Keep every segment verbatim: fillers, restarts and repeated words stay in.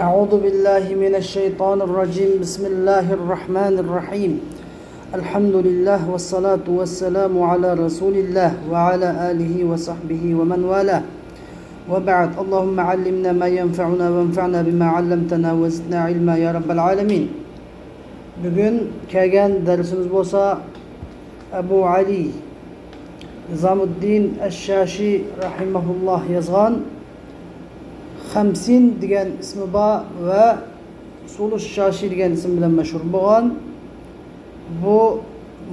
أعوذ بالله من الشيطان الرجيم. بسم الله الرحمن الرحيم. الحمد لله والصلاة والسلام على رسول الله وعلى آله وصحبه ومن والاه. وبعد. اللهم علمنا ما ينفعنا وانفعنا بما علمتنا وزدنا علما يا رب العالمين. بۈگۈن كەلگەن دەرسىمىز بولسا ئەبۇ ئەلى نىزامۇددىن ئەششاشى رەھىمەھۇللاھ يازغان خەمسىن دېگەن ئىسمى بار ۋە ئۇسۇلۇ شاشى دېگەن ئىسىم بىلەن مەشھۇر بولغان بۇ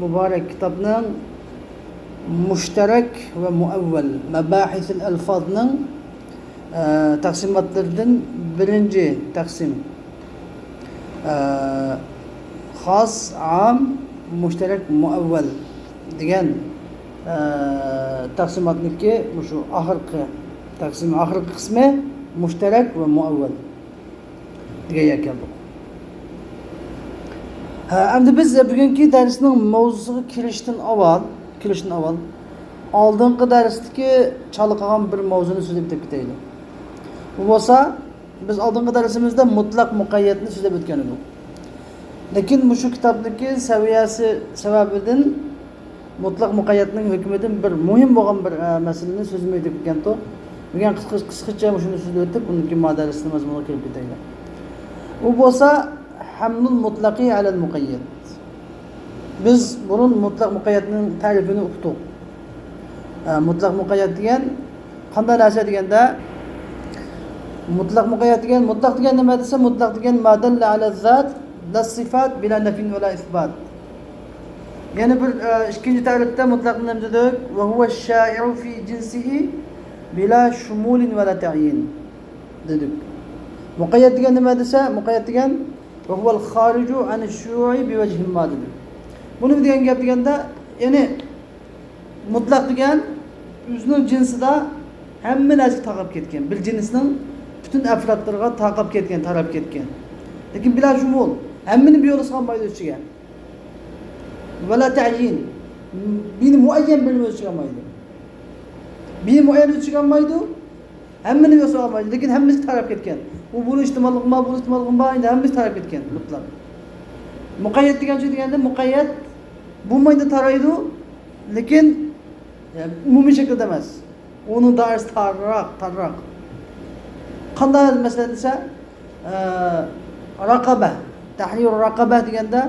مۇبارەك كىتابنىڭ مۇشتەرەك ۋە مۇئەۋۋەل، مەباھىسىل ئەلفازنىڭ، ئە، تەقسىماتلىرىدىن بىرىنچى تەقسىم، ئە، خاس، ئام، مۇشتەرەك، مۇئەۋۋەل دېگەن، ئە، تەقسىماتنىڭكى مۇشۇ ئاخىرقى تەقسىم، ئاخىرقى قىسمى مۇشتەرەك ۋە مۇئەۋۋەل دېگەن يەرگە كەلدۇق. ھە، ئەمدى بىز بۈگۈنكى دەرسنىڭ ماۋزۇسىغا كىرىشتىن ئاۋۋال، كىرىشتىن ئاۋۋال ئالدىنقى دەرستىكى چالا قالغان بىر ماۋزۇنى سۆزلەپ ئۆتۈپ كېتەيلى. بۇ بولسا، بىز ئالدىنقى دەرسىمىزدە مۇتلەق مۇقەييەتنى سۆزلەپ ئۆتكەن ئىدۇق. لېكىن مۇشۇ كىتابتىكى سەۋىيەسى سەۋەبىدىن مۇتلەق مۇقەييەتنىڭ ھۆكمىدىن بىر مۇھىم بولغان بىر، ئە، مەسىلىنى سۆزلىمەي ئۆتۈپ كەتكەنتۇق. بۈگۈن قىسقا-، قىسقىچە مۇشۇنى سۆزلەپ ئۆتۈپ، ئۇندىن كېيىن ما دەرسىمىز مازمۇنىغا كىرىپ كېتەيلى. ئۇ بولسا ھەملۇل مۇتلەقى ئەلەل مۇقەييەت. بىز بۇرۇن مۇتلەق مۇقەييەتنىڭ تەرىپىنى ئۇقتۇق. ئە، مۇتلەق مۇقەييەت دېگەن قانداق نەرسە دېگەندە، مۇتلەق مۇقەييەت دېگەن، مۇتلەق دېگەن نېمە دېسە، مۇتلەق دېگەن ما دەللە ئەلە زات لا سىفات بىلا نەفين ۋەلا ئىسبات. يەنە بىر، ئە، ئىككىنچى تەرىپتە مۇتلەقنى نېمە دېدۇق؟ ۋە ھۇۋە شائىئۇ فى جىنسىھى بىلا شۇمۇلىن ۋەلا تەئيىن دېدۇق. مۇقەييەت دېگەن نېمە دېسە، مۇقەييەت دېگەن ۋە ھۇۋەل خارىجۇ ئەنى شۇئۇي بىۋەجھىمما دېدۇق. بۇ نېمە دېگەن گەپ دېگەندە، يەنى مۇتلەق دېگەن ئۆزىنىڭ جىنسىدا ھەممە نەرسىگە تارقاپ كەتكەن، بىر جىنسنىڭ پۈتۈن ئەفرادلىرىغا تارقاپ كەتكەن، تاراپ كەتكەن. لېكىن بىلا شۇمۇل، ھەممىنى بىر يولغا سالمايدۇ ئۆز ئىچىگە. ۋەلا تەئيىن، بىنى مۇئەييەن بىرنى ئۆز ئىچىگە ئالمايدۇ. بىنى مۇئەييەن ئۆز ئىچىگە ئالمايدۇ، ھەممىنى ئۆز ئىچىگە ئالمايدۇ، لېكىن ھەممىسىگە تاراپ كەتكەن. ئۇ بۇنىڭ ئېھتىماللىقى بار، بۇنىڭ ئېھتىماللىقى بار، ئەمدى ھەممىسى تاراپ كەتكەن مۇتلەق. مۇقەييەت دېگەن شۇ دېگەندە، مۇقەييەت بولمايدۇ، تارايدۇ، لېكىن، ئە، ئومۇمىي شەكىلدە ئەمەس. ئۇنىڭ دائىرىسى تارراق، تارراق. قانداق مەسىلەن دېسە، ئە، رەقەبە، تەھرىرۇ رەقەبە دېگەندە،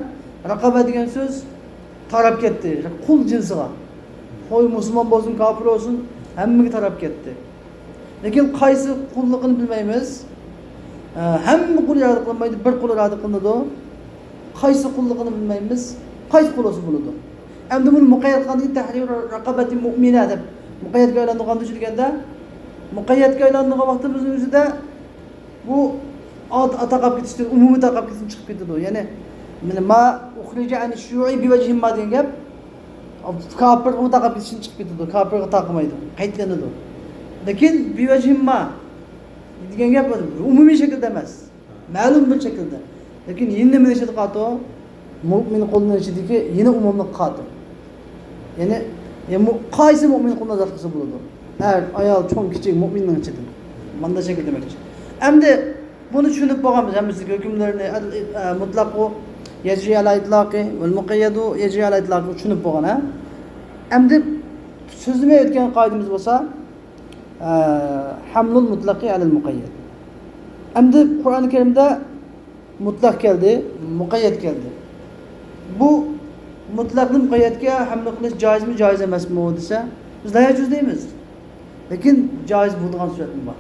رەقەبە دېگەن سۆز تاراپ كەتتى قۇل جىنسىغا. خوي مۇسۇلمان بولسۇن، كاپىر بولسۇن، ھەممىگە تاراپ كەتتى. لېكىن قايسى قۇللۇقىنى بىلمەيمىز. ئە، ھەممە قۇل ئىرادە قىلمايدۇ، بىر قۇل ئىرادە قىلىنىدۇ. قايسى قۇللۇقىنى بىلمەيمىز، قايسى قۇل بولسا بولىدۇ. ئەمدى بۇنى مۇقەييەت قىلغاندىن كېيىن تەھرىرۇ رەقەبەتى مۇئمىنە دەپ مۇقەييەتكە ئايلاندۇرغاندا شۇ دېگەندە، مۇقەييەتكە ئايلاندۇرغان ۋاقتىمىزنىڭ ئۆزىدە بۇ ئات-، تارقاپ كېتىشتىن، ئومۇمىي تارقاپ كېتىشتىن چىقىپ كېتىدۇ. يەنى، مانا ما ئۇخرىجە ئەن شۇئى بىۋەجھىمما دېگەن گەپ كاپىرغىمۇ تارقاپ كېتىشتىن چىقىپ كېتىدۇ. كاپىرغا تارقىمايدۇ. قەيتلىنىدۇ. لېكىن بىۋەجھىمما دېگەن گەپ ئومۇمىي شەكىلدە ئەمەس. مەلۇم بىر شەكىلدە. لېكىن يەنە نېمىنىڭ ئىچىدە قالىدۇ؟ مۇئمىن قۇلنىڭ ئىچىدىكى يەنە ئومۇملۇق قالىدۇ. يەنى، يەنى مۇ-، قايسى مۇئمىن قۇلنى ئازاد قىلسا بولىدۇ. ئەر، ئايال، چوڭ، كىچىك مۇئمىننىڭ ئىچىدىن. مانداق شەكىل دېمەكچى. ئەمدى بۇنى چۈشىنىپ بولغانمىز ھەممىسى ھۆكۈملىرىنى، ئەل-، ئە، مۇتلەقۇ يەجرى ئەلا ئىتلاقى ۋەل مۇقەييەدۇ يەجرى ئەلا ئىتلاقى چۈشىنىپ بولغان، ھە؟ ئەمدى سۆزلىمەي ئۆتكەن قائىدىمىز بولسا، ئە، ھەملۇل مۇتلەقى ئەلەل مۇقەييەد. ئەمدى قۇرئان كەرىمدە مۇتلەق كەلدى، مۇقەييەت كەلدى. بۇ مۇتلەقنى مۇقەييەتكە ھەملە قىلىش جائىزمۇ، جائىز ئەمەسمۇ دېسە، بىز لا يەجۇز دەيمىز. لېكىن جائىز بولىدىغان سۈرەتمۇ بار.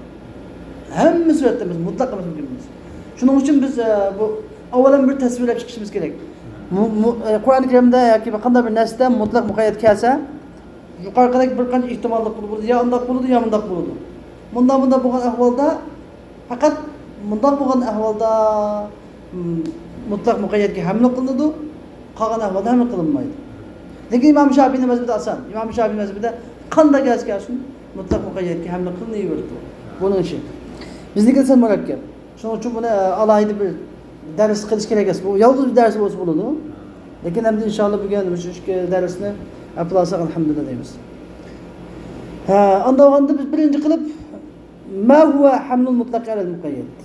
ھەممە سۈرەتتە ئەمەس، مۇتلەق ئەمەس، مۇمكىن ئەمەس. شۇنىڭ ئۈچۈن بىز، ئە، بۇ ئاۋۋال بىر تەسۋىرلەپ چىقىشىمىز كېرەك. مۇ-، مۇ-، ئە، قۇرئان كەرىمدە ياكى بىر قانداق بىر نەرسىدە مۇتلەق مۇقەييەت كەلسە، يۇقىرىقىدەك بىر قانچە ئېھتىماللىق بولىدۇ، يا ئۇنداق بولىدۇ، يا مۇنداق بولىدۇ. مۇنداق، مۇنداق بولغان ئەھۋالدا، پەقەت مۇنداق بولغان ئەھۋالدا، م، مۇتلەق مۇقەييەتكە ھەملە قىلىنىدۇ، قالغان ئەھۋالدا ھەملە قىلىنمايدۇ. لېكىن ئىمام شافىئىنىڭ مەزھىپىدە ئاسان. ئىمام شافىئىنىڭ مەزھىپىدە قانداق كەلسە كەلسۇن، مۇتلەق مۇقەييەتكە ھەملە قىلىنىۋېرىدۇ. بۇنىڭ ئىشى. بىزنىڭكى سەل مۇرەككەپ. شۇنىڭ ئۈچۈن بۇنى، ئە، ئالاھىدە بىر دەرس قىلىش كېرەك ئەمەس. بۇ يالغۇز بىر دەرس بولسا بولىدۇ. لېكىن ئەمدى ئىنشائاللا بۈگۈن مۇشۇ ئىككى دەرسنى ئەپلاساق ئەلھەمدۇلىللا دەيمىز. ھە، ئاندا بولغاندا بىز بىرىنچى قىلىپ ما ھۇۋە ھەملۇل مۇتلەقى ئەلەل مۇقەييەد.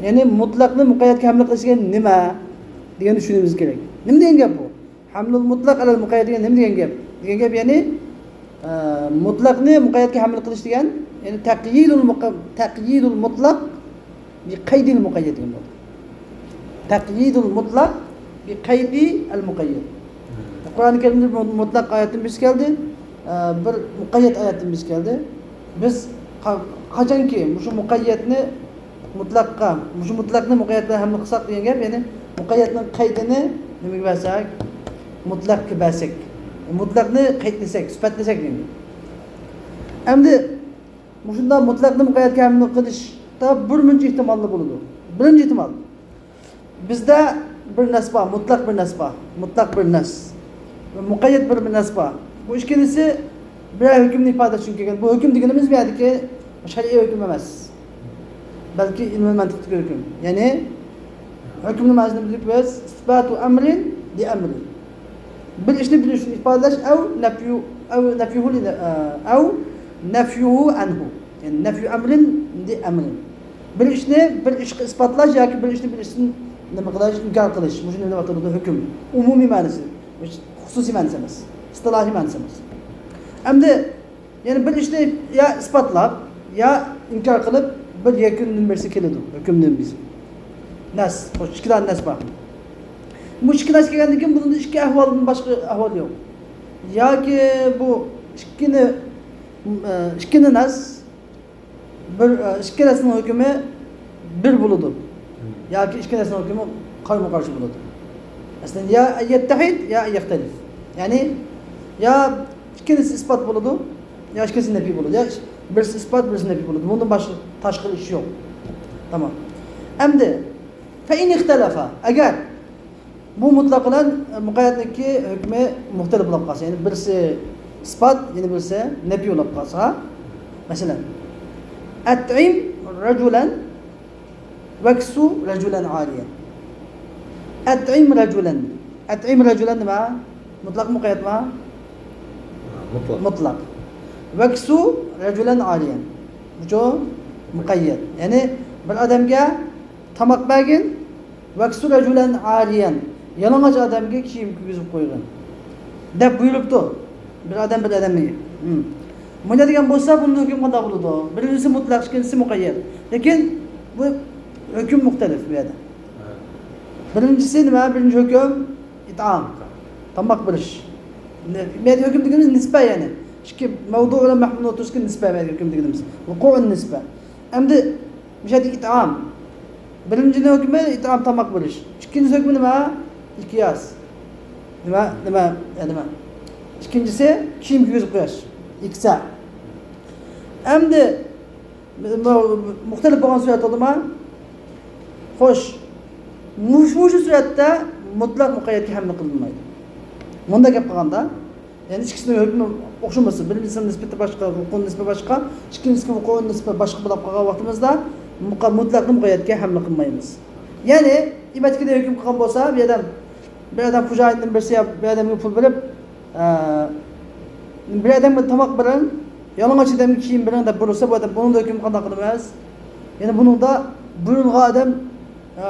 يەنى مۇتلەقنى مۇقەييەتكە ھەملە قىلىش دېگەن نېمە دېگەننى چۈشىنىشىمىز كېرەك. نېمە دېگەن گەپ بۇ؟ ھەملۇل مۇتلەق ئەلەل مۇقەييەت دېگەن نېمە دېگەن گەپ؟ دېگەن گەپ، يەنى، ئە، مۇتلەقنى مۇقەييەتكە ھەملە قىلىش دېگەن، يەنى تەقيىدۇل مۇقە-، تەقيىدۇل مۇتلەق بى قەيدىل مۇقەييەت دېگەن بولدى. تەقيىدۇل مۇتلەق بى قەيدىل مۇقەييەت. قۇرئان كەرىمدە بىر مۇتلەق ئايەتتىن بىرسى كەلدى، ئە، بىر مۇقەييەت ئايەتتىن بىرسى كەلدى. بىز قا-، قاچانكى مۇشۇ مۇقەييەتنى مۇتلەققە، مۇشۇ مۇتلەقنى مۇقەييەت بىلەن ھەملە قىلساق دېگەن گەپ، يەنى مۇقەييەتنىڭ قەيدىنى نېمىگە بەرسەك؟ مۇتلەققە بەرسەك. مۇتلەقنى قەيدلىسەك، سۈپەتلىسەك دېگەن گەپ. ئەمدى مۇشۇنداق مۇتلەقنى مۇقەييەتكە ھەملە قىلىشتا بىر مۇنچە ئېھتىماللار بولىدۇ. بىرىنچى ئېھتىمال. بىزدە بىر نەس بار، مۇتلەق بىر نەس بار، مۇتلەق بىر نەس. مۇقەييەت بىر، بىر نەس بار. بۇ ئىككىلىسى بىرەر ھۆكۈمنى ئىپادىلەش ئۈچۈن كەلگەن. بۇ ھۆكۈم دېگىنىمىز بۇ يەردىكى شەرئىي ھۆكۈم ئەمەس. بەلكى ئىلمىي مەنتىقتىكى ھۆكۈم. يەنى ھۆكۈمنىڭ مەنىسىنى بىلدۇق بىز. ئىسباتۇ ئەمرىن لى ئەمرىن. بىر ئىشنى بىر ئىش ئۈچۈن ئىپادىلەش، ئەۋ نەفيۇ، ئەۋ نەفيۇھۇ لى، ئەۋ نەفيۇھۇ ئەنھۇ. يەنى نەفيۇ ئەمرىن لى ئەمرىن. بىر ئىشنى بىر ئىشقا ئىسپاتلاش ياكى بىر ئىشنى بىر ئىشتىن نېمە قىلىش، ئىنكار قىلىش. مۇشۇنى نېمە دەپ ئاتىلىدۇ؟ ھۆكۈم. ئومۇمىي مەنىسى. خۇسۇسىي مەنىسى ئەمەس. ئىستىلاھىي مەنىسى ئەمەس. ئەمدى يەنى بىر ئىشنى يا ئىسپاتلاپ، يا ئىنكار قىلىپ، بىر يەكۈندىن بىرسى كېلىدۇ، ھۆكۈمدىن بىرسى. نەس، خوش، ئىككى دانە نەس بار. بۇ ئىككى نەس كەلگەندىن كېيىن بۇنىڭدا ئىككى ئەھۋالدىن باشقا ئەھۋال يوق. ياكى بۇ ئىككىنى، ئىككىنى نەس، بىر، ئىككى نەسنىڭ ھۆكمى بىر بولىدۇ. ياكى ئىككى نەسنىڭ ھۆكمى قارمۇ قارشى بولىدۇ. مەسىلەن، يا يەتتەھىد، يا يەختەلىف. يەنى يا ئىككىلىسى ئىسپات بولىدۇ، يا ئىككىلىسى نەپىي بولىدۇ. يا بىرسى ئىسپات، بىرسى نەپىي بولىدۇ. بۇندىن باشقا تاشقىرى ئىش يوق. تامام. ئەمدى فەئىن ئىختەلەفا، ئەگەر بۇ مۇتلەق بىلەن مۇقەييەتنىڭكى ھۆكمى مۇختەلىپ بولۇپ قالسا، يەنى بىرسى ئىسپات، يەنە بىرسى نەپىي بولۇپ قالسا، مەسىلەن، ئەتئىم رەجۇلەن ۋەكسۇ رەجۇلەن ئارىيەن. ئەتئىم رەجۇلەن. ئەتئىم رەجۇلەن نېمە؟ مۇتلەق مۇقەييەتمۇ؟ مۇتلەق. مۇتلەق. ۋەكسۇ رەجۇلەن ئارىيەن. بۇچۇ مۇقەييەت. يەنى بىر ئادەمگە تاماق بەرگىن، ۋەكسۇ رەجۇلەن ئارىيەن، يالىڭاچ ئادەمگە كىيىم كىيگۈزۈپ قويغىن، دەپ بۇيرۇپتۇ. بىر ئادەم بىر ئادەمگە. ھىم. مۇنداق دېگەن بولسا، بۇنىڭ ھۆكمى قانداق بولىدۇ؟ بىرىنچىسى مۇتلەق، ئىككىنچىسى مۇقەييەت. لېكىن بۇ ھۆكۈم مۇختەلىپ بۇ يەردە. بىرىنچىسى نېمە؟ بىرىنچى ھۆكۈم ئىتئام. تاماق بېرىش. نە-، مەيدە ھۆكۈم دېگىنىمىز نىسبە يەنى. ئىككى مەۋدۇ بىلەن مەھمۇلنىڭ ئوتتۇرىسىدىكى نىسبە مەيدە ھۆكۈم دېگىنىمىز. ۋۇقۇئۇن نىسبە. ئەمدى مۇشۇ يەردە ئىتئام. بىرىنچىنىڭ ھۆكمى ئىتئام، تاماق بېرىش. ئىككىنچىسى ھۆكمى نېمە؟ ئىكياس. نېمە؟ نېمە؟ يا نېمە؟ ئىككىنچىسى كىيىم كىيگۈزۈپ قويۇش. ئىكسا. ئەمدى مۇختەلىپ بولغان سۈرەت بولدىما؟ خوش، مۇش-، مۇشۇ سۈرەتتە مۇتلەق مۇقەييەتكە ھەملە قىلىنمايدۇ. مۇنداق گەپ قىلغاندا، يەنى ئىككىسىنىڭ ھۆكمى ئوخشىمىسا، بىرىنچىسىنىڭ نىسبىتى باشقا، ۋۇقۇئۇن نىسبىتى باشقا، ئىككىنچىسىنىڭ ۋۇقۇئۇن نىسبىتى باشقا بولۇپ قالغان ۋاقتىمىزدا مۇقە-، مۇتلەقنى مۇقەييەتكە ھەملە قىلمايمىز. يەنى ئىمەتكىدە ھۆكۈم قىلغان بولسا، بۇ ئادەم، بىر ئادەم خوجايىندىن بىرسى يا بىر ئادەمگە پۇل بېرىپ، ئە، بىر ئادەمگە تاماق بېرىڭ، يالىڭاچ ئادەمگە كىيىم بېرىڭ دەپ بۇيرۇلسا، بۇ ئادەم بۇنىڭدا ھۆكۈم قانداق قىلىمىز؟ يەنى بۇنىڭدا بۇيرۇلغان ئادەم، ئە،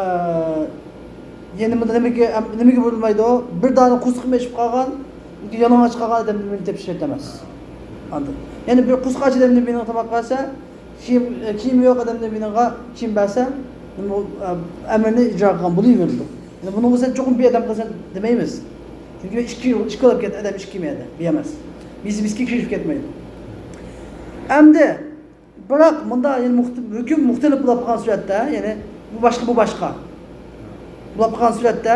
يەنى بۇندا نېمىگە، نېمىگە بۇيرۇلمايدۇ؟ بىر دانە قورسىقىمۇ ئېچىپ قالغان، يالىڭاچ قالغان ئادەمنى مېنى تېپىش شەرت ئەمەس. ئاندىن يەنى بىر قورسىقى ئاچ ئادەمنى مېنىڭ تاماق بەرسە، كىيىم، ئە، كىيىمى يوق ئادەمدىن بىرىنىڭغا كىيىم بەرسە، بۇ، ئە، ئەمرنى ئىجرا قىلغان بولۇۋېرىدۇ. يەنى بۇنىڭغا سەن چوقۇم بىر ئادەم قىلسەن دېمەيمىز. چۈنكى ئىككى، ئىككى بولۇپ كەتتى، ئادەم ئىككى مەيدە، بىر ئەمەس. بىز، بىزكى كىرىپ كەتمەيدۇ. ئەمدى، بىراق، مۇندا يەنە مۇخت-، ھۆكۈم مۇختەلىپ بولۇپ قالغان سۈرەتتە، يەنى بۇ باشقا، بۇ باشقا. بولۇپ قالغان سۈرەتتە،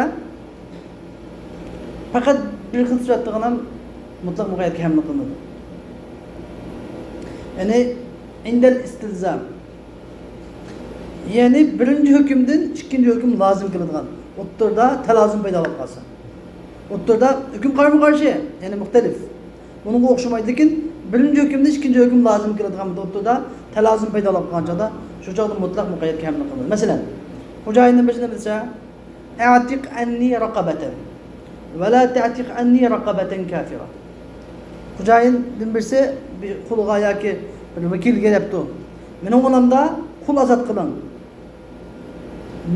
پەقەت بىر خىل سۈرەتتىغىنە مۇتلەق مۇقەييەتكە ھەملە قىلىنىدۇ. يەنى، ئىندەل ئىستىلزام. يەنى بىرىنچى ھۆكۈمدىن ئىككىنچى ھۆكۈم لازىم كېلىدىغان، ئوتتۇرىدا تالازۇم پەيدا بولۇپ قالسا. ئوتتۇرىدا ھۆكۈم قارىمۇ قارشى، يەنى مۇختەلىپ. بۇنىڭغا ئوخشىمايدۇ، لېكىن بىرىنچى ھۆكۈمدىن ئىككىنچى ھۆكۈم لازىم كېلىدىغان بۇ ئوتتۇرىدا تالازۇم پەيدا بولۇپ قالغان چاغدا، شۇ چاغدا مۇتلەق مۇقەييەتكە ھەملە قىلىنىدۇ. مەسىلەن، خوجايىننىڭ بىرسى نېمە دېسە، «ئەتىق ئەننى رەقەبەتەن ۋە لا تەتىق ئەننى رەقەبەتەن كافىرە.» خوجايىندىن بىرسى بىر قۇلغا ياكى بىر ۋەكىلگە دەپتۇ، «مېنىڭ ئالدىمدا قۇل ئازاد قىلىڭ.»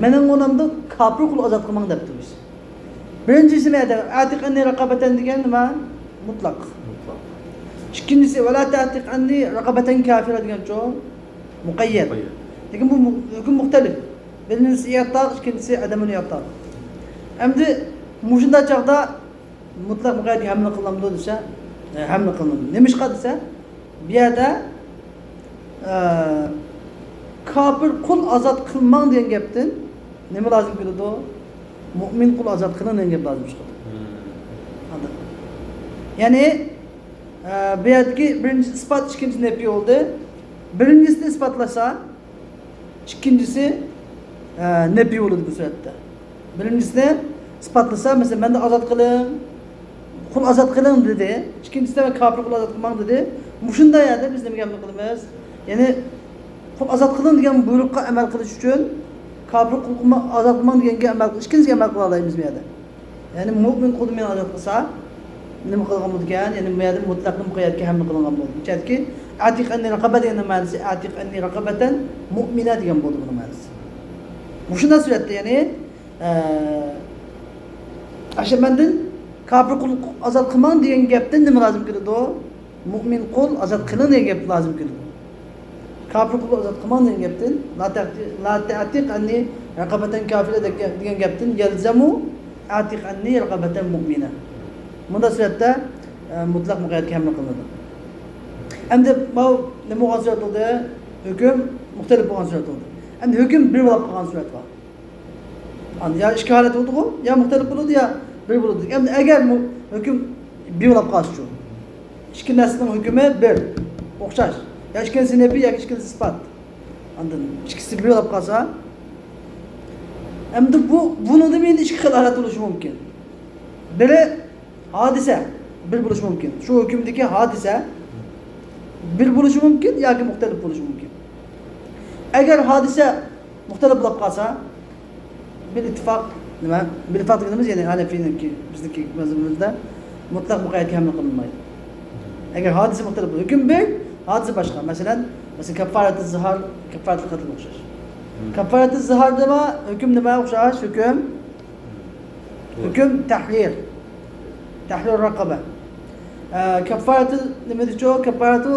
مېنىڭ ئۇنامدا كاپىر قۇل ئازاد قىلماڭ دەپتۇ بىز. بىرىنچىسى نەدە؟ ئەتىق ئەننى رەقەبەتەن دېگەن نېمە؟ مۇتلەق. مۇتلەق. ئىككىنچىسى، ۋەلا تەتىق ئەننى رەقەبەتەن كافىرە دېگەنچۇ؟ مۇقەييەت. مۇقەييەت. لېكىن بۇ مۇ-، ھۆكۈم مۇختەلىف. بىرىنچىسى ئىئتاق، ئىككىنچىسى ئەدەمۇل ئىئتاق. ئەمدى مۇشۇنداق چاغدا مۇتلەق مۇقەييەتكە ھەملە قىلىنامدۇ دېسە، ئە، ھەملە قىلىنىدۇ. نېمىشقا دېسە، بۇ يەردە، ئە، كاپىر قۇل ئازاد قىلماڭ دېگەن گەپتىن نېمە لازىم كېلىدۇ؟ مۇئمىن قۇل ئازاد قىلىڭ دېگەن گەپ لازىم چىقىدۇ. مم. ئاندىن. يەنى، ئە، بۇ يەردىكى بىرىنچى ئىسپات، ئىككىنچىسى نەپىي بولدى. بىرىنچىسىنى ئىسپاتلىسا، ئىككىنچىسى، ئە، نەپىي بولىدۇ بۇ سۈرەتتە. بىرىنچىسىنى ئىسپاتلىسا، مەسىلەن، مەندىن ئازاد قىلىڭ، قۇل ئازاد قىلىڭ دېدى. ئىككىنچىسىدە مەن كاپىر قۇل ئازاد قىلماڭ دېدى. مۇشۇنداق يەردە بىز نېمىگە ئەمەل قىلىمىز؟ يەنى، قۇل ئازاد قىلىڭ دېگەن بۇيرۇققا ئەمەل قىلىش ئۈچۈن كاپىر قۇل قىلما-، ئازاد قىلماڭ دېگەنگە ئەمەل قىلىش، ئىككىنچىسىگە ئەمەل قىلالايمىز بۇ يەردە. يەنى مۇئمىن قۇلنى مەن ئازاد قىلسا، نېمە قىلغان بولىدىكەن؟ يەنى بۇ يەردە مۇتلەقنى مۇقەييەتكە ھەملە قىلىنغان بولىدۇ. چۈنكى ئەتىق ئەننى رەقەبە دېگەننىڭ مەنىسى ئەتىق ئەننى رەقەبەتەن مۇئمىنە دېگەن بولدى بۇنىڭ مەنىسى. مۇشۇنداق سۈرەتتە، يەنى، ئە، ئاشۇ مەندىن كاپىر قۇل ئازاد قىلماڭ دېگەن گەپتىن نېمە لازىم كېلىدۇ؟ مۇئمىن قۇل ئازاد قىلىڭ دېگەن گەپ لازىم كېلىدۇ. كاپىر قۇل ئازاد قىلماڭ دېگەن گەپتىن، لا تەتىق، لا تەتىق ئەننى رەقەبەتەن كافىرە دېگەن گەپتىن، يەلزەمۇ ئەتىق ئەننى رەقەبەتەن مۇئمىنە. مۇنداق سۈرەتتە، ئە، مۇتلەق مۇقەييەتكە ھەملە قىلىنىدۇ. ئەمدى ماۋۇ نېمە بولغان سۈرەت بولدى؟ ھۆكۈم مۇختەلىپ بولغان سۈرەت بولدى. ئەمدى ھۆكۈم بىر بولۇپ قالغان سۈرەت بار. ئاندىن يا ئىككى ھالەت بولىدىغۇ، يا مۇختەلىپ بولىدۇ، يا بىر بولىدۇ. ئەمدى ئەگەر مۇ-، ھۆكۈم بىر بولۇپ قالسىچۇ؟ ئىككى نەرسىنىڭ ھۆكۈمى بىر، ئوخشاش. يا ئىككىنچىسى نەپىي، ياكى ئىككىنچىسى ئىسپات. ئاندىن ئىككىسى بىر بولۇپ قالسا، ئەمدى بۇ، بۇنىڭدا مەندە ئىككى خىل ھالەت بولۇشى مۇمكىن. بىرى، ھادىسە بىر بولۇشى مۇمكىن. شۇ ھۆكۈمدىكى ھادىسە بىر بولۇشى مۇمكىن ياكى مۇختەلىپ بولۇشى مۇمكىن. ئەگەر ھادىسە مۇختەلىپ بولۇپ قالسا، بىل ئىتتىپاق، نېمە؟ بىل ئىتتىپاق دېگىنىمىز، يەنى ھەنەفىينىڭكى، بىزنىڭكى مەزھىپىمىزدە مۇتلەق مۇقەييەتكە ھەملە قىلىنمايدۇ. ئەگەر ھادىسە مۇختەلىپ بولسا، ھۆكۈم بىر، ھادىسە باشقا. مەسىلەن، مەسىلەن، كەففارەتۇ زىھار، كەففارەتۇ قەتلگە ئوخشاش. كەففارەتۇ زىھاردا ھۆكۈم نېمە ئوخشاش؟ ھۆكۈم ھۆكۈم تەھرىر. تەھرىر رەقەبە. ئە، كەففارەتۇ نېمىدىچۇ؟ كەففارەتۇ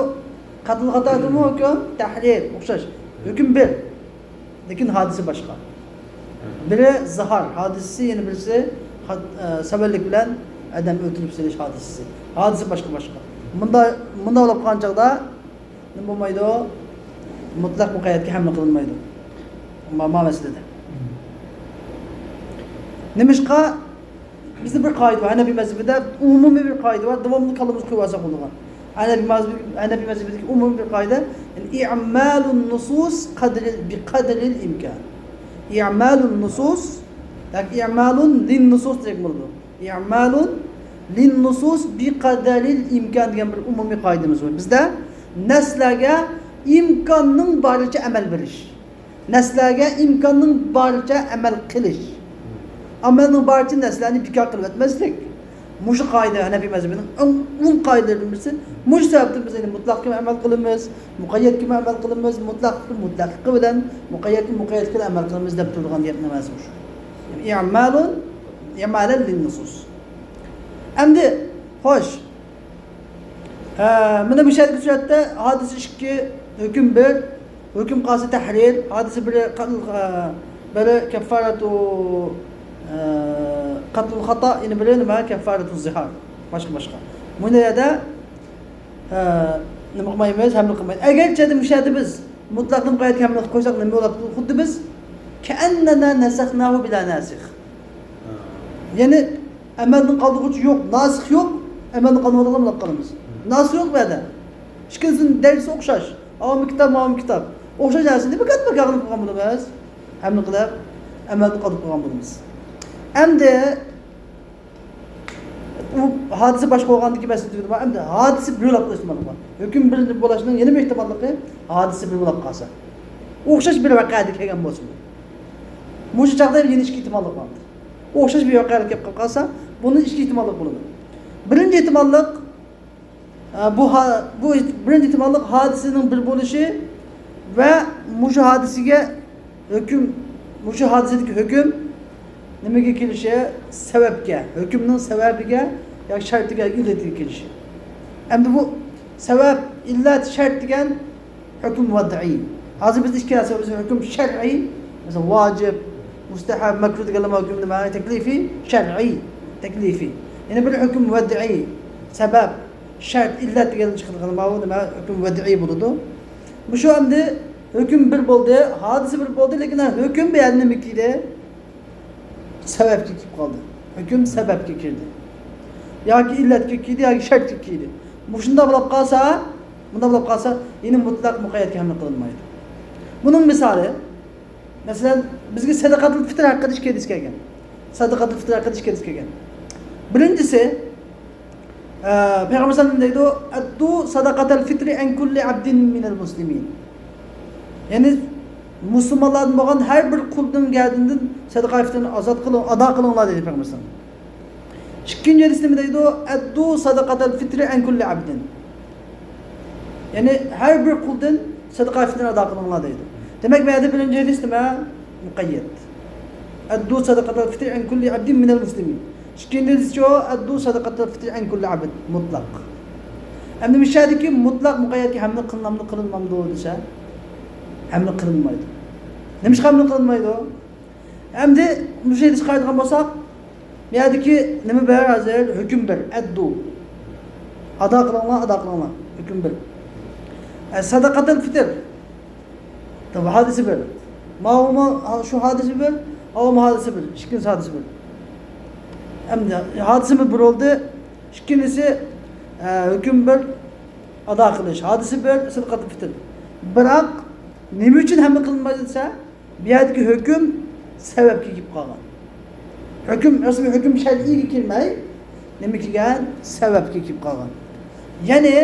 قەتل خاتادىمۇ ھۆكۈم تەھرىر. ئوخشاش. ھۆكۈم بىر. لېكىن ھادىسە باشقا. بىرى زىھار ھادىسىسى، يەنە بىرسى خات-، ئە، سەۋەنلىك بىلەن ئادەم ئۆلتۈرۈپ سېلىش ھادىسىسى. ھادىسە باشقا، باشقا. مۇندا، مۇندا بولۇپ قالغان چاغدا نېمە بولمايدۇ؟ مۇتلەق مۇقەييەتكە ھەملە قىلىنمايدۇ. ما، ما مەسىلىدە. نېمىشقا؟ بىزدە بىر قائىدە بار. ھەنەپىي مەزھىپىدە ئومۇمىي بىر قائىدە بار. داۋاملىق كاللىمىزغا قويۇۋالساق بولىدىغان. ھەنەپىي مەزھىپى، ھەنەپىي مەزھىپىدىكى ئومۇمىي بىر قائىدە، يەنى ئىمالۇن نۇسۇس قەدرىل، بىقەدرىل ئىمكان. ئىمالۇن نۇسۇس، ياكى ئىمالۇن لىن نۇسۇس دېگەن بولىدۇ. ئىمالۇن لىن نۇسۇس بىقەدرىل ئىمكان دېگەن بىر ئومۇمىي قائىدىمىز بار. بىزدە نەسلەرگە ئىمكاننىڭ بارىچە ئەمەل بېرىش. نەسلەرگە ئىمكاننىڭ بارىچە ئەمەل قىلىش. ئەمەلنىڭ بارىچە نەسلەرنى بىكار قىلىۋەتمەسلىك. مۇشۇ قائىدە ھەنەپىي مەزھىپىنىڭ ئەڭ ئۇل قائىدىلىرىدىن بىرسى. مۇشۇ سەۋەبتىن بىز يەنە مۇتلەقكە ئەمەل قىلىمىز، مۇقەييەتكە ئەمەل قىلىمىز، مۇتلەقلىقنى مۇتلەقلىقى بىلەن، مۇقەييەتنى مۇقەييەتلىكى بىلەن ئەمەل قىلىمىز دەپ تۇرىدىغان گەپنىڭ مەنىسى مۇشۇ. ئىمالۇن، ئىمالەن لىن نۇسۇس. ئەمدى، خوش. ھە، مانا مۇشۇ يەردىكى سۈرەتتە ھادىسە ئىككى، ھۆكۈم بىر، ھۆكۈم قالسا تەھرىر، ھادىسە بىرى قەتل، ھە، بىرى كەففارەتۇ، ھە، قەتلۇل خاتا، يەنە بىرى نېمە؟ كەففارەتۇ زىھار. باشقا، باشقا. بۇ يەردە، ھە، نېمە قىلمايمىز؟ ھەملە قىلمايمىز. ئەگەرچە مۇشۇ يەردە بىز مۇتلەقنى مۇقەييەتكە ھەملە قىلىپ قويساق نېمە بولاتتى؟ خۇددى بىز كەئەننەنا نەسەخناھۇ بىلا ناسىخ. يەنى ئەمەلدىن قالدۇرغۇچى يوق، ناسىخ يوق، ئەمەلدىن قالدۇرغۇچى بولۇپ قالىمىز. ناسىخ يوق بۇ يەردە. ئىككىنچىسىنىڭ دەرىجىسى ئوخشاش. ئاۋامى كىتاب، ماۋامى كىتاب. ئوخشاش نەرسىنى بىكار بىكار قىلىپ قويغان بولىمىز. ھەملە قىلىپ، ئەمەلدىن قالدۇرۇپ قويغان بولىمىز. ئەمدى ئۇ ھادىسە باشقا بولغاندىكى مەسىلە تۈگىدى. ئەمدى ھادىسە بىر بولۇپ قېلىش ئېھتىماللىقى بار. ھۆكۈم بىر بولۇشنىڭ يەنە بىر ئېھتىماللىقى ھادىسە بىر بولۇپ قالسا. ئوخشاش بىر ۋەقەدە كەلگەن بولسىمۇ. مۇشۇ چاغدا يەنە ئىككى ئېھتىماللىق بار. ئوخشاش بىر ۋەقەدە كېلىپ قالسا، بۇنىڭ ئىككى ئېھتىماللىق بولىدۇ. بىرىنچى ئېھتىماللىق، ئە، بۇ ھا-، بۇ بىرىنچى ئېھتىماللىق ھادىسىنىڭ بىر بولۇشى ۋە مۇشۇ ھادىسىگە ھۆكۈم مۇشۇ ھادىسىدىكى ھۆكۈم نېمىگە كېلىشى؟ سەۋەبكە، ھۆكۈمنىڭ سەۋەبىگە ياكى شەرتىگە ياكى ئىللىتىگە كېلىشى. ئەمدى بۇ سەۋەب، ئىللەت، شەرت دېگەن ھۆكۈم ۋەدئىي. ھازىر بىز ئىككى نەرسە، بىز ھۆكۈم شەرئىي، مەسىلەن، ۋاجىپ، مۇستەھەب، مەكرۇھ دېگەنلەر ھۆكۈم نېمە؟ تەكلىفىي، شەرئىي، تەكلىفىي. يەنە بىر ھۆكۈم ۋەدئىي، سەۋەب، شەرت، ئىللەت دېگەن چىقىدىغان ماۋۇ نېمە؟ ھۆكۈم ۋەدئىي بولىدۇ. مۇشۇ ئەمدى ھۆكۈم بىر بولدى، ھادىسە بىر بولدى، لېكىن ھۆكۈم بۇ يەردە نېمە كىردى؟ سەۋەبكە كىرىپ قالدى. ھۆكۈم سەۋەبكە كىردى. ياكى ئىللەتكە كىردى، ياكى شەرتكە كىردى. مۇشۇنداق بولۇپ قالسا، مۇنداق بولۇپ قالسا، يەنە مۇتلەق مۇقەييەتكە ھەملە قىلىنمايدۇ. بۇنىڭ مىسالى، مەسىلەن، بىزگە سەدىقەتۇل فىتر ھەققىدە ئىككى ھەدىس كەلگەن. سەدىقەتۇل فىتر ھەققىدە ئىككى ھەدىس كەلگەن. بىرىنچىسى، ئە، پەيغەمبەر ئەلەيھىسسالام دەيدۇ، «ئەددۇ سەدىقەتەل فىترى ئەن كۇللى ئەبدىن مىنەل مۇسلىمىن.» يەنى مۇسۇلمانلاردىن بولغان ھەر بىر قۇلنىڭ گەدىنىدىن سەدىقە فىترنى ئازاد قىلىڭ، ئادا قىلىڭلار دەيدۇ پەيغەمبەر ئەلەيھىسسالام. ئىككىنچى ھەدىستە نېمە دەيدۇ؟ «ئەددۇ سەدىقەتەل فىترى ئەن كۇللى ئەبدىن.» يەنى ھەر بىر قۇلدىن سەدىقە فىترنى ئادا قىلىڭلار دەيدۇ. دېمەك، بۇ يەردە بىرىنچى ھەدىس نېمە؟ مۇقەييەت. «ئەددۇ سەدىقەتەل فىترى ئەن كۇللى ئەبدىن مىنەل مۇسلىمىن.» ئىككىنچى ھەدىس شۇ، «ئەددۇ سەدىقەتەل فىترى ئەن كۇللى ئەبد»، مۇتلەق. ئەمدى مۇشۇ يەردىكى مۇتلەق مۇقەييەتكە ھەملە قىلىنامدۇ، قىلىنمامدۇ دېسە، ھەملە قىلىنمايدۇ. نېمىشقا ھەملە قىلىنمايدۇ؟ ئەمدى مۇشۇ ھەدىسكە قارايدىغان بولساق، بۇ يەردىكى نېمە بىر ھازىر؟ ھۆكۈم بىر، ئەددۇ. ئادا قىلىڭلار، ئادا قىلىڭلار. ھۆكۈم بىر. ئە، سەدىقەتەل فىتر. تامام، ھادىسە بىر. ماۋۇمۇ ھا-، شۇ ھادىسە بىر، ماۋۇمۇ ھادىسە بىر. ئىككىنچى ھادىسە بىر. ئەمدى ھادىسە بىر بولدى. ئىككىنچىسى، ئە، ھۆكۈم بىر، ئادا قىلىش. ھادىسە بىر، سەدىقەتۇل فىتر. بىراق، نېمە ئۈچۈن ھەملە قىلىنمايدۇ دېسە، بۇ يەردىكى ھۆكۈم سەۋەبكە كېلىپ قالغان. ھۆكۈم، رەسمىي ھۆكۈم شەرئىيگە كىرمەي، نېمە كىرگەن؟ سەۋەبكە كىرىپ قالغان. يەنى،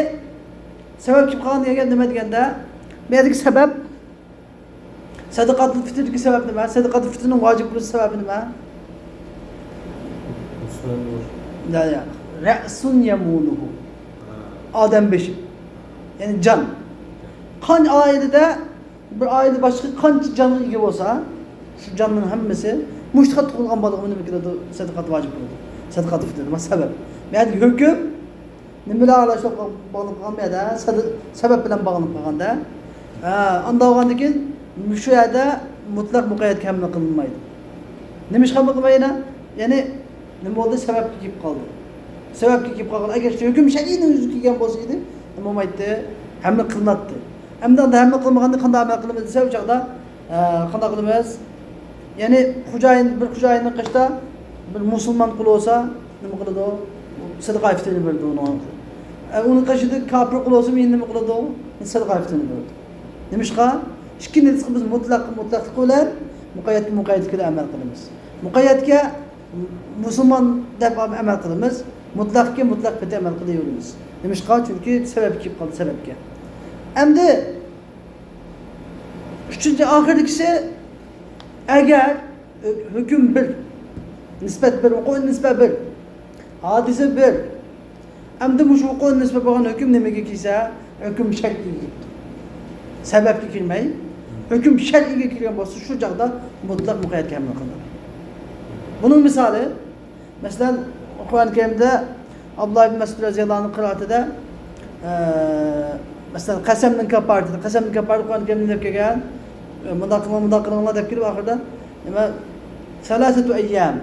سەۋەب كىرىپ قالغان دېگەن گەپ نېمە دېگەندە، بۇ يەردىكى سەۋەب، سەدىقەتۇل فىتردىكى سەۋەب نېمە؟ سەدىقەتۇل فىترنىڭ ۋاجىپ بولۇش سەۋەبى نېمە؟ يا، يا. رەسۇن يەمۇنۇھۇ. ئادەم بېشى. يەنى جان. قان ئائىلىدە بىر ئائىلە باشلىقى قانچە جانغا ئىگە بولسا، شۇ جاننىڭ ھەممىسى مۇشتىغا تۇغۇلغان بالىغا نېمە كېلىدۇ؟ سەدىقەت ۋاجىپ بولىدۇ. سەدىقەت فىتر، سەۋەب. يەنى ھۆكۈم نېمە بىلەن ئارىلاشتۇرۇپ باغلىنىپ قالغان بۇ يەردە؟ سەدە-، سەۋەب بىلەن باغلىنىپ قالغاندا. ھە، ئانداق بولغاندىن كېيىن شۇ يەردە مۇتلەق مۇقەييەتكە ھەملە قىلىنمايدۇ. نېمىشقا ھەملە قىلمايدۇ؟ يەنى نېمە بولدى؟ سەۋەبكە كېلىپ قالدى. سەۋەبكە كېلىپ قالغان. ئەگەر شۇ ھۆكۈم شەرئىينىڭ يۈزىگە كەلگەن بولسا ئىدى، نېمە بولمايتتى؟ ھەملە قىلىناتتى. ئەمدى ئاندا ھەملە قىلمىغاندا قانداق ئەمەل قىلىمىز دېسە، ئۇ چاغدا، ئە، قانداق قىلىمىز؟ يەنى خوجايىن، بىر خوجايىننىڭ قېشىدا بىر مۇسۇلمان قۇلى بولسا، نېمە قىلىدۇ؟ سەدىقە فىترنى بېرىدۇ ئۇنىڭغا. ئە، ئۇنىڭ قېشىدا كاپىر قۇلى بولسا، يەنە نېمە قىلىدۇ؟ سەدىقە فىترنى بېرىدۇ. نېمىشقا؟ ئىككى ھەدىسكە بىز مۇتلەق، مۇتلەقلىق بىلەن مۇقەييەت، مۇقەييەتلىك بىلەن ئەمەل قىلىمىز. مۇقەييەتكە مۇسۇلمان دەپ ئەمەل قىلىمىز، مۇتلەقكە مۇتلەق پېتى ئەمەل قىلىۋېرىمىز. نېمىشقا؟ چۈنكى سەۋەب كېلىپ قالدى، سەۋەبكە. ئەمدى ئۈچىنچى، ئاخىرىدىكىسى، ئەگەر ھۆ-، ھۆكۈم بىر، نىسبەت بىر، ۋۇقۇئۇن نىسبە بىر، ھادىسە بىر. ئەمدى مۇشۇ ۋۇقۇئۇن نىسبە بولغان ھۆكۈم نېمىگە كىرسە، ھۆكۈم شەرئىيگە كىرىدۇ. سەۋەبكە كىرمەي، ھۆكۈم شەرئىيگە كىرگەن بولسا، شۇ چاغدا مۇتلەق مۇقەييەتكە ھەملە قىلىنىدۇ. بۇنىڭ مىسالى، مەسىلەن، قۇرئان كەرىمدە ئابدۇللا ئىبن مەسئۇد رەزىياللاھۇ ئەنھۇ قىرائىتىدە، ئە، مەسىلەن، قەسەمنىڭ كاپپارىتى، قەسەمنىڭ كاپپارىتى قۇرئان كەرىمدە دەپ كەلگەن، ئە، مۇنداق قىلىڭلار، مۇنداق قىلىڭلار دەپ كېلىپ، ئاخىرىدا نېمە؟ سەلاسەتۇ ئەييام.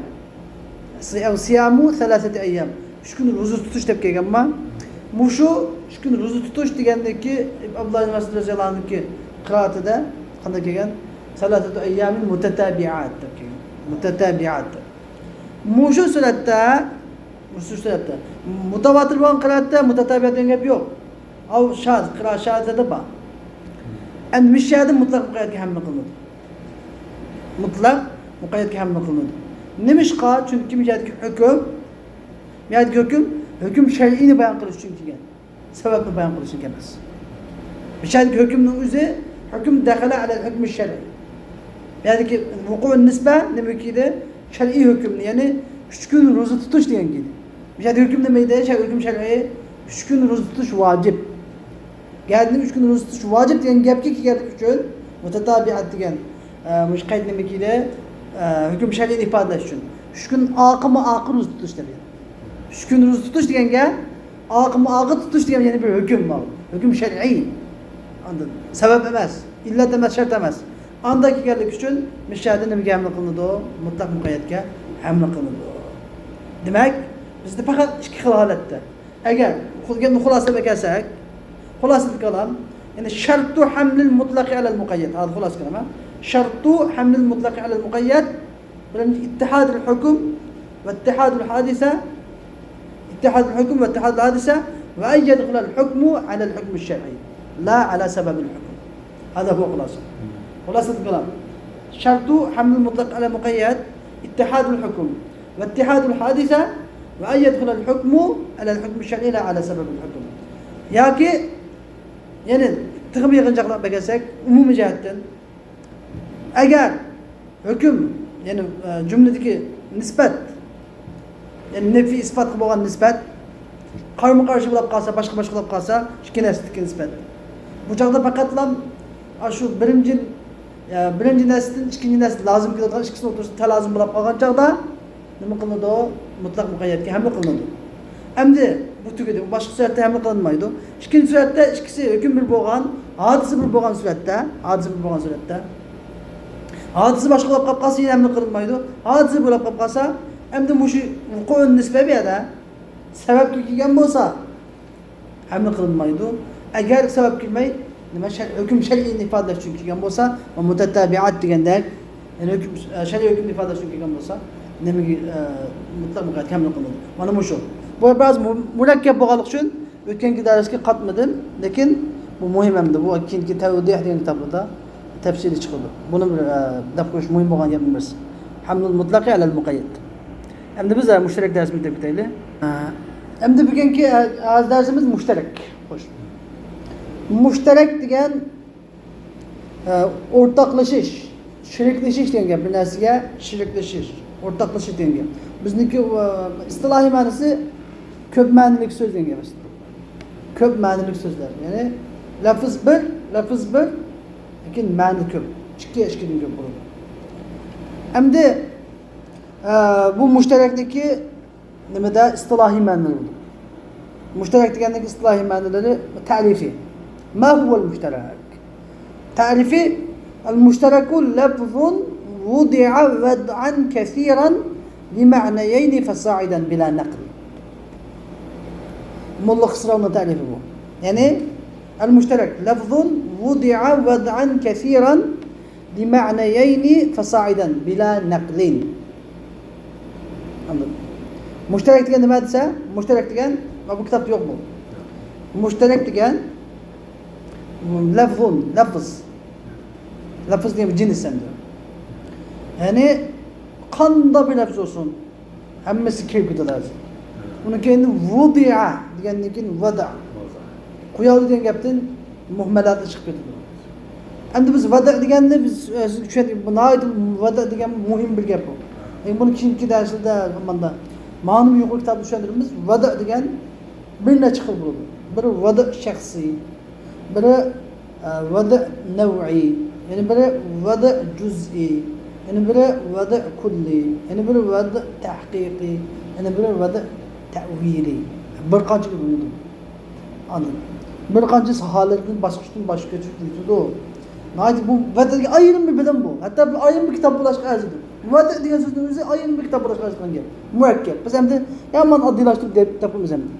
سىيامۇ سەلاسەتۇ ئەييام. ئۈچ كۈن روزا تۇتۇش دەپ كەلگەنما؟ مۇشۇ ئۈچ كۈن روزا تۇتۇش دېگەندىكى ئابدۇللا ئىبن مەسئۇد رەزىياللاھۇ ئەنھۇنىڭكى قىرائىتىدە قانداق كەلگەن؟ سەلاسەتۇ ئەييامىن مۇتەتابىئات دەپ كەلگەن. مۇتەتابىئات. مۇشۇ سۈرەتتە، مۇشۇ سۈرەتتە مۇتەۋاتىر بولغان قىرائەتتە مۇتەتابىئات دېگەن گەپ يوق. ئاۋۇ شاز، قىرائەت شازدا بار. ئەمدى مۇشۇ يەردە مۇتلەق مۇقەييەتكە ھەملە قىلىنىدۇ. مۇتلەق مۇقەييەتكە ھەملە قىلىنىدۇ. نېمىشقا؟ چۈنكى بۇ يەردىكى ھۆكۈم، بۇ يەردىكى ھۆكۈم، ھۆكۈم شەرئىينى بايان قىلىش ئۈچۈن كەلگەن. سەۋەبنى بايان قىلىش ئۈچۈن ئەمەس. بۇ يەردىكى ھۆكۈمنىڭ ئۆزى، ھۆكۈم دەخەلە ئەلەل ھۆكمى شەرئىي. بۇ يەردىكى ۋۇقۇئۇن نىسبە نېمە كىيدى؟ شەرئىي ھۆكۈمنى، يەنى ئۈچ كۈن روزا تۇتۇش دېگەن كىيدى. بۇ يەردە ھۆكۈم نېمە ئىدى؟ شەرئىي ھۆكۈم شەرئىي، ئۈچ كۈن روزا تۇتۇش ۋاجىپ. گەدىنى ئۈچ كۈن روزا تۇتۇش ۋاجىپ دېگەن گەپكە كەلگەنلىكى ئۈچۈن، مۇتەتابىئات دېگەن ئە، مۇشۇ قەيت نېمە كېلى؟ ئە، ھۆكۈم شەرئىينى ئىپادىلەش ئۈچۈن. ئۈچ كۈن ئاقىمۇ ئاقى روزا تۇتۇش دەپ. ئۈچ كۈن روزا تۇتۇش دېگەنگە، ئاقىمۇ ئاقى تۇتۇش دېگەن يەنە بىر ھۆكۈم بار. ھۆكۈم شەرئىي. ئاندىن سەۋەب ئەمەس، ئىللەت ئەمەس، شەرت ئەمەس. ئاندا كەلگەنلىكى ئۈچۈن مۇشۇ يەردە نېمىگە ھەملە قىلىنىدۇ؟ مۇتلەق مۇقەييەتكە ھەملە قىلىنىدۇ. دېمەك، بىزدە پەقەت ئىككى خىل ھالەتتە. ئەگەر خۇ-، گەپنى خۇلاسىلىپ كەلسەك، خۇلاسىل كالام، يەنى شەرتۇ ھەملىل مۇتلەقى ئەلەل مۇقەييەت. ھازىر خۇلاسە كالام، ھە؟ شەرتۇ ھەملىل مۇتلەقى ئەلەل مۇقەييەت، بىرىنچى، اتحادۇل ھۆكۈم ۋە اتحادۇل ھادىسە، اتحادۇل ھۆكۈم ۋە اتحادۇل ھادىسە ۋە ئەن يەدخۇلەل ھۆكمۇ ئەلەل ھۆكمى شەرئىي لا ئەلا سەبەبىل ھۆكۈم. هذا هو خلاصة. خلاصة الكلام. شرط حمل المطلق على المقيد اتحاد الحكم واتحاد الحادثة وأن يدخل الحكم على الحكم الشرعي لا على سبب الحكم. ياكى، يەنى تېخىمۇ يىغىنچاقلاپ بەرسەك، ئومۇمىي جەھەتتىن، ئەگەر ھۆكۈم، يەنى، ئە، جۈملىدىكى نىسبەت، يەنى نەپى ئىسپاتقا بولغان نىسبەت قارىمۇ قارشى بولاپ قالسا، باشقا باشقا بولاپ قالسا، ئىككى نەرسىدىكى نىسبەت. بۇ چاغدا پەقەتلا ئاشۇ بىرىنچى، ئە، بىرىنچى نەرسىدىن ئىككىنچى نەرسە لازىم كېلىدىغان، ئىككىسىنىڭ ئوتتۇرىسىدا تالازۇم بولاپ قالغان چاغدا نېمە قىلىنىدۇ؟ مۇتلەق مۇقەييەتكە ھەملە قىلىنىدۇ. ئەمدى بۇ تۈگىدى. بۇ باشقا سۈرەتتە ھەملە قىلىنمايدۇ. ئىككىنچى سۈرەتتە ئىككىسى ھۆكۈم بىر بولغان، ھادىسە بىر بولغان سۈرەتتە، ھادىسە بىر بولغان سۈرەتتە، ھادىسە باشقا بولۇپ قالىپ قالسا يەنە ھەملە قىلىنمايدۇ. ھادىسە بولۇپ قالىپ قالسا، ئەمدى مۇشۇ ۋۇقۇئۇن نىسبە بۇ يەردە سەۋەبكە كەلگەن بولسا، ھەملە قىلىنمايدۇ. ئەگەر سەۋەب كەلمەي، نېمە، شەر-، ھۆكۈم شەرئىينى ئىپادىلەش ئۈچۈن كەلگەن بولسا، ۋە مۇتەتابىئات دېگەندەك، يەنى ھۆكۈم، شەرئىي ھۆكۈمنى ئىپادىلەش ئۈچۈن كەلگەن بولسا، نېمىگە، ئە، مۇتلەق مۇقەييەت ھەملە قىلىنىدۇ. مانا مۇشۇ. بۇ بىراز مۇ-، مۇرەككەپ بولغانلىقى ئۈچۈن ئۆتكەنكى دەرسكە قاتمىدىم، لېكىن بۇ مۇھىم ئەمدى. بۇ كېيىنكى تەۋدىھ دېگەن كىتابلاردا تەپسىلىي چىقىدۇ. بۇنى بىر، ئە، دەپ قويۇش مۇھىم بولغان گەپنىڭ بىرسى. ھەملۇل مۇتلەقى ئەلەل مۇقەييەت. ئەمدى بىز، ئە، مۇشتەرەك دەرسىمىزنى ئۆتۈپ كېتەيلى. ئە، ئەمدى بۈگۈنكى، ئە، ھازىر دەرسىمىز مۇشتەرەك. خوش. مۇشتەرەك دېگەن، ئە، ئورتاقلىشىش، شېرىكلىشىش دېگەن گەپ. بىر نەرسىگە شېرىكلىشىش، ئورتاقلىشىش دېگەن گەپ. بىزنىڭكى، ئە، ئىستىلاھىي مەنىسى كۆپ مەنىلىك سۆز دېگەن گەپ. كۆپ مەنىلىك سۆزلەر. يەنى لەپىز بىر، لەپىز بىر، لېكىن مەنە كۆپ. ئىككى، ئىككىدىن كۆپ بولىدۇ. ئەمدى، ئە، بۇ مۇشتەرەكنىڭكى نېمىدە ئىستىلاھىي مەنىلىرى بولىدۇ. مۇشتەرەك دېگەننىڭ ئىستىلاھىي مەنىلىرى تەرىپى. ما هو المشترك؟ تەرىپى، المشترك لفظ وضع وضعا كثيرا لمعنيين فصاعدا بلا نقل. موللا خىسراۋنىڭ تەرىپى بۇ. يەنى، المشترك لفظ وضع وضعا كثيرا لمعنيين فصاعدا بلا نقل. ئاندىن مۇشتەرەك دېگەن نېمە دېسە، مۇشتەرەك دېگەن، مانا بۇ كىتابتا يوق بۇ. مۇشتەرەك دېگەن لەفزۇن، لەفز. لەفز دېگەن بىر جىنس ئەمدى. يەنى قانداق بىر لەفز بولسۇن، ھەممىسى كىرىپ كېتىدۇ ھازىر. ئۇنىڭ كەينىدىن ۋۇدىئە دېگەندىن كېيىن ۋەدە. قويالدى دېگەن گەپتىن مۇھمەلاتى چىقىپ كېتىدۇ. ئەمدى بىز ۋەدە دېگەننى بىز، ئە، سىزگە چۈشەندۈرۈپ، بۇ ناھايىتى ۋەدە دېگەن مۇھىم بىر گەپ بۇ. ئەمدى بۇنى كېيىنكى دەرسلەردە ماندا مانا يۇقىرى كىتابتا چۈشەندۈرىمىز. ۋەدە دېگەن بىر نەچچە خىل بولىدۇ. بىرى ۋەدە شەخسىي، بىرى، ئە، ۋەدە نەۋئىي، يەنە بىرى ۋەدە جۈزئىي، يەنە بىرى ۋەدە كۇللىي، يەنە بىرى ۋەدە تەھقىقىي، يەنە بىرى ۋەدە تەئۋىلىي. بىر قانچە بولىدۇ. ئاندىن بىر قانچە ساھەلەردىن باسقۇچتىن باسقۇچقا كۆچۈرۈپ كېتىدۇ. ناھايىتى بۇ ۋەدە دېگەن ئايرىم بىر بىلىم بۇ. ھەتتا بىر ئايرىم بىر كىتاب بولۇشقا ئەرزىيدۇ. ۋەدە دېگەن سۆزنىڭ ئۆزى ئايرىم بىر كىتاب بولۇشقا ئەرزىيدىغان گەپ. مۇرەككەپ. بىز ئەمدى يامان ئاددىيلاشتۇرۇپ دەپ، دەپ قويىمىز ئەمدى.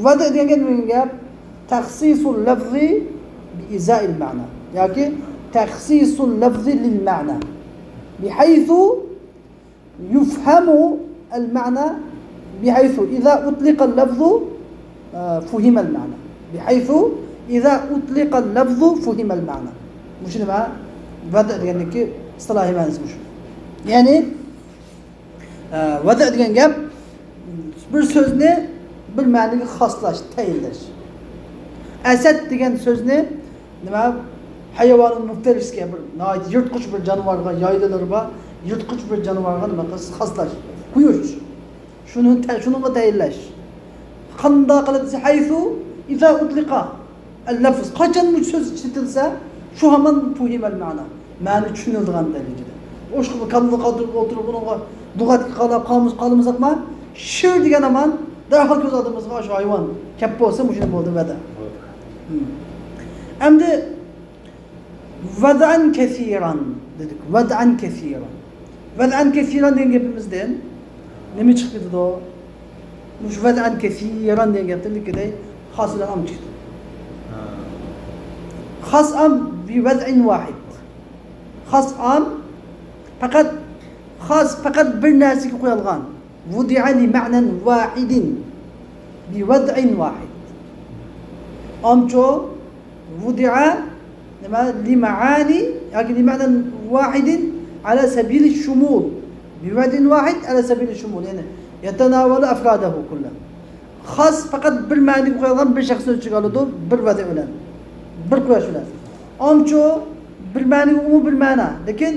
ۋەدە دېگەن گەپ نېمە گەپ؟ تەخسىسۇل لەفزى بىئىزائىل مەنا. ياكى تەخسىسۇل لەفزى لىل مەنا. بىھەيسۇ يۇفھەمۇ ئەل مەنا، بىھەيسۇ ئىزا ئۇتلىقەل لەفزۇ، ئە، فۇھىمەل مەنا. بىھەيسۇ ئىزا ئۇتلىقەل لەفزۇ فۇھىمەل مەنا. مۇشۇ نېمە؟ ۋەدە دېگەننىڭكى ئىستىلاھىي مەنىسى مۇشۇ. يەنى، ئە، ۋەدە دېگەن گەپ بىر سۆزنى بىر مەنىگە خاسلاش، تەيىنلەش. ئەسەد دېگەن سۆزنى نېمە، ھايۋانۇل مۇفتەرىسكە، بىر ناھايىتى يىرتقۇچ بىر جانىۋارغا، يايلىلىرى بار يىرتقۇچ بىر جانىۋارغا نېمە قىلىش، خاسلاش، قويۇش. شۇنى تە-، شۇنىڭغا تەيىنلەش. قانداق قىلىپ دېسە، ھەيسۇ ئىزا ئۇتلىقا ئەل لەفز. قاچان بۇ سۆز ئىشلىتىلسە، شۇ ھامان فۇھىمەل مەنا. مەنە چۈشىنىلىدىغان دەرىجىدە. ئوشۇقنى كاللىدا قالدۇرۇپ ئولتۇرۇپ، ئۇنىڭغا لۇغەتكە قاراپ قالمىساقما، شىر دېگەن ھامان دەرھال كۆز ئالدىمىزغا شۇ ھايۋان كەپ بولسا، مۇشۇنى بولدى ۋەدە. ئەمدى ۋەدئەن كەسىرەن دېدۇق. ۋەدئەن كەسىرەن. ۋەدئەن كەسىرەن دېگەن گېپىمىزدىن نېمە چىقىپ كېتىدۇ؟ مۇشۇ ۋەدئەن كەسىرەن دېگەن گەپتىن لېكىدەي خاس بىلەن ئام چىقتى. خاس ئام بىۋەدئىن ۋاھىد. خاس ئام پەقەت، خاس پەقەت بىر نەرسىگە قويۇلغان. ۋۇدىئە لىمەنەن ۋاھىدىن بىۋەدئىن ۋاھىد. ئامچۇ ۋۇدىئە نېمە؟ لىمەئانى ياكى لىمەنەن ۋاھىدىن ئەلە سەبىلى شۇمۇل. بىۋەدئىن ۋاھىد ئەلە سەبىلى شۇمۇل. يەنى يەتەناۋەلۇ ئەفرادەھۇ كۇللەن. خاس پەقەت بىر مەنىگە قويۇلغان بىر شەخسنى ئۆز ئىچىگە ئالىدۇ، بىر ۋەدە بىلەن، بىر قۇياش بىلەن. ئامچۇ بىر مەنىگە ئۇمۇ بىر مەنە، لېكىن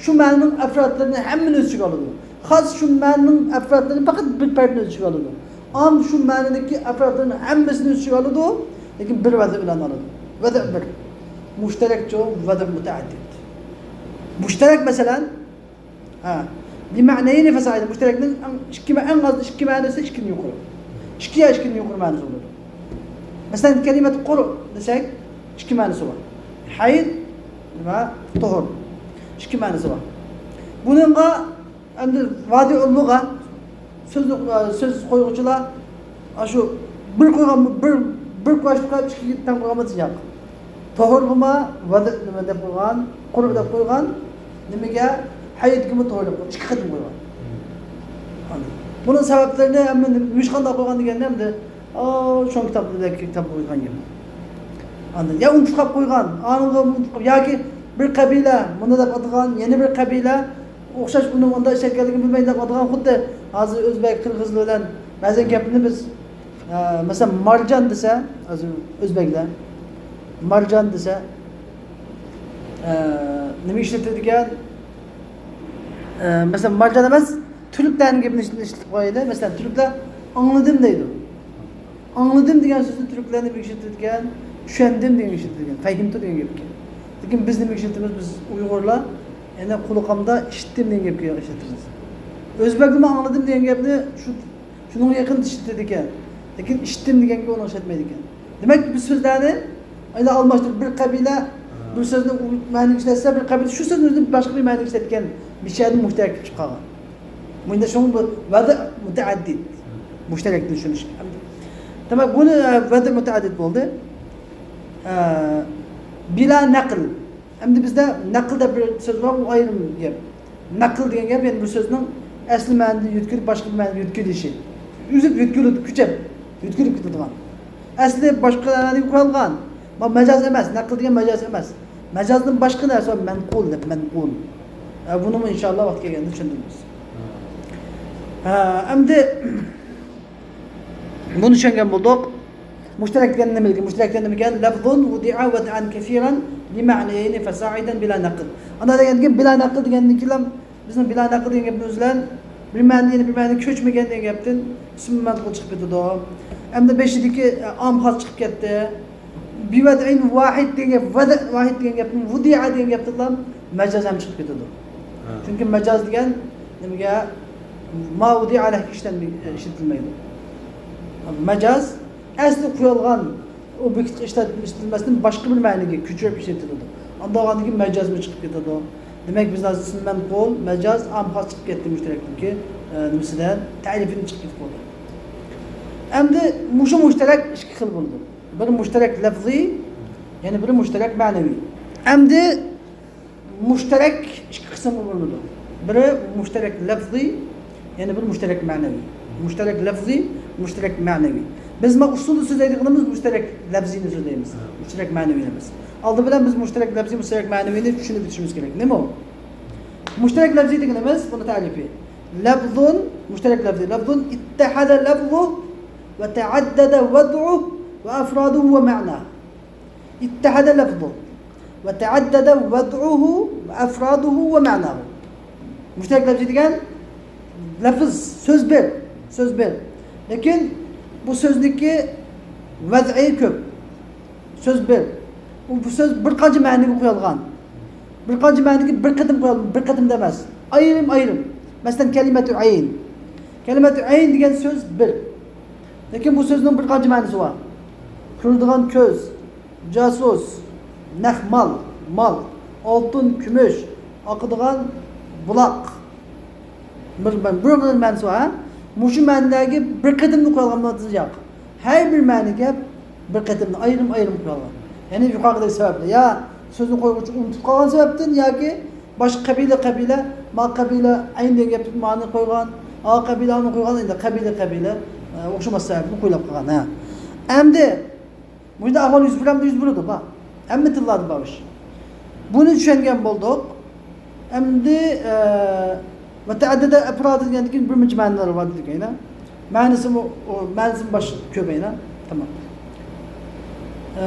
شۇ مەنىنىڭ ئەفرادلىرىنى ھەممىنى ئۆز ئىچىگە ئالىدۇ. خاس شۇ مەنىنىڭ ئەفرادلىرىنى پەقەت بىر پەردىنى ئۆز ئىچىگە ئالىدۇ. ئام شۇ مەنىدىكى ئەفرادلىرىنىڭ ھەممىسىنى ئۆز ئىچىگە ئالىدۇ، لېكىن بىر ۋەدە بىلەن ئالىدۇ. ۋەدە بىر. مۇشتەرەكچۇ، ۋەدە مۇتەئەددىد. مۇشتەرەك، مەسىلەن، ھە، بىمەنەينى فەسائىدە، مۇشتەرەكنىڭ ئەڭ، ئىككى مە-، ئەڭ ئاز ئىككى مەنىسى ئىككىدىن يۇقىرى. ئىككى يا ئىككىدىن يۇقىرى مەنىسى بولىدۇ. مەسىلەن، كەلىمەت قۇر دېسەك، ئىككى مەنىسى بار. ھەيز ۋە تۇھۇر. ئىككى مەنىسى بار. بۇنىڭغا ئەمدى ۋادىئۇل لۇغە، سۆز، سۆز قويغۇچىلار، ئاشۇ بىر قويغان، بىر، بىر قۇياشنى قويۇپ، ئىككىگە تەڭ قويغانمىز ياق. تۇھۇرغىمۇ ۋەدە نېمە دەپ قويغان، قۇر دەپ قويغان، نېمىگە؟ ھەيزگىمۇ تۇھۇر دەپ قويغان، ئىككى قېتىم قويغان. بۇنىڭ سەۋەبلىرىنى ھەممە نېمە، ھېچقانداق قويغان دېگەندە ئەمدى، ئاۋۇ چوڭ كىتابلىرىدىكى كىتاب قويغان گەپ. ئاندىن يا ئۇنتۇپ قاپ قويغان، ئاڭغا ئۇنتۇپ قاپ، ياكى بىر قەبىلە مۇنى دەپ ئاتىغان، يەنە بىر قەبىلە ئوخشاش ئۇنىڭ ئۇنداق ئىشلەتكەنلىكىنى بىلمەي دەپ ئاتىغان، خۇددى ھازىر ئۆزبەك، قىرغىز بىلەن بەزەن گەپنى بىز، ئە، مەسىلەن، مارجان دېسە، ھازىر ئۆزبەكلەر مارجان دېسە، ئە، نېمە ئىشلىتىدىكەن؟ ئە، مەسىلەن، مارجان ئەمەس، تۈركلەرنىڭ گېپىنى ئىشلىتىپ قويايلى. مەسىلەن، تۈركلەر ئاڭلىدىم دەيدۇ. ئاڭلىدىم دېگەن سۆزنى تۈركلەر نېمىگە ئىشلىتىدىكەن؟ چۈشەندىم دېگەنگە ئىشلىتىدىكەن. فەھىمتۇ دېگەن گەپكەن. لېكىن بىز نېمىگە ئىشلىتىمىز؟ بىز ئۇيغۇرلار يەنە قۇلىقىمدا ئىشىتتىم دېگەن گەپكە ئىشلىتىمىز. ئۆزبەكلىرمۇ ئاڭلىدىم دېگەن گەپنى شۇ، شۇنىڭغا يېقىن ئىشلىتىدىكەن. لېكىن ئىشىتتىم دېگەنگە ئۇنى ئىشلەتمەيدىكەن. دېمەك، بىز سۆزلەرنى ئايلا ئالماشتۇرۇپ، بىر قەبىلە بىر سۆزنى ئۇ مەنىگە ئىشلەتسە، بىر قەبىلە شۇ سۆزنى ئۆزىنى باشقا بىر مەنىگە ئىشلەتكەن، مىشەدىن مۇشتەرەك كېلىپ چىققان. بۇ ئەمدى شۇڭا بۇ ۋەدە مۇتەئەددىد. مۇشتەرەكنى چۈشىنىش. دېمەك، بۇنى، ئە، ۋەدە مۇتەئەددىد بولدى. ئە، بىلا نەقل. ئەمدى بىزدە نەقل دەپ بىر سۆز بار، ئۇ ئايرىم گەپ. نەقل دېگەن گەپ، يەنى بىر سۆزنىڭ ئەسلى مەنىدىن يۆتكىلىپ، باشقا بىر مەنىگە يۆتكىلىشى. ئۈزۈپ يۆتكىلىدۇ، كۆچۈرۈپ يۆتكىلىپ كېتىدىغان. ئەسلى باشقا مەنىگە قويۇلغان. بۇ مەجاز ئەمەس، نەقل دېگەن مەجاز ئەمەس. مەجازدىن باشقا نەرسە بار، مەنقۇل دەپ، مەنقۇل. ئە، بۇنىمۇ ئىنشاللا ۋاقتى كەلگەندە چۈشەندۈرىمىز. ھە، ئەمدى بۇنى چۈشەنگەن بولدۇق. مۇشتەرەك دېگەن نېمە دېگەن؟ مۇشتەرەك دېگەن نېمە دېگەن؟ لەفزۇن ۋۇدىئە ۋەدئەن كەسىرەن بىمەئنەينى فەسائىدەن بىلا نەقل. ئانداق دېگەندىن كېيىن بىلا نەقل دېگەندىن كېيىن بىزنىڭ بىلا نەقل دېگەن گەپنىمىز بىلەن بىر مەنىدىن يەنە بىر مەنىگە كۆچمىگەن دېگەن گەپتىن ئىسمى مەنقۇل چىقىپ كېتىدۇ. ئەمدى بېشىدىكى، ئە، ئام خاس چىقىپ كەتتى. بىۋەدئىن ۋاھىد دېگەن گەپ، ۋەدئ ۋاھىد دېگەن گەپتىن، ۋۇدىئە دېگەن گەپتىنلا مەجاز ھەم چىقىپ كېتىدۇ. ھە. چۈنكى مەجاز دېگەن نېمىگە؟ ما ۋۇدىئە لەھكە ئىشلەتمەي-، ئىشلىتىلمەيدۇ. مەجاز ئەسلى قويۇلغان ئوبيېكتقا ئىشلەت-، ئىشلىتىلمەستىن باشقا بىر مەنىگە كۆچۈرۈپ ئىشلىتىلىدۇ. ئانداق بولغاندىن كېيىن مەجازمۇ چىقىپ كېتىدۇ. دېمەك، بىز ھازىر ئىسمى مەنقۇل، مەجاز، ئام خاس چىقىپ كەتتى مۇشتەرەكنىڭكى، ئە، نېمىسىدە، تەرىپىدىن چىقىپ كېتىپ بولدى. ئەمدى مۇشۇ مۇشتەرەك ئىككى خىل بولىدۇ. بىرى مۇشتەرەك لەفزىي، يەنە بىرى مۇشتەرەك مەنىۋى. ئەمدى مۇشتەرەك ئىككى قىسىمغا بۆلۈنىدۇ. بىرى مۇشتەرەك لەفزىي، يەنە بىرى مۇشتەرەك مەنىۋى. مۇشتەرەك لەفزىي، مۇشتەرەك مەنىۋى. بىز مانا ئۇسسۇلدا سۆزلەيدىغىنىمىز مۇشتەرەك لەفزىينى سۆزلەيمىز. ھە. مۇشتەرەك مەنىۋىنى ئەمەس. ئالدى بىلەن بىز مۇشتەرەك لەفزىي، مۇشتەرەك مەنىۋىنى چۈشىنىپ ئۆتۈشىمىز كېرەك. نېمە ئۇ؟ مۇشتەرەك لەفزىي دېگىنىمىز، بۇنى تەرىپى. لەفزۇن، مۇشتەرەك لەفزىي. لەفزۇن ئىتتەھەدە لەفزۇ ۋە تەئەددەدە ۋەدئۇ ۋە ئەفرادۇ ۋە مەنا. ئىتتەھەدە لەفزۇ ۋە تەئەددەدە ۋەدئۇھۇ ۋە ئەفرادۇھۇ ۋە مەناھۇ. مۇشتەرەك لەفزىي دېگەن لەفز، سۆز بىر، سۆز بىر. لېكىن بۇ سۆزنىڭكى ۋەزئى كۆپ. سۆز بىر. ئۇ، بۇ سۆز بىر قانچە مەنىگە قويۇلغان. بىر قانچە مەنىگە بىر قېتىم قويالىمىز، بىر قېتىمدا ئەمەس. ئايرىم-ئايرىم. مەسىلەن، كەلىمەتۇ ئەين. كەلىمەتۇ ئەين دېگەن سۆز بىر. لېكىن بۇ سۆزنىڭ بىر قانچە مەنىسى بار. كۆرىدىغان كۆز، جاسۇس، نەق مال، مال، ئالتۇن، كۈمۈش، ئاقىدىغان بۇلاق. بىر، بىر، بىر مەنىسى بار، ھە؟ مۇشۇ مەنىلەرگە بىر قېتىمدا قويۇلغان مەنىسى يوق. ھەر بىر مەنىگە بىر قېتىمدا ئايرىم-ئايرىم قويۇلغان. يەنى يۇقىرىقىدەك سەۋەبلەر. يا سۆزنى قويغۇچى ئۇنتۇپ قالغان سەۋەبتىن ياكى باشقا قەبىلە، قەبىلە، ما قەبىلە ئەين دېگەن گەپتىن مانى قويغان، ئا قەبىلە ئانى قويغان، ئەمدى قەبىلە، قەبىلە، ئە، ئوخشىماس سەۋەبتىن قويۇلۇپ قالغان، ھە. ئەمدى مۇشۇنداق ئەھۋال يۈز بېرەمدۇ؟ يۈز بېرىدۇ، بار. ھەممە تىللاردا بار ئىش. بۇنى چۈشەنگەن بولدۇق. ئەمدى، ئە، مۇتەئەددىدە ئەپرادى دېگەندىن كېيىن بىر مۇنچە مەنىلەر بار دېدۇق، ئەينە. مەنىسىمۇ، ئۇ، مەنىسىمۇ باشقا كۆپ، ئەينە. تامام. ئە،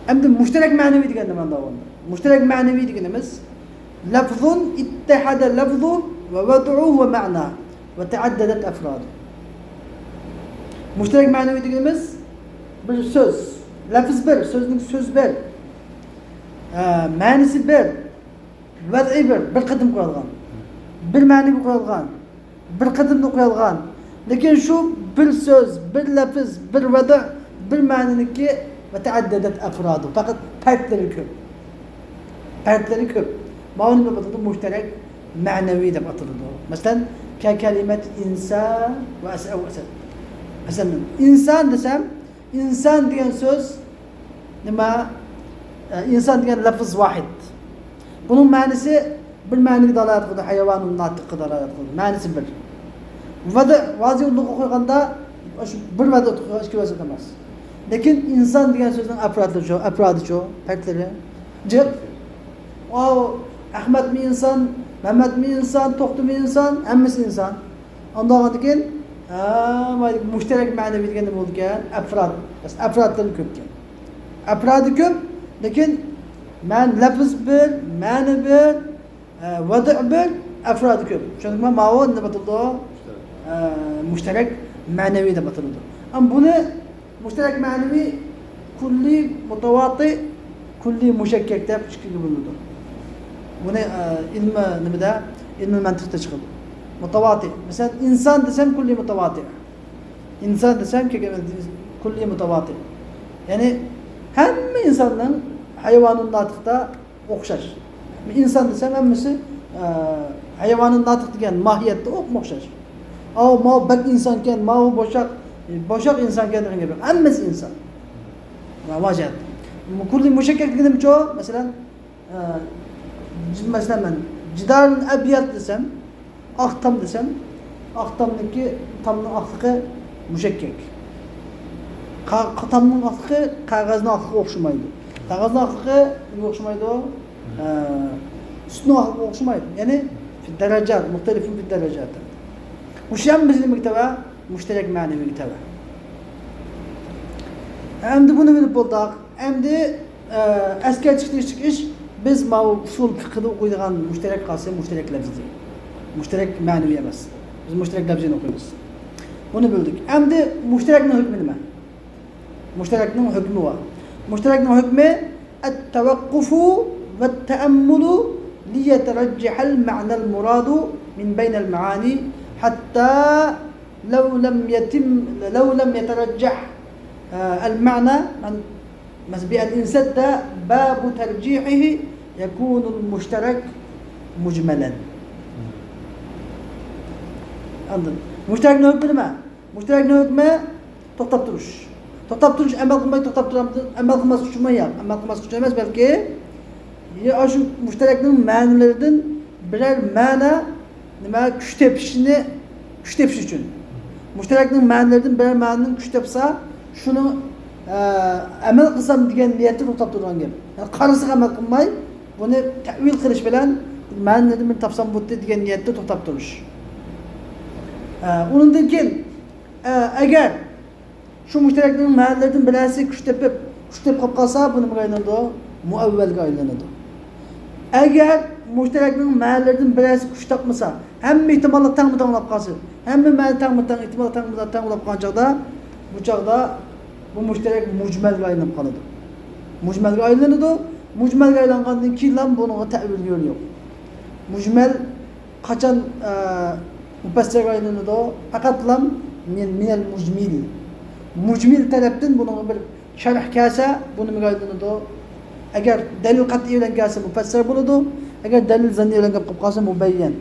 ئەمدى مۇشتەرەك مەنىۋى دېگەندە مانا داۋامدا. مۇشتەرەك مەنىۋى دېگىنىمىز لەفزۇن ئىتتەھەدە لەفزۇ ۋە ۋەدۇ ۋە مەنا ۋە تەئەددەدەت ئەفرادۇ. مۇشتەرەك مەنىۋى دېگىنىمىز بىر سۆز، لەفز بىر، سۆزنىڭ سۆز بىر، ئە، مەنىسى بىر، ۋەدئى بىر، بىر قېتىم قويۇلغان، بىر مەنىگە قويۇلغان، بىر قېتىمدا قويۇلغان. لېكىن شۇ بىر سۆز، بىر لەپز، بىر ۋەدە، بىر مەنىنىڭكى مۇتەئەددىدەت ئەفرادۇ. پەقەت پەردلىرى كۆپ. پەردلىرى كۆپ. ماۋۇنى نېمە دەپ ئاتىلىدۇ؟ مۇشتەرەك مەنىۋى دەپ ئاتىلىدۇ. مەسىلەن، كە كەلىمەت ئىنسان ۋە ئەس-، ئەسەن. مەسىلەن، ئىنسان دېسەم، ئىنسان دېگەن سۆز نېمە؟ ئە، ئىنسان دېگەن لەپز ۋاھىد. بۇنىڭ مەنىسى بىر مەنىگە دالالەت قىلىدۇ، ھايۋانۇن ناتىققا دالالەت قىلىدۇ. مەنىسى بىر. ۋەدە، ۋازى ئۇللۇققا قويغاندا، شۇ بىر ۋەدە قويغان ئىككى ۋەزىن ئەمەس. لېكىن ئىنسان دېگەن سۆزنىڭ ئەپرادىچۇ، ئەپرادىچۇ، پەردلىرى جىق. ئاۋۇ ئەخمەتمۇ ئىنسان، مەمەتمۇ ئىنسان، توختىمۇ ئىنسان، ھەممىسى ئىنسان. ئاندىن كېيىن، ھە، مۇشتەرەك مەنىۋى دېگەن نېمە بولىدىكەن؟ ئەپراد. ئەپرادتىن كۆپكەن. ئەپرادى كۆپ، لېكىن مەن لەپز بىر، مەنە بىر، ئە، ۋەدە بىر، ئەپرادى كۆپ. چۈشەندىڭمۇ؟ ماۋۇ نېمە ئاتىلىدۇ؟ ئە، مۇشتەرەك مەنىۋى دەپ ئاتىلىدۇ. ئەمما بۇنى مۇشتەرەك مەنىۋى كۈللى مۇتەۋاتىر، كۈللى مۇشەككەك دەپ ئىككىگە بۆلۈنىدۇ. بۇنى، ئە، ئىلمى نېمىدە؟ ئىلمى مەنتىقتا چىقىدۇ. مۇتەۋاتىر. مەسىلەن، ئىنسان دېسەم كۈللى مۇتەۋاتىر. ئىنسان دېسەم كۈللى مۇتەۋاتىر. يەنى ھەممە ئىنساننىڭ ھايۋانۇن ناتىقتا ئوخشاش. ئىنسان دېسەم ھەممىسى، ئە، ھايۋانۇن ناتىق دېگەن ماھىيەتتە ئوپمۇ ئوخشاش. ئاۋۇ، ماۋۇ بەك ئىنسانكەن، ماۋۇ بوشاق، بوشاق ئىنسانكەن دېگەن گەپ يوق. ھەممىسى ئىنسان. ۋاجىھەت. كۈللى مۇشەككەك دېگىنىمچۇ؟ مەسىلەن، ئە، مەسىلەن، مەن جىدارۇن ئەبيەت دېسەم، ئاق تام دېسەم، ئاق تامنىڭكى، تامنىڭ ئاقلىقى مۇشەككەك. قا-، قا-، تامنىڭ ئاقلىقى قەغەزنىڭ ئاقلىقىغا ئوخشىمايدۇ. قەغەزنىڭ ئاقلىقى نېمىگە ئوخشىمايدۇ؟ ئە، سۈتنىڭ ئاقلىقىغا ئوخشىمايدۇ. يەنى، في الدرجات، مختلف في الدرجات. مۇشۇ ھەممىسى نېمىگە تەۋە؟ مۇشتەرەك مەنىۋىگە تەۋە. ئەمدى بۇنى بىلىپ بولدۇق. ئەمدى، ئە، ئەسكەرتىشلىك ئىش، بىز ماۋۇ ئۇسۇل فىقھىدا ئوقۇيدىغان مۇشتەرەك قالسا مۇشتەرەك لەپزى. مۇشتەرەك مەنىۋى ئەمەس. بىز مۇشتەرەك لەپزىنى ئوقۇيمىز. بۇنى بىلدۇق. ئەمدى مۇشتەرەكنىڭ ھۆكمى نېمە؟ مۇشتەرەكنىڭ ھۆكمى بار. مۇشتەرەكنىڭ ھۆكمى التوقف والتأمل ليترجح المعنى المراد من بين المعاني حتى لو لم يتم، لو لم يترجح، آه، المعنى، من، مثلا، بأن انسد باب ترجيحه يكون المشترك مجملا. ئاندىن مۇشتەرەكنىڭ ھۆكمى نېمە؟ مۇشتەرەكنىڭ ھۆكمى توختاپ تۇرۇش. توختاپ تۇرۇش، ئەمەل قىلماي توختاپ تۇرامدۇ؟ ئەمەل قىلماسلىق ئۈچۈنمۇ؟ ياق، ئەمەل قىلماسلىق ئۈچۈن ئەمەس، بەلكى يا شۇ مۇشتەرەكنىڭ مەنىلىرىدىن بىرەر مەنە نېمە كۈچ تېپىشنى، كۈچ تېپىش ئۈچۈن. مۇشتەرەكنىڭ مەنىلىرىدىن بىرەر مەنىنىڭ كۈچ تاپسا، شۇنى، ئە، ئەمەل قىلسام دېگەن نىيەتتە توختاپ تۇرغان گەپ. يەنى قارىسىغا ئەمەل قىلماي، بۇنى تەئۋىل قىلىش بىلەن مەنىلىرىدىن بىرنى تاپسام بولدى دېگەن نىيەتتە توختاپ تۇرۇش. ئە، ئۇنىڭدىن كېيىن، ئە، ئەگەر شۇ مۇشتەرەكنىڭ مەنىلىرىدىن بىرەرسى كۈچ تېپىپ، كۈچ تېپىپ قاپقالسا، بۇ نېمىگە ئايلىنىدۇ؟ مۇئەۋۋەلگە ئايلىنىدۇ. ئەگەر مۇشتەرەكنىڭ مەنىلىرىدىن بىرەرسى كۈچ تاپمىسا، ھەممە ئېھتىماللىق تەڭمۇ تەڭ بولاپ قالسا، ھەممە مەنە تەڭمۇ تەڭ، ئېھتىماللىق تەڭمۇ تەڭ بولاپ قالغان چاغدا، بۇ چاغدا بۇ مۇشتەرەك مۇجمەلگە ئايلىنىپ قالىدۇ. مۇجمەلگە ئايلىنىدۇ. مۇجمەلگە ئايلانغاندىن كېيىنلا بۇنىڭغا تەئۋىل يولى يوق. مۇجمەل قاچان، ئە، مۇپەسسەرگە ئايلىنىدۇ؟ پەقەتلا مىن-، مىنەل مۇجمىل. مۇجمىل تەرەپتىن بۇنىڭغا بىر شەرھ كەلسە، بۇ نېمىگە ئايلىنىدۇ؟ ئەگەر دەلىل قەتئىي بىلەن كەلسە، مۇپەسسەر بولىدۇ. ئەگەر دەلىل زەننىي بىلەن كەپ قالسا، مۇبەييەن.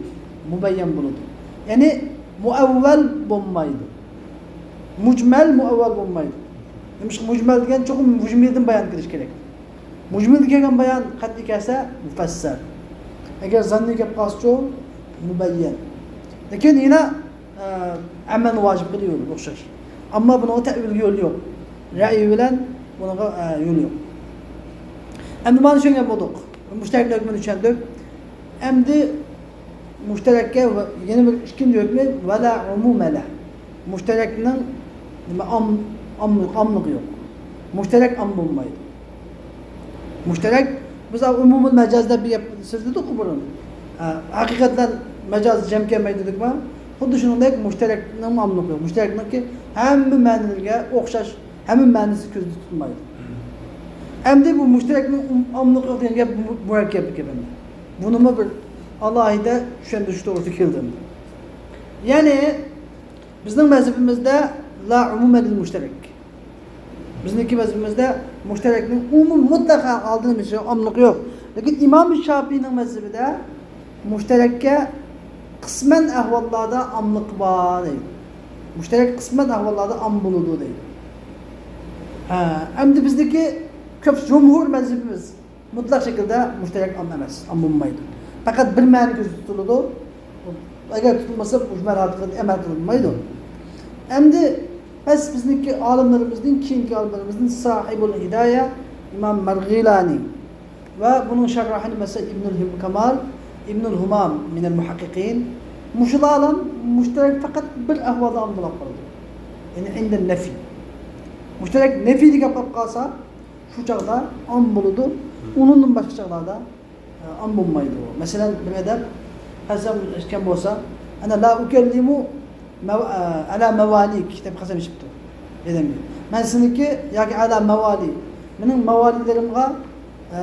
مۇبەييەن بولىدۇ. يەنى مۇئەۋۋەل بولمايدۇ. مۇجمەل مۇئەۋۋەل بولمايدۇ. نېمىشقا؟ مۇجمەل دېگەن چوقۇم مۇجمىلدىن بايان كېلىش كېرەك. مۇجمىلدىن كەلگەن بايان قەتئىي كەلسە مۇپەسسەر. ئەگەر زاننىي كەپ قالسىچۇ مۇبەييەن. لېكىن يەنە، ئە، ئەمەلنى ۋاجىپ قىلىۋېرىدۇ ئوخشاش. ئەمما بۇنىڭغا تەئۋىل يولى يوق. رەئي بىلەن بۇنىڭغا، ئە، يول يوق. ئەمدى مانا چۈشەنگەن بولدۇق. مۇشتەرەكنىڭ ھۆكمىنى چۈشەندۇق. ئەمدى مۇشتەرەككە ۋە يەنە بىر ئىككىنچى ھۆكمى ۋەلا ئومۇمەلە. مۇشتەرەكنىڭ نېمە، ئام-، ئام-، ئاملىقى يوق. مۇشتەرەك ئام بولمايدۇ. مۇشتەرەك، بىز ئومۇمىل مەجاز دەپ بىر گەپ سۆزلىدۇققۇ بۇرۇن. ھە، ھەقىقەتەن مەجاز جەم كەلمەيدۇ دېدۇقما؟ خۇددى شۇنىڭدەك مۇشتەرەكنىڭ ئاملىقى يوق. مۇشتەرەكنىڭكى ھەممە مەنىلىرىگە ئوخشاش، ھەممە مەنىسى كۆزدە تۇتۇلمايدۇ. ئەمدى بۇ مۇشتەرەكنىڭ ئوم-، ئاملىقى يوق دېگەن گەپ مۇ-، مۇرەككەپ گەپ ئەمدى. بۇنىمۇ بىر ئالاھىدە چۈشەندۈرۈش توغرىسىدا كېلىدۇ ئەمدى. يەنى بىزنىڭ مەزھىپىمىزدە لا ئومۇمەن لىل مۇشتەرەك. بىزنىڭكى مەزھىپىمىزدە مۇشتەرەكنىڭ ئومۇم مۇتلەق ھالدا نېمىسى ئاملىقى يوق. لېكىن ئىمام شاپىئىنىڭ مەزھىپىدە مۇشتەرەككە قىسمەن ئەھۋاللاردا ئاملىقى بار دەيدۇ. مۇشتەرەك قىسمەن ئەھۋاللاردا ئام بولىدۇ دەيدۇ. ھە، ئەمدى بىزدىكى كۆپ جۇمھۇر مەزھىپىمىز مۇتلەق شەكىلدە مۇشتەرەك ئام ئەمەس، ئام بولمايدۇ. پەقەت بىر مەنە كۆزدە تۇتۇلىدۇ. ئەگەر تۇتۇلمىسا، مۇجمەل ھالەتتە ئەمەل قىلىنمايدۇ. ئەمدى بەس بىزنىڭكى ئالىملىرىمىزدىن، كېيىنكى ئالىملىرىمىزدىن ساھىبۇل ھىدايە ئىمام مەرغىلانى ۋە بۇنىڭ شەرراھى مەسىلەن ئىبنۇل ھىم-، كامال، ئىبنۇل ھۇمام مىنەل مۇھەققىقىن. مۇشۇلارلا مۇشتەرەك پەقەت بىر ئەھۋالدا ئام بولۇپ قالىدۇ. يەنى ئىندەن نەفى. مۇشتەرەك نەفىدە گەپ بولۇپ قالسا، شۇ چاغدا ئام بولىدۇ. ئۇنىڭدىن باشقا چاغلاردا، ئە، ئام بولمايدۇ. مەسىلەن، بىر ئادەم قەسەم ئىچكەن بولسا، ئەنە لا ئۇكەللىمۇ مەۋ-، ئە، ئەلا مەۋالىك دەپ قەسەم ئىچىپتۇ. ئادەمگە. مەن سېنىڭكى ياكى ئەلا مەۋالى. مېنىڭ مەۋالىلىرىمغا، ئە،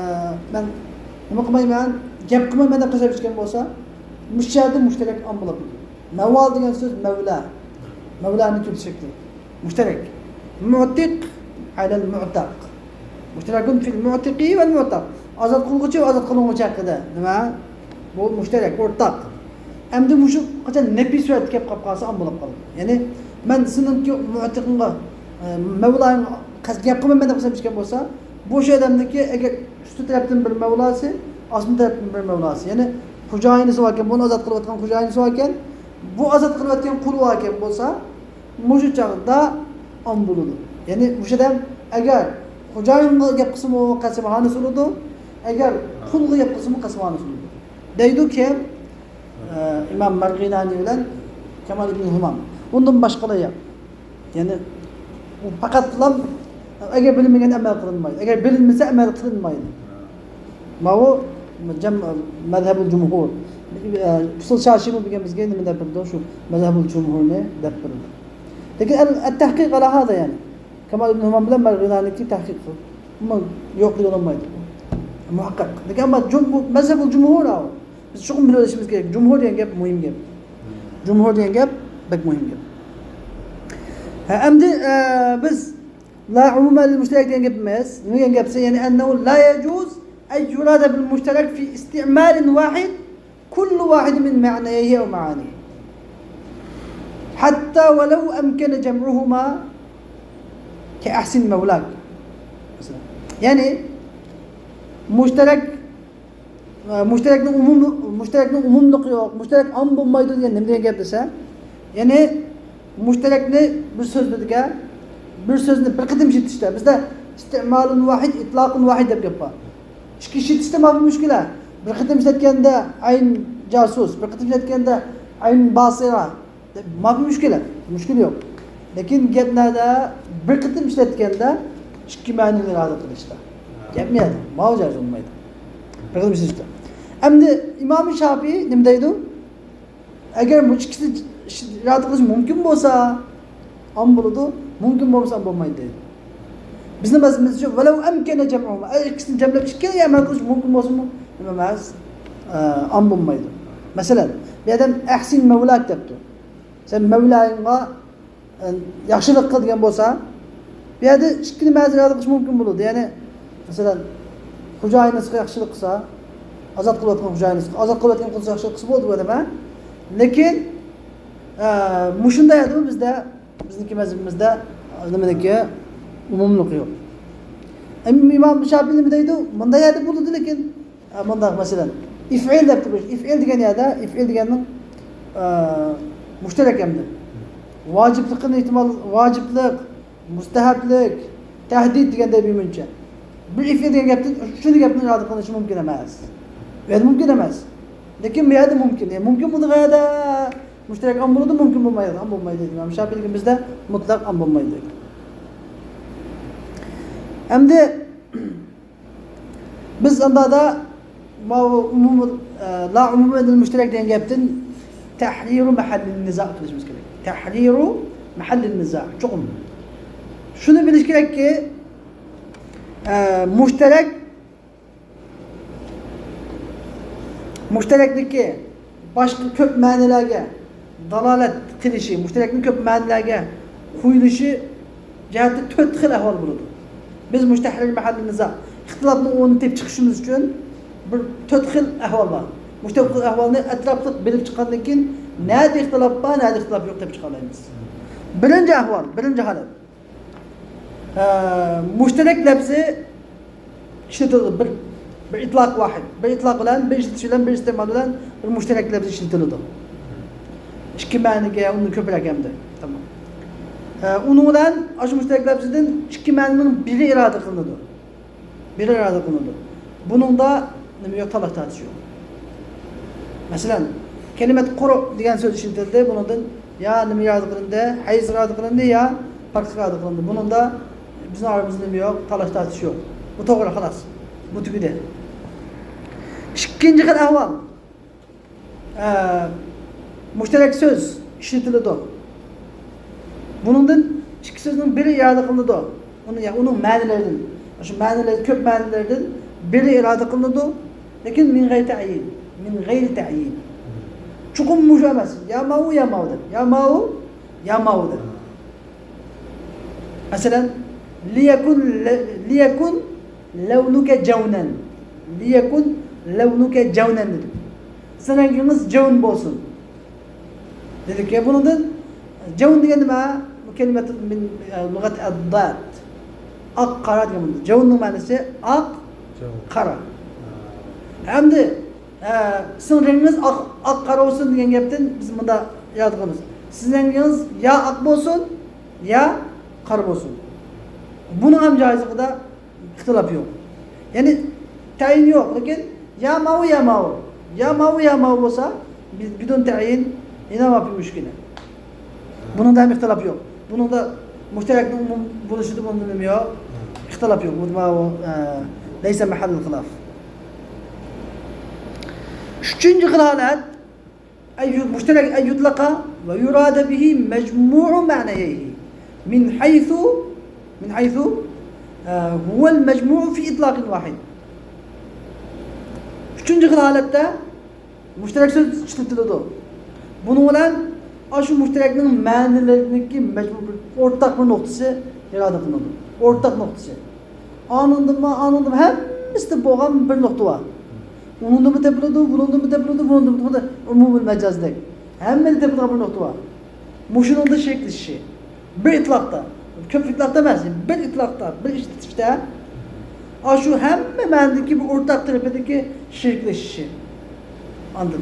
مەن نېمە قىلمايمەن، گەپ قىلمايمەن دەپ قەسەم ئىچكەن بولسا، مۇشۇ يەردە مۇشتەرەك ئام بولۇپ كېتىدۇ. مەۋال دېگەن سۆز مەۋلا. مەۋلانى كۆپ شەكلى. مۇشتەرەك. مۇتىق ئەلەل مۇتەق. مۇشتەرەكۇن فىل مۇتىقى ۋەل مۇتەق. ئازاد قىلغۇچى ۋە ئازاد قىلىنغۇچى ھەققىدە. نېمە؟ بۇ مۇشتەرەك، ئورتاق. ئەمدى مۇشۇ قاچان نەپىي سۈرەتتە كەپ قاپ قالسا، ئام بولۇپ قالىدۇ. يەنى، مەن سېنىڭكى مۇتىقىڭغا، ئە، مەۋلايىڭغا قەس-، گەپ قىلمايمەن دەپ قەسەم ئىچكەن بولسا، بۇ شۇ ئادەمنىڭكى ئەگەر ئۈستى تەرەپتىن بىر مەۋلاسى، ئاستى تەرەپتىن بىر مەۋلاسى. يەنى، خوجايىنىسى باركەن، بۇنى ئازاد قىلىۋاتقان خوجايىنىسى باركەن، بۇ ئازاد قىلىۋەتكەن قۇلى باركەن بولسا، مۇشۇ چاغدا ئام بولىدۇ. يەنى مۇشۇ ئادەم ئەگەر خوجايىنغا گەپ قىلسىمۇ قەسەمخانىسى بولىدۇ، ئەگەر قۇلغا گەپ قىلسىمۇ قەسەمخانىسى بولىدۇ. دەيدۇ كىم؟ ئە، ئىمام مەرغىلانى بىلەن كامال ئىبن ھۇمام. ئۇندىن باشقىلار يوق. يەنى ئۇ پەقەتلا ئەگەر بىلمىگەن ئەمەل قىلىنمايدۇ. ئەگەر بىلىنمىسە ئەمەل قىلىنمايدۇ. ماۋۇ جەم-، مەزھەبۇل جۇمھۇر. ئۇسۇل شاشىمۇ بۈگۈن بىزگە نېمە دەپ بېرىدۇ؟ شۇ مەزھەبۇل جۇمھۇرنى دەپ بېرىدۇ. لېكىن ئەل-، ئەت-تەھقىق ئەلا ھازا يەنى. كامال ئىبن ھۇمام بىلەن مەرغىلانىكى تەھقىق قىلىپ. ئۇمۇ يوق دېگىلى بولمايدۇ. مۇھەققەق. لېكىن ئەمما جۇم-، مەزھەبۇل جۇمھۇر ئاۋۇ. بىز چوقۇم بىلىۋېلىشىمىز كېرەك. جۇمھۇر دېگەن گەپ مۇھىم گەپ. جۇمھۇر دېگەن گەپ بەك مۇھىم گەپ. ھە، ئەمدى، ئە، بىز لا ئومۇمەن لىل مۇشتەرەك دېگەن گەپ ئەمەس. نېمە دېگەن گەپ دېسە، يەنى ئەننەھۇ لا يەجۇز ئەن يۇرادە بىل مۇشتەرەك فى ئىستىئمالىن ۋاھىد كۇللۇ ۋاھىدىن مىن مەئنەيھى ئەۋ مەئانىھى. ھەتتا ۋەلەۋ ئەمكەنە جەمئۇھۇما كە ئەھسىن مەۋلاك. مەسىلەن. يەنى مۇشتەرەك، ئە، مۇشتەرەكنىڭ ئومۇم-، مۇشتەرەكنىڭ ئومۇملۇقى يوق، مۇشتەرەك ئام بولمايدۇ دېگەن نېمە دېگەن گەپ دېسە، يەنى مۇشتەرەكنى بىر سۆزلىدىكەن، بىر سۆزنى بىر قېتىم ئىشلىتىشتە، بىزدە ئىستىمالۇن ۋاھىد، ئىتلاقۇن ۋاھىد دەپ گەپ بار. ئىككى ئىشلىتىشتە ماپى مۈشكۈلە. بىر قېتىم ئىشلەتكەندە ئەين جاسۇس، بىر قېتىم ئىشلەتكەندە ئەين باسىرا. دەپ ماپى مۈشكۈلە. مۈشكۈل يوق. لېكىن گەپ نەدە؟ بىر قېتىم ئىشلەتكەندە ئىككى مەنىنى ئىرادە قىلىشتا. گەپ نەدە؟ ماۋۇ جايىز بولمايدۇ. بىر قېتىم ئىشلىتىشتە. ئەمدى ئىمام شاپىئى نېمە دەيدۇ؟ ئەگەر بۇ ئىككىسى ئىرادە قىلىش مۇمكىن بولسا، ئام بولىدۇ، مۇمكىن بولمىسا، ئام بولمايدۇ دەيدۇ. بىزنىڭ مەزھىپىمىزچە، ۋەلەۋ ئەمكەنە جەمئۇھۇما، ئەگەر ئىككىسىنى جەملەپ ئىككىنى ئەمەل قىلىش مۇمكىن بولسىمۇ، نېمە ئەمەس، ئە، ئام بولمايدۇ. مەسىلەن، بۇ يەردە ئەھسىن مەۋلاك دەپتۇ. سەن مەۋلايىڭغا، ئە، ياخشىلىق قىل دېگەن بولسا، بۇ يەردە ئىككىنى مەنىسىنى ئىپادە قىلىش مۇمكىن بولىدۇ. يەنى، مەسىلەن، خوجايىنىڭىزغا ياخشىلىق قىلسا، ئازاد قىلىۋاتقان خوجايىنىڭىزغا، ئازاد قىلىۋاتقان قىلسا ياخشىلىق قىلسا بولىدۇ، بۇ يەردە. لېكىن، ئە، مۇشۇنداق ئەدىمۇ بىزدە بىزنىڭكى مەزھىپىمىزدە نېمىنىڭكى ئومۇملۇقى يوق. ئىمام شاپىئىي نېمە دەيدۇ؟ مۇنداق يەردە بولىدۇ، لېكىن، ئە، مۇنداق، مەسىلەن، ئىفئىل دەپ تۇرۇش. ئىفئىل دېگەن يەردە، ئىفئىل دېگەننىڭ، ئە، مۇشتەرەك ئەمدى. ۋاجىپلىقىنى ئېھتىمال، ۋاجىپلىق، مۇستەھەبلىك، تەھدىت دېگەندەك بىر مۇنچە. بىر ئىفئىل دېگەن گەپتىن، شۇ گەپنى ئىپادە قىلىشى مۇمكىن ئەمەس. بۇ يەردە مۇمكىن ئەمەس. لېكىن بۇ يەردە مۇمكىن. يەنى مۇمكىن بولىدىغان يەردە مۇشتەرەك ئام بولىدۇ، مۇمكىن بولمايدۇ، ئام بولمايدۇ دەيدۇ. ئىمام شاپىئىيلىكىمىزدە مۇتلەق ئام بولمايدۇ. ئەمدى بىز ئاندادا ماۋۇ ئومۇمىي، ئە، لا ئومۇمىي مۇشتەرەك دېگەن گەپتىن تەھرىرۇ مەھەللىن نىزا قىلىشىمىز كېرەك. تەھرىرۇ مەھەللىن نىزا. چوقۇم شۇنى بىلىش كېرەككى، ئە، مۇشتەرەك مۇشتەرەكلىكى باشقا كۆپ مەنىلەرگە دالالەت قىلىشى، مۇشتەرەكنىڭ كۆپ مەنىلەرگە قويۇلۇشى جەھەتتە تۆت خىل ئەھۋال بولىدۇ. بىز مۇشتەرەك مەھەللىن نىزا، ئىختىلاپنىڭ ئورنىنى تېپىپ چىقىشىمىز ئۈچۈن بىر تۆت خىل ئەھۋال بار. مۇشۇ تۆت خىل ئەھۋالنى ئەتراپلىق بىلىپ چىققاندىن كېيىن، نەدە ئىختىلاپ بار، نەدە ئىختىلاپ يوق دەپ چىقالايمىز. بىرىنچى ئەھۋال، بىرىنچى ھالەت. ئە، مۇشتەرەك لەپزى ئىشلىتىلىدۇ. بىر، بىر ئىتلاق ۋاھىد. بىر ئىتلاق بىلەن، بىر ئىشلىتىش بىلەن، بىر ئىستېمال بىلەن بىر مۇشتەرەك لەپزى ئىشلىتىلىدۇ. ئىككى مەنىگە، ئۇندىن كۆپرەك ھەمدە. تامام. ئە، ئۇنىڭ بىلەن ئاشۇ مۇشتەرەك لەپزىدىن ئىككى مەنىنىڭ بىرى ئىپادە قىلىنىدۇ. بىرى ئىپادە قىلىنىدۇ. بۇنىڭدا نېمە يوق، تالاش تارتىش يوق. مەسىلەن، كەلىمەت قۇرۇ دېگەن سۆز ئىشلىتىلدى. بۇنىڭدىن يا نېمە ئىپادە قىلىندى، ھەيز ئىپادە قىلىندى، يا پاكىتلىق ئىپادە قىلىندى. بۇنىڭدا بىزنىڭ ئارىمىزدا نېمە يوق، تالاش تارتىش يوق. بۇ توغرا، خالاس. بۇ تۈگىدى. ئىككىنچى خىل ئەھۋال. ئە، مۇشتەرەك سۆز ئىشلىتىلىدۇ. بۇنىڭدىن ئىككى سۆزنىڭ بىرى ئىپادە قىلىنىدۇ. ئۇنى، يەنى ئۇنىڭ مەنىلىرىدىن، شۇ مەنىلەر، كۆپ مەنىلەردىن بىرى ئىپادە قىلىنىدۇ. لېكىن مىن غەيرى تەئيىن، مىن غەيرى تەئيىن. چوقۇم مۇشۇ ئەمەس. يا ماۋۇ، يا ماۋۇ دەپ. يا ماۋۇ، يا ماۋۇ دەپ. مەسىلەن، لىيەكۇن لە-، لىيەكۇن لەۋنۇكە جەۋنەن. لىيەكۇن لەۋنۇكە جەۋنەن دېدى. سېنىڭ رەڭگىڭىز جەۋن بولسۇن. دېدىكى، بۇنىڭدىن جەۋن دېگەن نېمە؟ بۇ كەلىمەتۇ مىن، ئە، لۇغەت ئەددات. ئاق، قارا دېگەن بۇنىڭدا. جەۋننىڭ مەنىسى ئاق، جەۋن. قارا. ھا. ئەمدى، ئە، سېنىڭ رەڭگىڭىز ئاق، ئاق، قارا بولسۇن دېگەن گەپتىن بىز مۇنداق ئىپادە قىلىمىز. سىزنىڭ رەڭگىڭىز يا ئاق بولسۇن، يا قارا بولسۇن. بۇنىڭ ھەم جايىزلىقىدا ئىختىلاپ يوق. يەنى تەيىن يوق، لېكىن يا ماۋۇ، يا ماۋۇ. يا ماۋۇ، يا ماۋۇ بولسا، بىدۇن تەيىن، يەنە مافى مۇشكىلە. بۇنىڭدا ھەم ئىختىلاپ يوق. بۇنىڭدا مۇشتەرەكنىڭ ئومۇم بولۇشىدا بۇنىڭدا نېمە يوق؟ ئىختىلاپ يوق. بۇ ماۋۇ، ئە، لەيسە مەھەللۇل خىلاف. ئۈچىنچى خىل ھالەت، أن ي-، مۇشتەرەك، أن يطلق ويراد به مجموع معنييه من حيث، من حيث، ئە، هو المجموع في إطلاق واحد. ئۈچىنچى خىل ھالەتتە مۇشتەرەك سۆز ئىشلىتىلىدۇ. بۇنىڭ بىلەن ئاشۇ مۇشتەرەكنىڭ مەنىلىرىنىڭكى مەجمۇ-، بىر ئورتاق بىر نۇقتىسى ئىپادە قىلىنىدۇ. ئورتاق نۇقتىسى. ئانىڭدىنمۇ، ئانىڭدىنمۇ ھەممىسىدە بولغان بىر نۇقتا بار. ئۇنىڭدىنمۇ تېپىلىدۇ، بۇنىڭدىنمۇ تېپىلىدۇ، بۇنىڭدىنمۇ تېپىلىدۇ. ئومۇمىي مەجازدەك. ھەممىدە تېپىلىدىغان بىر نۇقتا بار. مۇشۇنىڭدا شېرىكلىشىشى. بىر ئىتلاقتا. كۆپ ئىتلاقتا ئەمەس، بىر ئىتلاقتا، بىر ئىشلىتىشتە. ئاشۇ ھەممە مەنىدىكى بىر ئورتاق تەرىپىدىكى شېرىكلىشىشى. ئاندىن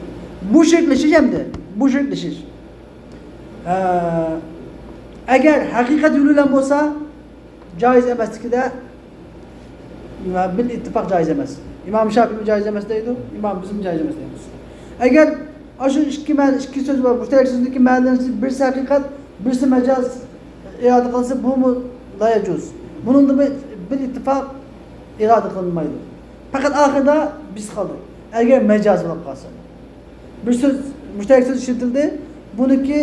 بۇ شېرىكلىشىش ئەمدى. بۇ شېرىكلىشىش. ئە، ئەگەر ھەقىقەت يولى بىلەن بولسا، جائىز ئەمەسلىكىدە بىل ئىتتىپاق جائىز ئەمەس. ئىمام شاپىئىمۇ جائىز ئەمەس دەيدۇ، ئىمام بىزمۇ جائىز ئەمەس دەيمىز. ئەگەر ئاشۇ ئىككى مەنە، ئىككى سۆز بار، مۇشتەرەك سۆزنىڭكى مەنىلىرى بىرسى ھەقىقەت، بىرسى مەجاز ئىپادە قىلسا، بۇمۇ لا يەجۇز. بۇنىڭدا بىر، بىل ئىتتىپاق ئىپادە قىلىنمايدۇ. پەقەت ئاخىرىدا بىز قالدۇق. ئەگەر مەجاز بولۇپ قالسا. بىر سۆز، مۇشتەرەك سۆز ئىشلىتىلدى. بۇنىڭكى،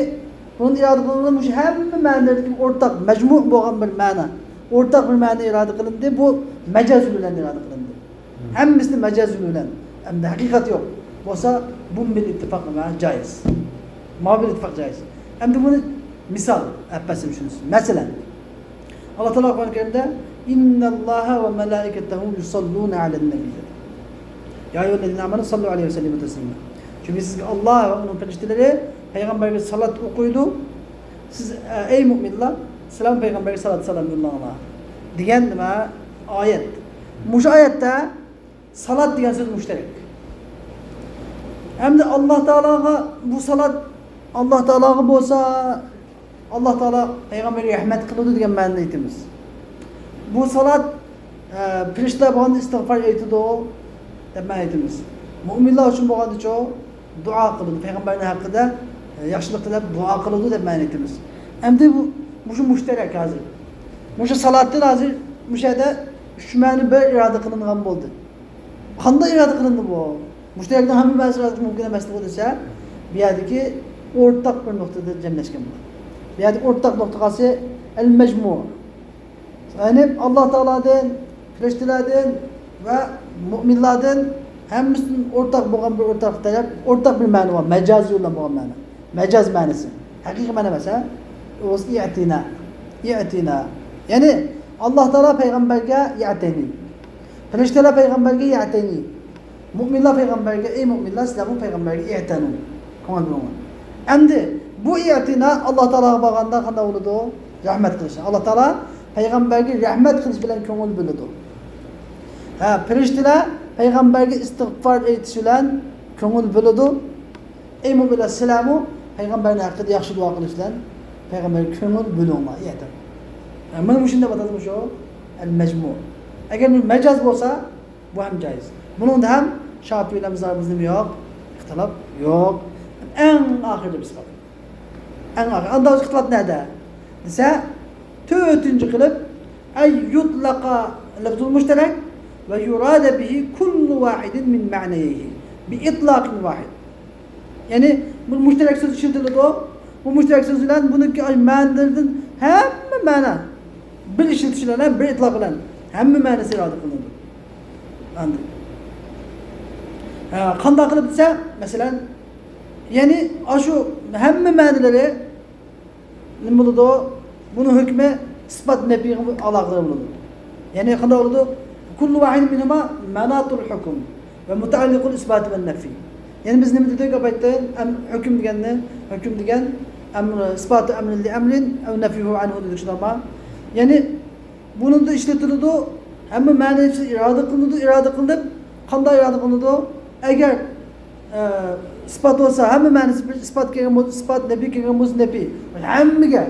بۇنىڭدا ئىپادە قىلىنغان مۇشۇ ھەممە مەنىلەردىكى ئورتاق، مەجمۇ بولغان بىر مەنە. ئورتاق بىر مەنە ئىرادە قىلىندى، بۇ مەجاز يولى بىلەن ئىرادە قىلىندى. ھەممىسىنى مەجاز يولى بىلەن، ئەمدى ھەقىقەت يوق بولسا، بۇ بىل ئىتتىپاق نېمە؟ جايىز. ماۋۇ بىل ئىتتىپاق جايىز. ئەمدى بۇنى مىسال ئەپ بەرسەم شۇنىسى. مەسىلەن، ئاللا تائالا قۇرئان كەرىمدە، «إن الله وملائكته يصلون على النبي» دېدى. يا أيها الذين آمنوا صلوا عليه وسلموا تسليما. چۈنكى سىزگە ئاللا ۋە ئۇنىڭ پەرىشتىلىرى پەيغەمبەرگە سالات ئوقۇيدۇ. سىز، ئەي مۆمىنلار، سىلەرمۇ پەيغەمبەرگە سالات سالام يوللاڭلار، دېگەن نېمە؟ ئايەت. مۇشۇ ئايەتتە سالات دېگەن سۆز مۇشتەرەك. ئەمدى ئاللا تائالاغا بۇ سالات، ئاللا تائالاغا بولسا، ئاللا تائالا پەيغەمبەرگە رەھمەت قىلىدۇ دېگەن مەنىدە ئېيتىمىز. بۇ سالات، ئە، پەرىشتىلەر بولغاندا ئىستىغپار ئېيتىدۇ دەپ مەنە ئېيتىمىز. مۆمىنلەر ئۈچۈن بولغاندىچۇ؟ دۇئا قىلىدۇ. پەيغەمبەرنىڭ ھەققىدە، ئە، ياخشىلىق تىلەپ دۇئا قىلىدۇ دەپ مەنە ئېيتىمىز. ئەمدى بۇ، مۇشۇ مۇشتەرەك ھازىر. مۇشۇ سالاتتىن ھازىر مۇشۇ يەردە ئۈچ مەنە بىر ئىرادە قىلىنغان بولدى. قانداق ئىرادە قىلىندى بۇ؟ مۇشتەرەكنىڭ ھەممە مەنىسى ئىرادە قىلىش مۇمكىن ئەمەسلىكى دېسە، بۇ يەردىكى ئورتاق بىر نۇقتىدا جەملەشكەن بۇ. بۇ يەردىكى ئورتاق نۇقتا قايسى؟ ئەل مەجمۇ. يەنى ئاللا تائالادىن، پەرىشتىلەردىن ۋە مۆمىنلاردىن ھەممىسىدىن ئورتاق بولغان بىر ئورتاق تەرەپ، ئورتاق بىر مەنە بار، مەجازىي يوللان بولغان مەنە. مەجاز مەنىسى. ھەقىقىي مەنە ئەمەس، ھە؟ ئۆزى ئىئتىنا. ئىئتىنا. يەنى ئاللا تائالا پەيغەمبەرگە يەتەنى. پەرىشتىلەر پەيغەمبەرگە يەتەنى. مۆمىنلەر پەيغەمبەرگە، ئەي مۆمىنلەر، سىلەرمۇ پەيغەمبەرگە ئىئتەنۇ. كۆڭۈل بۆلۈڭلار. ئەمدى بۇ ئىئتىنا ئاللا تائالاغا بارغاندا قانداق بولىدۇ؟ رەھمەت قىلىش. ئاللا تائالا پەيغەمبەرگە رەھمەت قىلىش بىلەن كۆڭۈل بۆلىدۇ. ھە، پەرىشتىلەر پەيغەمبەرگە ئىستىغپار ئېيتىش بىلەن كۆڭۈل بۆلىدۇ. ئەي مۆمىنلەر، سىلەرمۇ پەيغەمبەرنىڭ ھەققىدە ياخشى دۇئا قىلىش بىلەن پەيغەمبەرگە كۆڭۈل بۆلۈڭلار، ئىئتىنا. ھە، مانا مۇشۇنداق ئاتىلىدۇ شۇ ئەل مەجمۇ. ئەگەر بۇ مەجاز بولسا، بۇ ھەم جايىز. بۇنىڭدا ھەم شاپىئىلەر بىزلەر بىزنىمۇ يوق، ئىختىلاپ يوق. ئەڭ ئاخىرىدا بىز قالدۇق. ئەڭ ئاخىر. ئاندا ئىختىلاپ نەدە؟ دېسە، تۆتىنچى قىلىپ، أن يطلق لفظ المشترك ويراد به كل واحد من معنييه بإطلاق واحد. يەنى بۇ مۇشتەرەك سۆز ئىشلىتىلىدۇ. بۇ مۇشتەرەك سۆز بىلەن بۇنىڭكى مەنىلىرىدىن ھەممە مەنە بىر ئىشلىتىش بىلەن، بىر ئىتلاق بىلەن ھەممە مەنىسى ئىرادە قىلىنىدۇ. ئاندىن، ھە، قانداق قىلىپ دېسە، مەسىلەن، يەنى ئاشۇ ھەممە مەنىلىرى نېمە بولىدۇ؟ بۇنىڭ ھۆكمى ئىسپات نەپىيغا ئالاقىدار بولىدۇ. يەنى قانداق بولىدۇ؟ كل واحد منهما مناط الحكم ومتعلق الإثبات والنفي. يەنى بىز نېمە دېدۇك ئاپايتتىن؟ ئەم-، ھۆكۈم دېگەننى، ھۆكۈم دېگەن ئەمر، ئىسپاتۇ ئەمرىن لىئەمرىن ئەۋ نەفيۇھۇ ئەنھۇ دېدۇق، شۇنداقمۇ؟ يەنى بۇنىڭدا ئىشلىتىلىدۇ، ھەممە مەنىسى ئىرادە قىلىنىدۇ، ئىرادە قىلىنىپ، قانداق ئىرادە قىلىنىدۇ؟ ئەگەر، ئە، ئىسپات بولسا، ھەممە مەنىسى بىر ئىسپات كەلگەن بولسا، ئىسپات، نەپىي كەلگەن بولسا، نەپىي. ھەممىگە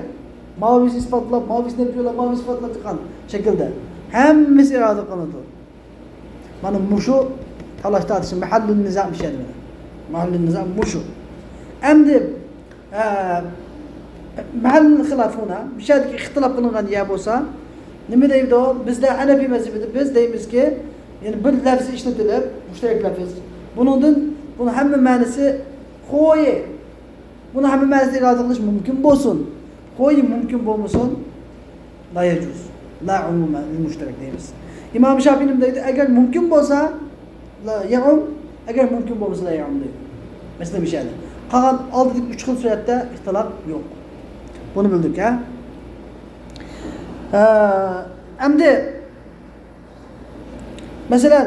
ماۋۇسى ئىسپاتلاپ، ماۋۇسى نەپىيلاپ، ماۋۇسى ئىسپاتلاپ چىققان شەكىلدە ھەممىسى ئىرادە قىلىنىدۇ. مانا مۇشۇ تالاش تارتىش مەھەللۇن نىزا مۇشۇ يەردە. مەھەللۇن نىزا مۇشۇ. ئەمدى، ئە، مەھەللۇن خىلاف ھۇنا، مۇشۇ يەردىكى ئىختىلاپ قىلىنغان يەر بولسا، نېمە دەيدۇ؟ بىزدە ھەنەفىي مەزھىپىدە بىز دەيمىزكى، يەنى بىر لەپز ئىشلىتىلىپ، مۇشتەرەك لەپز. بۇنىڭدىن، بۇنىڭ ھەممە مەنىسى خويى. بۇنىڭ ھەممە مەنىسىنى ئىرادە قىلىش مۇمكىن بولسۇن. خويى مۇمكىن بولمىسۇن. لا يجوز. لا عموم للمشترك دەيمىز. ئىمام شافىي نېمە دەيدۇ؟ ئەگەر مۇمكىن بولسا، لا يعم، ئەگەر مۇمكىن بولمىسا، لا يعم دەيدۇ. مەسىلەن، مۇشۇ يەردە. قالغان ئالدىدىكى ئۈچ خىل سۈرەتتە ئىختىلاپ يوق. بۇنى بىلدۇق، ھە؟ ھە، ئەمدى مەسىلەن،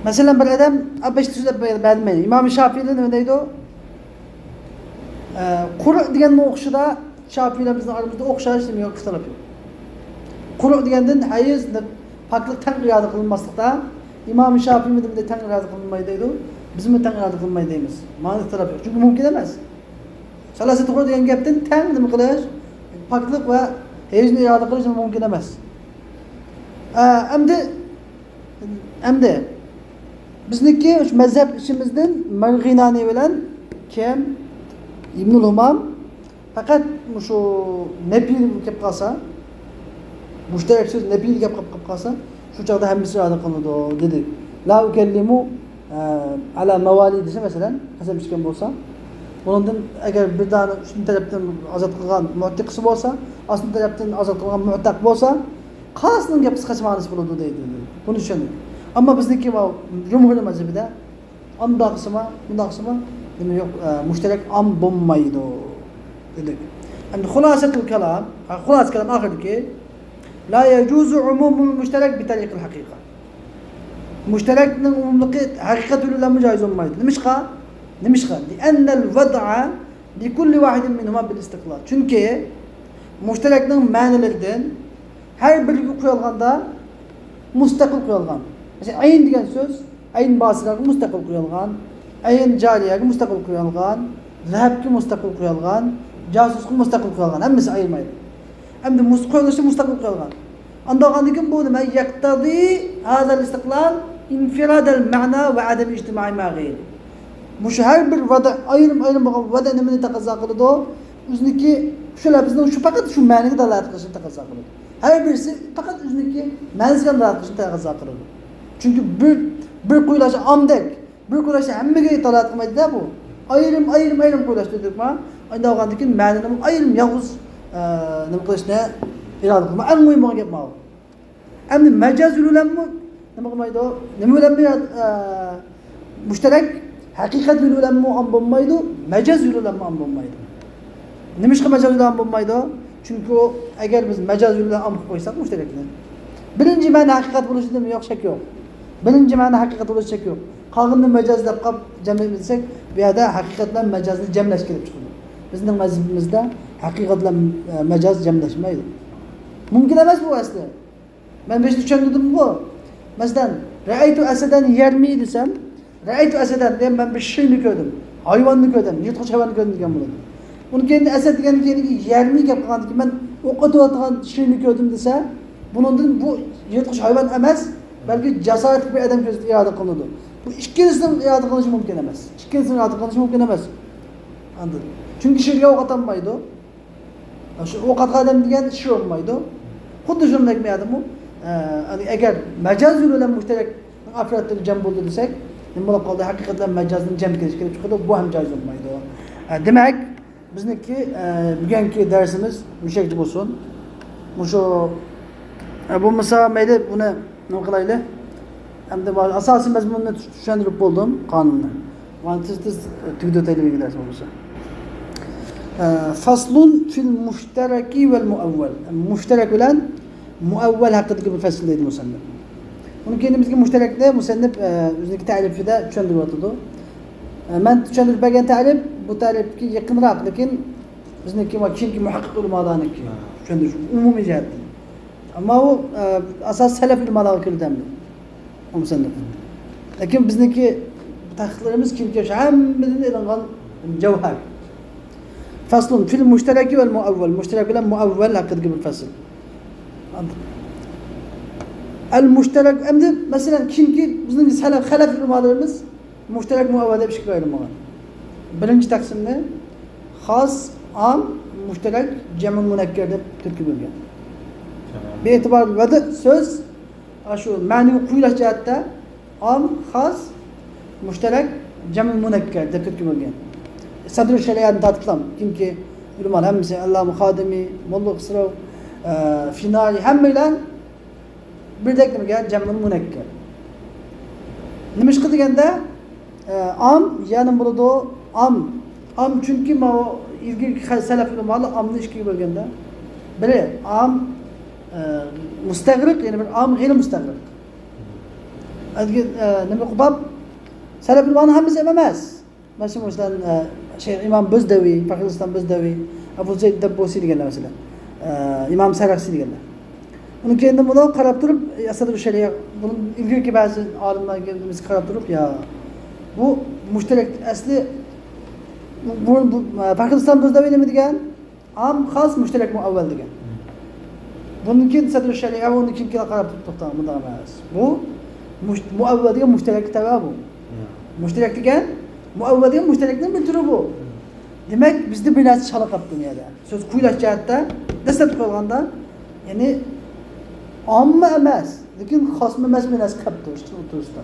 مەسىلەن، بىر ئادەم، ئا، بەشتە سۆزلەپ بەرمەيلى. ئىمام شافىئىي نېمە دەيدۇ؟ ئە، قۇرۇ دېگەننىڭ ئوخشىشىدا شافىئىيلەر بىزنىڭ ئارىمىزدا ئوخشاش نېمە يوق، ئىختىلاپ يوق. قۇرۇ دېگەندىن ھەيز، پاكلىق تەڭ ئىرادە قىلىنماسلىقتا، ئىمام شافىئىي نېمە دەيدۇ؟ تەڭ ئىرادە قىلىنمايدۇ دەيدۇ. بىزمۇ تەڭ ئىرادە قىلىنمايدۇ دەيمىز. مانا ئىختىلاپ يوق. چۈنكى مۇمكىن ئەمەس. سالاسەتۇل قۇرۇ دېگەن گەپتىن تەڭ نېمە قىلىش، پاكلىق ۋە ھەيزنى ئىرادە قىلىش مۇمكىن ئەمەس. ئە، ئەمدى، ئەمدى بىزنىڭكى شۇ مەزھەپ ئىچىمىزدىن مەرغىنانى بىلەن كىم؟ ئىبنۇل ھۇمام پەقەت مۇشۇ نەپىي كەپ قالسا، مۇشتەرەك سۆز نەپىي گەپ قىلىپ قالسا، شۇ چاغدا ھەممىسى ئىرادە قىلىنىدۇ دېدى. لا ئۇكەللىمۇ ئە، ئەلا مەۋالى دېسە، مەسىلەن، قەسەم ئىچكەن بولسا، بۇنىڭدىن ئەگەر بىر دانە ئۈستۈن تەرەپتىن ئازاد قىلغان مۇئتىقىسى بولسا، ئاستىن تەرەپتىن ئازاد قىلغان مۇئتەق بولسا، قايسىنىڭ گەپ قىسقىچە مەنىسى بولىدۇ دەيدۇ. بۇنى چۈشەندۇق. ئەمما بىزنىكى ماۋۇ جۇمھۇر مەزھىپىدە ئامداقسىما، بۇنداقسىما، نېمە يوق، ئە، مۇشتەرەك ئام بولمايدۇ دېدۇق. ئەمدى خۇلاسەتۇل كالام، ھە، خۇلاسە كالام ئاخىرىدىكى، لا يجوز عموم المشترك بطريق الحقيقة. مۇشتەرەكنىڭ ئومۇملۇقى ھەقىقەت بىلەنمۇ جايىز بولمايدۇ. نېمىشقا؟ نېمىشقا؟ لأن الوضع لكل واحد منهما بالاستقلال. چۈنكى مۇشتەرەكنىڭ مەنىلىرىدىن ھەر بىرىگە قويۇلغاندا مۇستەقىل قويۇلغان. مەسىلەن، ئەين دېگەن سۆز ئەين باسىرەگە مۇستەقىل قويۇلغان، ئەين جارىيەگە مۇستەقىل قويۇلغان، زەھەبكە مۇستەقىل قويۇلغان، جاسۇسقا مۇستەقىل قويۇلغان. ھەممىسى ئايرىم-ئايرىم. ئەمدى مۇس-، قويۇلۇشى مۇستەقىل قويۇلغان. ئاندىن قالغاندىن كېيىن بۇ نېمە؟ يقتضي هذا الاستقلال انفراد المعنى وعدم اجتماع مع غيره. مۇشۇ ھەر بىر ۋەدە، ئايرىم-ئايرىم بولغان ۋەدە نېمىنى تەقەززا قىلىدۇ؟ ئۆزىنىڭكى شۇ لەپزنىڭ شۇ پەقەت شۇ مەنىگە دالالەت قىلىشىنى تەقەززا قىلىدۇ. ھەر بىرسى پەقەت ئۆزىنىڭكى مەنىسىگە دالالەت قىلىشىنى تەقەززا قىلىدۇ. چۈنكى بىر، بىر قۇيلاشنى ئامدەك، بىر قۇيلاشنى ھەممىگە دالالەت قىلمايدۇ-دە بۇ. ئايرىم، ئايرىم، ئايرىم قۇيلاش دېدۇقما؟ ئانداق بولغاندىن كېيىن مەنىنىمۇ ئايرىم يالغۇز، ئە، نېمە قىلىشنى ئىرادە قىلما. ئەڭ مۇھىم بولغان گەپ ماۋۇ. ئەمدى مەجاز يولى بىلەنمۇ نېمە قىلمايدۇ؟ نېمە بىلەن بىر، ئە، مۇشتەرەك ھەقىقەت يولى بىلەنمۇ ئام بولمايدۇ، مەجاز يولى بىلەنمۇ ئام بولمايدۇ. نېمىشقا مەجاز يولى بىلەن ئام بولمايدۇ؟ چۈنكى ئەگەر بىز مەجاز يولى بىلەن ئام قىلىپ قويساق مۇشتەرەكنى، بىرىنچى مەنە ھەقىقەت بولۇشىدىمۇ يوق شەك يوق. بىرىنچى مەنە ھەقىقەت بولۇشى شەك يوق. قالغىنىنى مەجاز دەپ قاپ جەملەيمىز دېسەك، بۇ يەردە ھەقىقەت بىلەن مەجازنى جەملەش كېلىپ چىقىدۇ. بىزنىڭ مەزھىپىمىزدە ھەقىقەت بىلەن، ئە، مەجاز جەملەشمەيدۇ. مۇمكىن ئەمەس بۇ ئەسلى. مەن بېشىدا چۈشەندۈردۈمغۇ. مەسىلەن، رەئەيتۇ ئەسەدەن يەرمى دېسەم، رەئەيتۇ ئەسەدەن دېگەن مەن بىر شىرنى كۆردۈم، ھايۋاننى كۆردۈم، يىرتقۇچ ھايۋاننى كۆردۈم دېگەن بولىدۇ. ئۇنىڭ كەينىدىن ئەسەد دېگەندىن كېيىن يەرمى گەپ قىلغاندىن كېيىن مەن ئوق ئېتىۋاتقان شىرنى كۆردۈم دېسە، بۇنىڭدىن بۇ يىرتقۇچ ھايۋان ئەمەس، بەلكى جاسارەتلىك بىر ئادەم كۆزىتىپ ئىرادە قىلىنىدۇ. بۇ ئىككىلىسىنىڭ ئىرادە قىلىنىشى مۇمكىن ئەمەس. ئىككىلىسىنىڭ ئىرادە قىلىنىشى مۇمكىن ئەمەس. ئاندىن. چۈنكى شىرگە ئوق ئاتالمايدۇ. شۇ ئوق ئاتقان ئادەم دېگەن شىر بولمايدۇ. خۇددى شۇنداق بۇ يەردىمۇ، ئە، ئەگەر مەجاز يولى بىلەن مۇشتەرەكنىڭ ئافرادلىرى جەم بولدى دېسەك، نېمە بولۇپ قالدى؟ ھەقىقەت بىلەن مەجازنى جەم كېلىش كېلىپ چىقىدۇ. بۇ ھەم جايىز بولمايدۇ. ئە، دېمەك، بىزنىڭكى، ئە، بۈگۈنكى دەرسىمىز مۇشۇ يەردە بولسۇن. مۇشۇ، ئە، بولمىسا مەيلى، بۇنى نېمە قىلايلى؟ ئەمدى بار ئاساسىي مەزمۇننى چۈش-، چۈشەندۈرۈپ بولدۇم، قانۇننى. مانا تېز-تېز تۈگىتىۋېتەيلى بۈگۈنكى دەرس بولمىسا. ئە، فصل في المشترك والمؤول. مۇشتەرەك بىلەن مۇئەۋۋەل ھەققىدىكى بىر پەسىل دەيدۇ مۇسەننىپ. ئۇنىڭ كېيىن بىزگە مۇشتەرەكنى مۇسەننىپ، ئە، ئۆزىنىڭكى تەرىپىدە چۈشەندۈرۈۋاتىدۇ. ئە، مەن چۈشەندۈرۈپ بەرگەن تەرىپ بۇ تەرىپكە يېقىنراق، لېكىن بىزنىڭكى ۋە كېيىنكى مۇھەققىق ئۆلىمالارنىڭكى چۈشەندۈرۈش ئومۇمىي جەھەتتىن. ئەمما ئۇ، ئە، ئاساس سەلەف ئۆلىمالارغا كىرىدۇ ئەمدى. ئۇ مۇسەننىپ. لېكىن بىزنىڭكى تەھقىقلىرىمىز كېيىنكى ھەممىدىن ئېلىنغان جەۋھەر. فصل في المشترك والمؤول. مۇشتەرەك بىلەن مۇئەۋۋەل ھەققىدىكى بىر پەسىل. ئەل مۇشتەرەك، ئەمدى مەسىلەن، كېيىنكى بىزنىڭ سەلەف، خەلەف ئۆلىمالىرىمىز مۇشتەرەك، مۇئەۋۋەل دەپ ئىككىگە ئايرىمىغان. بىرىنچى تەقسىمنى خاس، ئام، مۇشتەرەك، جەمئى مۇنەككەر دەپ تۆتكە بۆلگەن. بىئېتىبارى ۋەدە سۆز، ئاشۇ مەنىۋى قويۇلۇش جەھەتتە ئام، خاس، مۇشتەرەك، جەمئى مۇنەككەر دەپ تۆتكە بۆلگەن. سەدرۇ شەرىئەدىن تارتىپلا كېيىنكى ئۆلىمالار ھەممىسى، ئەللامە خادىمى، موللا خۇسرەۋ، ئە، فىنارى، ھەممەيلەن بىردەك نېمىگە؟ جەمئى مۇنەككەر. نېمىشقا دېگەندە، ئە، ئام يەنە بولىدۇ، ئام. ئام چۈنكى ماۋۇ ئىلگىرىكى خە-، سەلەف ئۆلىمالار ئامنى ئىككىگە بۆلگەندە، بىرى ئام، ئە، مۇستەغرىق، يەنە بىر ئام غەيرى مۇستەغرىق. ئە، نېمە قىلىپ، سەلەف ئۆلىمالارنىڭ ھەممىسى ئەمەس. مەسىلەن، مەسىلەن، ئە، شەيخ ئىمام بۇزدەۋى، پەخرۇلئىسلام بۇزدەۋى، ئەبۇ زەيد دەببۇسى دېگەنلەر مەسىلەن، ئە، ئىمام سەرەخسى دېگەنلەر. ئۇنىڭ كېيىن بۇنى قاراپ تۇرۇپ، ئەسەدۇل شەرىئە، بۇنىڭ ئىلگىرىكى بەزى ئالىملارنىڭ گېپىگە قاراپ تۇرۇپ، يا، بۇ مۇشتەرەك ئەسلى، بۇ، بۇ، ئە، پەخرۇلئىسلام بۇزدەۋى نېمە دېگەن؟ ئام، خاس، مۇشتەرەك، مۇئەۋۋەل دېگەن. بۇندىن كېيىن سەدرۇ شەرىئە، ئۇندىن كېيىنكىلەر قاراپ تۇرۇپ توختاڭ، مۇنداق ئەمەس. بۇ مۇش-، مۇئەۋۋەل دېگەن مۇشتەرەككە تەۋە بۇ. مۇشتەرەك دېگەن، مۇئەۋۋەل دېگەن مۇشتەرەكنىڭ بىر تۈرى بۇ. دېمەك، بىزدە بىر نەرسە چالا قاپتۇ بۇ يەردە. سۆز قويۇلۇش جەھەتتە، دەسلەپ قويۇلغاندا، يەنى ئامما ئەمەس، لېكىن خاسمۇ ئەمەس، بىر نەرسە قېپتۇ ئىككىسىنىڭ ئوتتۇرىسىدا.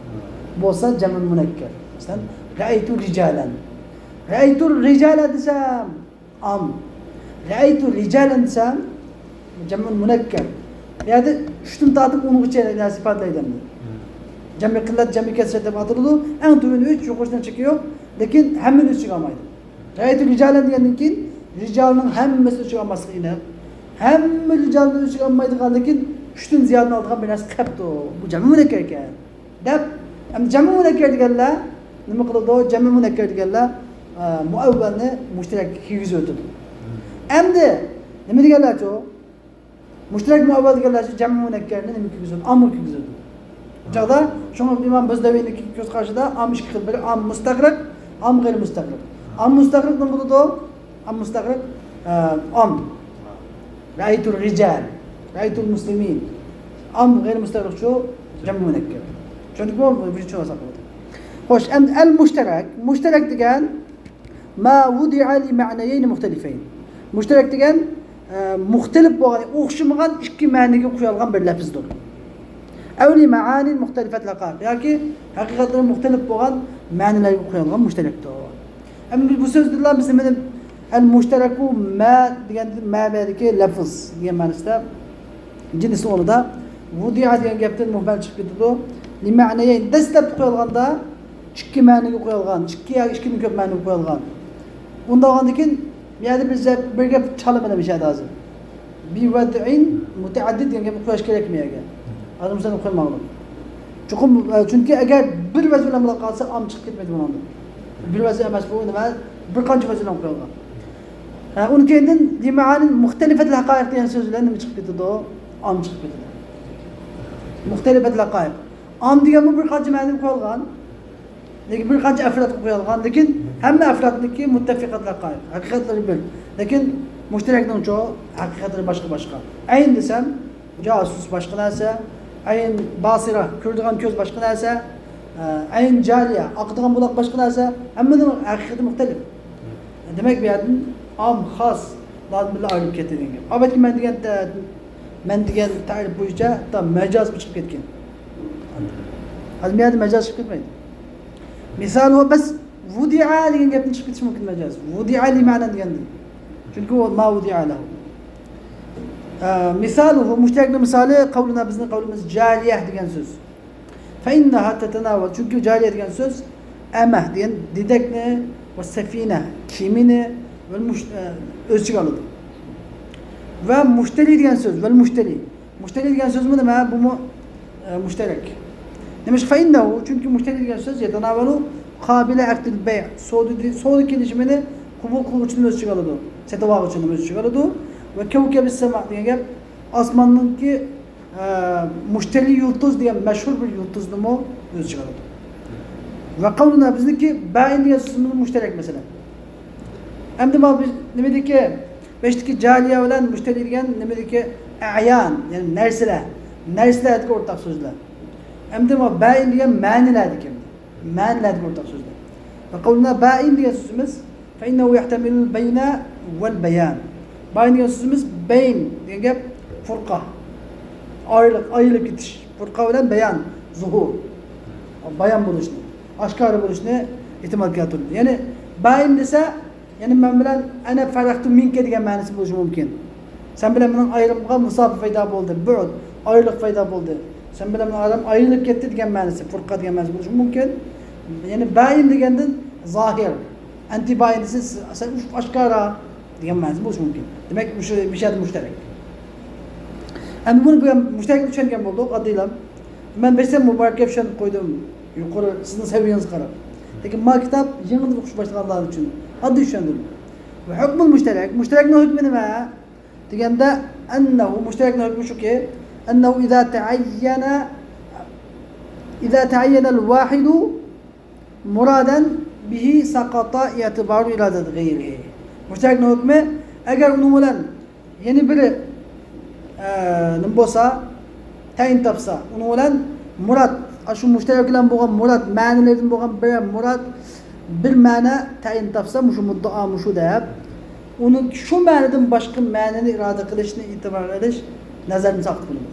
بولسا جەمئۇل مۇنەككەر. مەسىلەن، رەئەيتۇ رىجالەن. رەئەيتۇ رىجالە دېسەم، ئام. رەئەيتۇ رىجالەن دېسەم، جەمئۇل مۇنەككەر. بۇ يەردە ئۈچتىن تارتىپ ئونغىچە نەرسە ئىپادىلەيدۇ ئەمدى. جەمئى قىللەت، جەمئى كەسرەت دەپ ئاتىلىدۇ. ئەڭ تۆۋەن ئۈچ، يۇقىرىسىدىن چېكى يوق. لېكىن ھەممىنى ئۆز ئىچىگە ئالمايدۇ. رەئەيتۇ رىجالەن دېگەندىن كېيىن رىجالنىڭ ھەممىسىنى ئۆز ئىچىگە ئالماسلىق ئېنىق. ھەممە رىجالنى ئۆز ئىچىگە ئالمايدىغان، لېكىن ئۈچتىن زىيادىنى ئالىدىغان بىر نەرسە قېپتۇ. بۇ جەمئى مۇنەككەر ئىكەن. دەپ، ئەمدى جەمئى مۇنەككەر دېگەنلەر نېمە قىلىدۇ؟ جەمئى مۇنەككەر دېگەنلەر، ئە، مۇئەۋۋەلنى مۇشتەرەككە كىرگۈزۈۋېتىدۇ. ئەمدى نېمە دېگەنلەرچۇ؟ مۇشتەرەك مۇئەۋۋەل دېگەنلەرچۇ جەمئى مۇنەككەرنى نېمە كىرگۈزىدۇ؟ ئامغا كىرگۈزىدۇ. بۇ چاغدا شۇڭا ئىمام بۇزدەۋىينىڭكى كۆز قارىشىدا ئام ئىككى خىل، بىرى ئام مۇستەغرەق، ئام غەيرى مۇستەغرەق. ئام مۇستەغرەق نېمە بولىدۇ؟ ئام مۇستەغرەق، ئە، ئام. رەئەيتۇر رىجال، رەئەيتۇل مۇسلىمىن. ئام غەيرى مۇستەغرەقچۇ جەمئى مۇنەككەر. چۈشەندىڭىزمۇ؟ بىرىنچى چۈشىنىۋالساق بولىدۇ. خوش، ئەمدى ئەل مۇشتەرەك. مۇشتەرەك دېگەن ما ۋۇدىئە لىمەئنەيەينى مۇختەلىفەين. مۇشتەرەك دېگەن، ئە، مۇختەلىپ بولغان، ئوخشىمىغان ئىككى مەنىگە قويۇلغان بىر لەپزدۇر. ئەۋ لىمەئانىن مۇختەلىفەتىل ھەقائىق. ياكى ھەقىقەتلىرى مۇختەلىپ بولغان مەنىلەرگە قويۇلغان مۇشتەرەكتۇر. ئەمدى بۇ سۆزدىنلا بىز نېمىنى، ئەل مۇشتەرەكۇ مە دېگەندىن، مە بەدىكى لەفز دېگەن مەنىسىدە، جىنسى ئورنىدا ۋۇدىئە دېگەن گەپتىن مۇھمەل چىقىپ كېتىدۇ. لىمەئنەيەين، دەسلەپتە قويۇلغاندا ئىككى مەنىگە قويۇلغان، ئىككى يا ئىككىدىن كۆپ مەنىگە قويۇلغان. ئۇنداق بولغاندىن كېيىن بۇ يەردە بىز بىر گەپ چالىمىدى مۇشۇ يەردە ھازىر. بىۋەزئىن مۇتەئەددىد دېگەن گەپنى قويۇش كېرەكمۇ يەرگە؟ ھازىر مۇشۇنى قويماڭلار. چوقۇم، ئە، چۈنكى ئەگەر بىر ۋەزىن بىلەن بولۇپ قالسا، ئام چىقىپ كەتمەيدۇ بۇنىڭدىن. بىر ۋەزىن ئەمەس بۇ، نېمە، بىر قانچە ۋەزىن بىلەن قويۇلغان. ھە، ئۇنىڭ كەينىدىن لىمەئانىن مۇختەلىفەتىل ھەقائىق دېگەن سۆز بىلەن نېمە چىقىپ كېتىدۇ؟ ئام چىقىپ كېتىدۇ. مۇختەلىفەتىل ھەقائىق. ئام دېگەنمۇ بىر قانچە مەنىگە قويۇلغان. لېكىن بىر قانچە ئەفرادقا قويۇلغان، لېكىن ھەممە ئەفرادنىڭكى مۇتتەپىقەتلەر قايىل، ھەقىقەتلىرى بىر. لېكىن مۇشتەرەكنىڭچۇ ھەقىقەتلىرى باشقا-باشقا. ئەين دېسەم، جاسۇس باشقا نەرسە، ئەين باسىرە، كۆرىدىغان كۆز باشقا نەرسە، ئەين جارىيە، ئاقىدىغان بۇلاق باشقا نەرسە، ھەممىنىڭ ھەقىقىتى مۇختەلىپ. دېمەك، بۇ يەردىن ئام، خاس، لاردىن بىللە ئايرىلىپ كەتتى دېگەن گەپ. ئەلۋەتتە، مەن دېگەن تە-، مەن دېگەن تەرىپ بويىچە ھەتتا مەجازمۇ چىقىپ كەتكەن. ھازىر بۇ يەردە مەجاز چىقىپ كەتمەيدۇ. مىسالى بەس ۋۇدىئە دېگەن گەپتىن چىقىپ كېتىشى مۇمكىن مەجاز. ۋۇدىئە لىمەئنەن دېگەندىن. چۈنكى ئۇ ما ۋۇدىئە لەھۇ. ئە، مىسالى، مۇشتەرەكنىڭ مىسالى قەۋلۇنا، بىزنىڭ قەۋلىمىز جارىيە دېگەن سۆز. فإنها تتناول، چۈنكى جارىيە دېگەن سۆز ئەمە دېگەن دېدەكنى ۋە سەفىنە، كېمىنى ۋە مۇش-، ئە، ئۆز ئىچىگە ئالىدۇ. ۋە مۇشتەرى دېگەن سۆز، ۋەل مۇشتەرى. مۇشتەرى دېگەن سۆزمۇ نېمە؟ بۇمۇ، ئە، مۇشتەرەك. نېمىشقا؟ فإنه، چۈنكى مۇشتەرى دېگەن سۆز يتناول قابل عقد البيع، سودا، سودا كېلىشىمىنى قوبۇل قىلغۇچىنى ئۆز ئىچىگە ئالىدۇ. سېتىۋالغۇچىنى ئۆز ئىچىگە ئالىدۇ. ۋە كەۋكەبىس سەما دېگەن گەپ ئاسماننىڭكى ئە، مۇشتەرى يۇلتۇز دېگەن مەشھۇر بىر يۇلتۇزنىمۇ ئۆز ئىچىگە ئالىدۇ. ۋە قەۋلۇنا، بىزنىڭكى بائىن دېگەن سۆزىمىز مۇشتەرەك مەسىلەن. ئەمدى مانا بىز نېمىدىكى، بېشىدىكى جارىيە بىلەن مۇشتەرى دېگەن نېمىدىكى ئەيان، يەنى نەرسىلەر، نەرسىلەردىكى ئورتاق سۆزلەر. ئەمدى مانا بائىن دېگەن مەنىلەردىكى، مەنىلەردىكى ئورتاق سۆزلەر. ۋە قەۋلۇنا بائىن دېگەن سۆزىمىز فإنه يحتمل البين والبيان. باين دېگەن سۆزىمىز بەين دېگەن گەپ پۇرقا. ئايرىلىق، ئايرىلىپ كېتىش. پۇرقا بىلەن بەيان، زۇھۇر. بايان بولۇشنى، ئاشكارا بولۇشنى ئېھتىمال كەلتۈرىدۇ. يەنى باين دېسە، يەنى مەن بىلەن، أنا فرقت منك دېگەن مەنىسى بولۇشى مۇمكىن. سەن بىلەن مېنىڭ ئايرىمغا مۇساپە پەيدا بولدى، بۇئد، ئايرىلىق پەيدا بولدى. سەن بىلەن مېنىڭ ئارام ئايرىلىپ كەتتى دېگەن مەنىسى، پۇرقا دېگەن مەنىسى بولۇشى مۇمكىن. يەنى باين دېگەندىن زاھىر، ئەنتى باين دېسە، سەن ئاشكارا دېگەن مەنىسى بولۇشى مۇمكىن. دېمەك، مۇشۇ، مۇشۇ يەردە مۇشتەرەك. ئەمدى بۇنى بۇ مۇشتەرەكنى چۈشەنگەن بولدۇق، ئاددىيلا. مەن بەشتە مۇبارەككە چۈشەنىپ قويدۇم، يۇقىرى سىزنىڭ سەۋىيەڭىزگە قاراپ. لېكىن ما كىتاب يېڭىدىن ئوقۇش باشلىغانلار ئۈچۈن ئاددىي چۈشەندۈرۈلدى. ۋە ھۆكمۇل مۇشتەرەك، مۇشتەرەكنىڭ ھۆكمى نېمە دېگەندە، ئەننەھۇ، مۇشتەرەكنىڭ ھۆكمى شۇكى، ئەننەھۇ ئىزا تەئەييەنە، ئىزا تەئەييەنەل ۋاھىدۇ مۇرادەن بىھى سەقەتە ئېتىبارۇ ئىرادەتى غەيرىھى. مۇشتەرەكنىڭ ھۆكمى، ئەگەر ئۇنىڭ بىلەن يەنە بىرى، ئە، نېمە بولسا، تەيىن تاپسا، ئۇنىڭ بىلەن مۇراد، ئاشۇ مۇشتەرەك بىلەن بولغان مۇراد، مەنىلىرىدىن بولغان بىر مۇراد، بىر مەنە تەيىن تاپسا، مۇشۇ مۇددىئا مۇشۇ دەپ، ئۇنىڭ شۇ مەنىدىن باشقا مەنىنى ئىرادە قىلىشنى ئېتىبارغا ئېلىش نەزەردىن ساقىت بولىدۇ.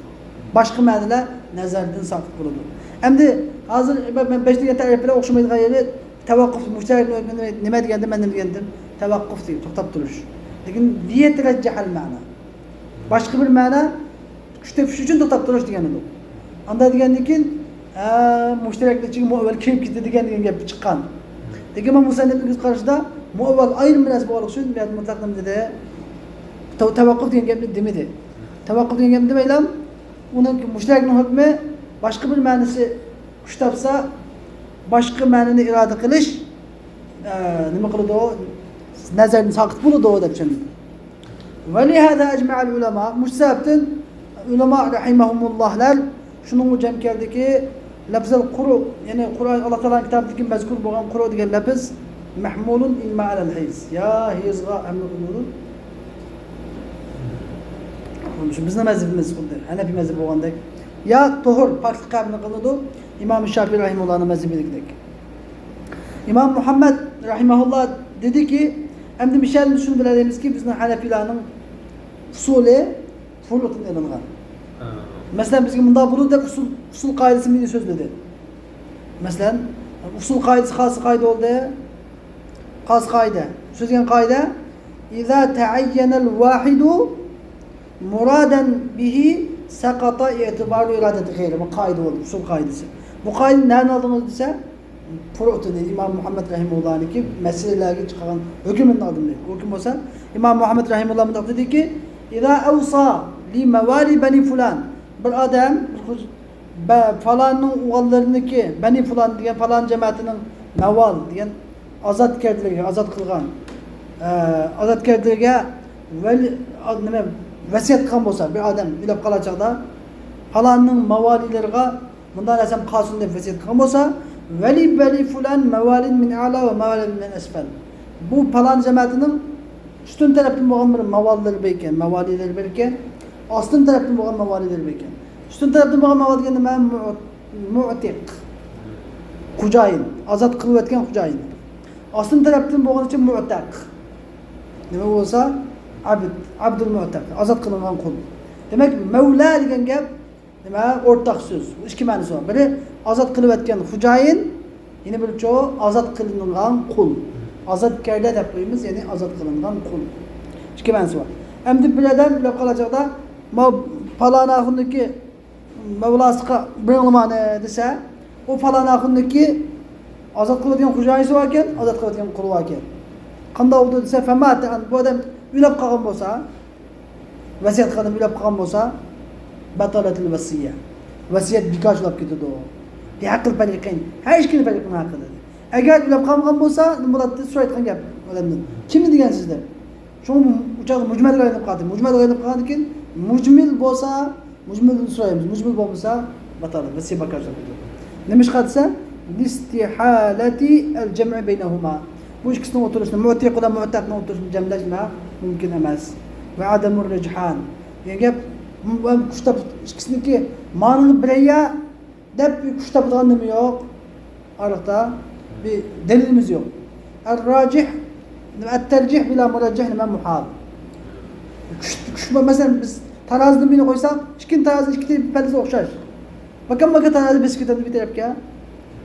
باشقا مەنىلەر نەزەردىن ساقىت بولىدۇ. ئەمدى ھازىر مەن بەش دېگەن تەرىپ بىلەن ئوخشىمايدىغان يېرى تەۋەققۇف، مۇشتەرەك نېمە دېگەندىم، مەن نېمە دېگەندىم؟ تەۋەققۇف دېگەن، توختاپ تۇرۇش. لېكىن لىيەتەرەججەھەل مەنا. باشقا بىر مەنا، كۈچ تېپىش ئۈچۈن توختاپ تۇرۇش دېگەن ئىدۇق. ئاندا دېگەندىن كېيىن، ئە، مۇشتەرەكنىڭ ئىچىگە مۇئەۋۋەل كىرىپ كېتىدۇ دېگەن، دېگەن گەپ چىققان. لېكىن مەن مۇسەننىپنىڭ قارىشىدا مۇئەۋۋەل ئايرىم بىر نەرسە بولغانلىقى ئۈچۈن مۇتلەق نېمە دېدى؟ تەۋ-، تەۋەققۇف دېگەن گەپنى دېمىدى. تەۋەققۇف دېگەن گەپنى دېمەيلا، ئۇنىڭ مۇشتەرەكنىڭ ھۆكمى باشقا بىر مەنىسى كۈچ تاپسا، باشقا مەنىنى ئىرادە قىلىش، ئە، نېمە قىلىدۇ؟ نەزەردىن ساقىت بولىدۇ دەپ چۈشەندۈردى. ولهذا أجمع العلماء، مۇشۇ سەۋەبتىن ئۆلىما رەھىمەھۇمۇللاھلار شۇنىڭغا جەم كەلدىكى، لەفزەل قۇرۇ، يەنى قۇرئان، ئاللا تائالانىڭ كىتابىدىكى مەزكۇر بولغان قۇرۇ دېگەن لەپز مەھمۇلۇن ئىمما ئەلەل ھەيز، يا ھەيزغا ھەملە قىلىنىدۇ. شۇ بىزنىڭ مەزھىپىمىز خۇددى ھەنەفىي مەزھىپى بولغاندەك، يا تۇھۇر، پاكلىققا ھەملە قىلىنىدۇ، ئىمام شافىئى رەھىمەھۇللانىڭ مەزھىپىدىكىدەك. ئىمام مۇھەممەد رەھىمەھۇللا دېدىكى، ئەمدى مىشەلدىن شۇنى بىلەلەيمىزكى، بىزنىڭ ھەنەفىيلارنىڭ ئۇسۇلى فۇرۇئدىن ئېلىنغان. ھە. مەسىلەن، بىزگە مۇنداق بولىدۇ دەپ ئۇسۇل، ئۇسۇل قائىدىسىنى سۆزلىدى. مەسىلەن، ئۇسۇل قائىدىسى قايسى قائىدە بولدى؟ قايسى قائىدە؟ سۆزلىگەن قائىدە، إذا تعين الواحد مرادا به سقط اعتبار إرادة غيره. بۇ قائىدە بولدى، ئۇسۇل قائىدىسى. بۇ قائىدىنى نەدىن ئالدىڭىز دېسە، فۇرۇئدىن، ئىمام مۇھەممەد رەھىمەھۇللانىڭكى مەسىلىلەرگە چىقارغان ھۆكۈمدىن ئالدىم دەيدۇ. ھۆكۈم بولسا، ئىمام مۇھەممەد رەھىمەھۇللا مۇنداق دېدىكى، إذا أوصى لموالي بني فلان، بىر ئادەم، بىر خۇش-، بە-، پالاننىڭ ئوغۇللىرىنىڭكى، بەنى پۇلان دېگەن پالان جەمەتىنىڭ، مەۋال دېگەن ئازادكەرلىرىگە، ئازاد قىلغان، ئە، ئازادكەرلىرىگە ۋەل-، ئا-، نېمە، ۋەسىيەت قىلغان بولسا، بىر ئادەم ئۆلۈپ قالغان چاغدا پالاننىڭ ماۋالىلىرىغا مۇنداق نەرسەم قالسۇن دەپ ۋەسىيەت قىلغان بولسا، ولبني فلان موال من أعلى وموال من أسفل، بۇ پالان جەمەتىنىڭ ئۈستۈن تەرەپتىن بولغان بىر ماۋاللىرى بار ئىكەن، ماۋالىلىرى بار ئىكەن. ئاستىن تەرەپتىن بولغان ماۋالىلىرى بار ئىكەن. ئۈستۈن تەرەپتىن بولغان ماۋال دېگەن نېمە؟ مۇ-، مۇئتىق. خوجايىن. ئازاد قىلىۋەتكەن خوجايىن. ئاستىن تەرەپتىن بولغىنى ئۈچۈن مۇئتەق. نېمە بولسا؟ ئابد. ئابدۇل مۇئتەق. ئازاد قىلىنغان قۇل. دېمەك، مەۋلا دېگەن گەپ نېمە؟ ئورتاق سۆز. بۇ ئىككى مەنىسى بار. بىرى ئازاد قىلىۋەتكەن خوجايىن، يەنە بىرىچۇ ئازاد قىلىنغان قۇل. ئازادكەردە دەپ قويىمىز، يەنى ئازاد قىلىنغان قۇل. ئىككى مەنىسى بار. ئەمدى بىر ئادەم ئۆلۈپ قالغان چاغدا، ما پالان ئاخۇننىڭكى مەۋلاسىغا بېرىڭلار مانا دېسە، ئۇ پالان ئاخۇننىڭكى ئازاد قىلىۋەتكەن خوجايىنى باركەن، ئازاد قىلىۋەتكەن قۇلى باركەن. قانداق بولدى دېسە، فمات، بۇ ئادەم ئۆلۈپ قالغان بولسا، ۋەسىيەت قىلىپ ئۆلۈپ قالغان بولسا، بەتالەتىل ۋەسىيە. ۋەسىيەت بىكارچىلاپ كېتىدۇ. بىھەققىل پەرىقەين. ھەر ئىككىلا پەرىقنىڭ ھەققىدە. ئەگەر ئۆلۈپ قالمىغان بولسا، نېمە بولاتتى؟ سورايدىغان گەپ ئادەمدىن. كىمنى دېگەنسىز دەپ. شۇڭا ئۇ چاغدا مۇجمەلگە ئايلىنىپ قالدى. مۇجمەلگە ئايلىنىپ قالغاندىن كېيىن، مۇجمىل بولسا، مۇجمىلدىن سورايمىز. مۇجمىل بولمىسا، باتالەت، ۋەسىيەت بىكارچىلاپ كېتىدۇ. نېمىشقا دېسە، لاستحالة الجمع بينهما. بۇ ئىككىسىنىڭ ئوتتۇرىسىنى، مۇتىق بىلەن مۇتەقنىڭ ئوتتۇرىسىنى جەملەش نېمە؟ مۇمكىن ئەمەس. ۋە ئادەمۇر رۇجھان. دېگەن گەپ، م-، م-، كۈچ تاپ-، ئىككىسىنىڭكى مانىغا بىرەييە دەپ كۈچ تاپىدىغان نېمە يوق؟ ئارىلىقتا بىر دەلىلىمىز يوق. ئەر راجىھ، ئەت تەرجىھ بىلا مۇرەججەھ نېمە؟ مۇھال. كۈچ، كۈچ، مەسىلەن، بىز تارازىدىن بىرنى قويساق، ئىككىنچى تارازىنىڭ ئىككى پەللىسى ئوخشاش. باكام باكا تارازى بېسىپ كېتەمدۇ بىر تەرەپكە؟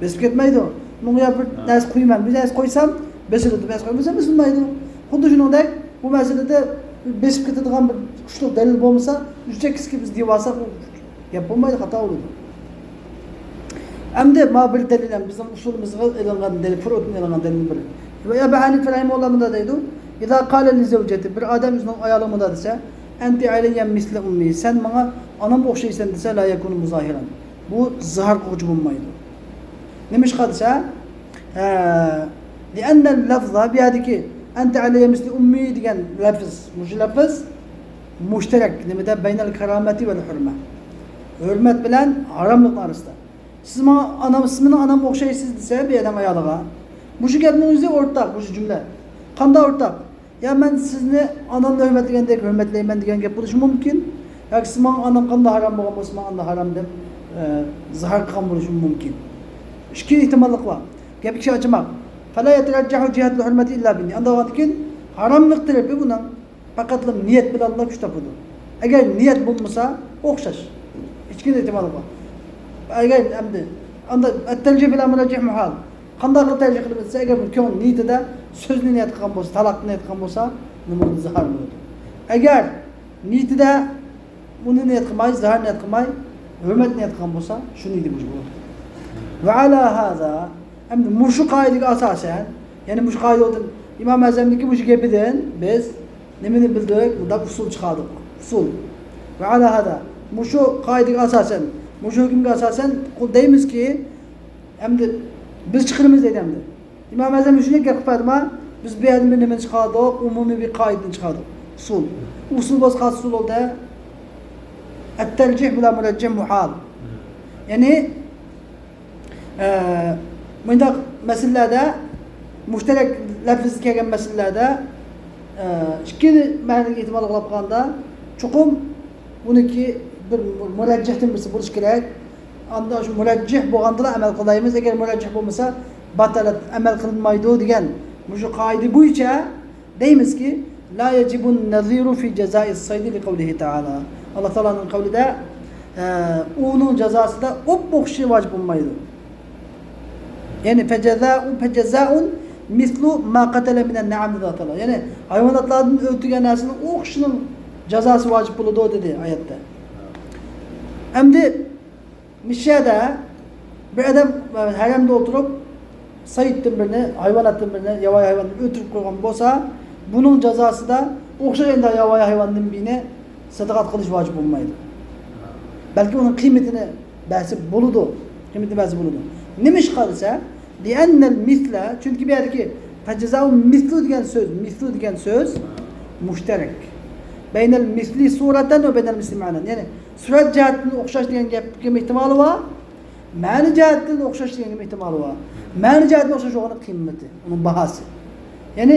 بېسىپ كەتمەيدۇ. بۇنىڭغا بىر نەرسە قويىمەن، بىر نەرسە قويسام بېسىلىدۇ، بىر نەرسە قويمىسام بېسىلمايدۇ. خۇددى شۇنىڭدەك بۇ مەسىلىدە بېسىپ كېتىدىغان بىر كۈچلۈك دەلىل بولمىسا، شۇنچە كىسكى بىز دېيىۋالساق، ئۇ گەپ بولمايدۇ، خاتا بولىدۇ. ئەمدى ما بىر دەلىل ھەم بىزنىڭ ئۇسۇلىمىزغا ئېلىنغان دەلىل، فۇرۇئدىن ئېلىنغان دەلىل بىر. ۋە ئەبۇ ھەنىفە رەھىمەھۇللا مۇنداق دەيدۇ، ئىزا قالە لىزەۋجەتى، بىر ئادەم ئۆزىنىڭ ئايالىغا مۇنداق دېسە، ئەنتى ئەلەييە مىسلى ئۇممى، سەن ماڭا ئانامغا ئوخشايسەن دېسە، لا يەكۇنۇ مۇزاھىرەن. بۇ زىھار قىلغۇچى بولمايدۇ. نېمىشقا دېسە، ھە، لىئەننەل لەفزا، بۇ يەردىكى ئەنتە ئەلەييە مىسلى ئۇممى دېگەن لەفز، مۇشۇ لەفز مۇشتەرەك نېمىدە؟ بەينەل كارامەتى ۋەل ھۆرمە. ھۆرمەت بىلەن ھاراملىقنىڭ ئارىسىدا. سىز ماڭا ئانام، سىز مېنىڭ ئانامغا ئوخشايسىز دېسە، بىر ئادەم ئايالىغا، مۇشۇ گەپنىڭ ئۆزى ئورتاق، مۇشۇ جۈملە. قانداق ئورتاق؟ يا مەن سىزنى ئانامنى ھۆرمەتلىگەندەك ھۆرمەتلەيمەن دېگەن گەپ بولۇشى مۇمكىن. ياكى سىز ماڭا ئانام قانداق ھارام بولغان بولسا، ماڭا ئاندا ھارام دەپ، ئە، زىھار قىلغان بولۇشى مۇمكىن. ئىككى ئېھتىماللىق بار. گەپ ئىككى ئاچىماق. فلا يترجح جهة الحرمة إلا بالنية. ئانداق بولغاندىن كېيىن ھاراملىق تەرىپى بۇنىڭ پەقەتلا نىيەت بىلەنلا كۈچ تاپىدۇ. ئەگەر نىيەت بولمىسا، ئوخشاش. ھېچ ئىككىنچى ئېھتىمالى بار. ئەگەر ئەمدى ئاندا ئەتتەرجىھ بىلەن مۇرەججىھ مۇھال. قانداق قىلىپ تەرجىھ قىلىمىز دېسە، ئەگەر بۇ كۆڭۈل نىيىتىدە سۆزنى نىيەت قىلغان بولسا، تالاقنى نىيەت قىلغان بولسا، نېمە بولىدۇ؟ زىھار بولىدۇ. ئەگەر نىيىتىدە بۇنى نىيەت قىلماي، زىھار نىيەت قىلماي، ھۆرمەت نىيەت قىلغان بولسا، شۇ نىيىتى بوش بولىدۇ. ۋە ئەلا ھازا، ئەمدى مۇشۇ قائىدىگە ئاساسەن، يەنى مۇشۇ قائىدە بولدى، ئىمام ئەزەمنىڭكى مۇشۇ گېپىدىن بىز نېمىنى بىلدۇق؟ مۇنداق ئۇسۇل چىقاردۇق. ئۇسۇل. ۋە ئەلا ھازا، مۇشۇ قائىدىگە ئاساسەن، مۇشۇ ھۆكۈمگە ئاساسەن دەيمىزكى، ئەمدى بىز چىقىرىمىز دەيدۇ ئەمدى. ئىمام ئەزەم شۇنداق گەپ قىلىپ بەردىما، بىز بۇ يەردىن بىر نېمىنى چىقاردۇق؟ ئومۇمىي بىر قائىدىنى چىقاردۇق. ئۇسۇل. ئۇسۇل بولسا قايسى ئۇسۇل بولدى؟ ئەتتەرجىھ بىلەن مۇرەججىھ مۇھال. يەنى، ئە، مۇنداق مەسىلىلەردە، مۇشتەرەك لەپىزدە كەلگەن مەسىلىلەردە، ئە، ئىككى مەنىگە ئېھتىمال قىلىپ قالغاندا، چوقۇم بۇنىڭكى بىر مۇرەججىھتىن بىرسى بولۇشى كېرەك. ئاندىن شۇ مۇرەججىھ بولغاندىلا ئەمەل قىلالايمىز. ئەگەر مۇرەججىھ بولمىسا، باتالەت، ئەمەل قىلىنمايدۇ دېگەن مۇشۇ قائىدە بويىچە دەيمىزكى، لا يجب النظير في جزاء الصيد لقوله تعالى. ئاللا تائالانىڭ قەۋلىدە، ئە، ئوۋنىڭ جازاسىدا ئوپئوخشىشى ۋاجىپ بولمايدۇ. يەنى، فجزاء، فجزاء مثل ما قتل من النعم دېدى ئاللا تائالا. يەنى، ھايۋاناتلاردىن ئۆلتۈرگەن نەرسىنىڭ ئوخشىشىنىڭ جازاسى ۋاجىپ بولىدۇ دېدى ئايەتتە. ئەمدى مۇشۇ يەردە بىر ئادەم ھەرەمدە ئولتۇرۇپ، سەيدتىن بىرنى، ھايۋاناتتىن بىرنى، ياۋايى ھايۋاننى ئۆلتۈرۈپ قويغان بولسا، بۇنىڭ جازاسىدا ئوخشاش ئەمدى ياۋايى ھايۋاندىن بىرنى سەدىقە قىلىش ۋاجىپ بولمايدۇ. بەلكى ئۇنىڭ قىممىتىنى بەرسە بولىدۇ. قىممىتىنى بەرسە بولىدۇ. نېمىشقا دېسە، لأن المثل، چۈنكى بۇ يەردىكى فجزاء مثل دېگەن سۆز، مثل دېگەن سۆز مۇشتەرەك. بين المثل صورة وبين المثل معنى. يەنى سۈرەت جەھەتتىن ئوخشاش دېگەن گەپكىمۇ ئېھتىمالى بار. مەنە جەھەتتىن ئوخشاش دېگەنگىمۇ ئېھتىمالى بار. مەنە جەھەتتىن ئوخشاش بولغىنى قىممىتى، ئۇنىڭ باھاسى. يەنى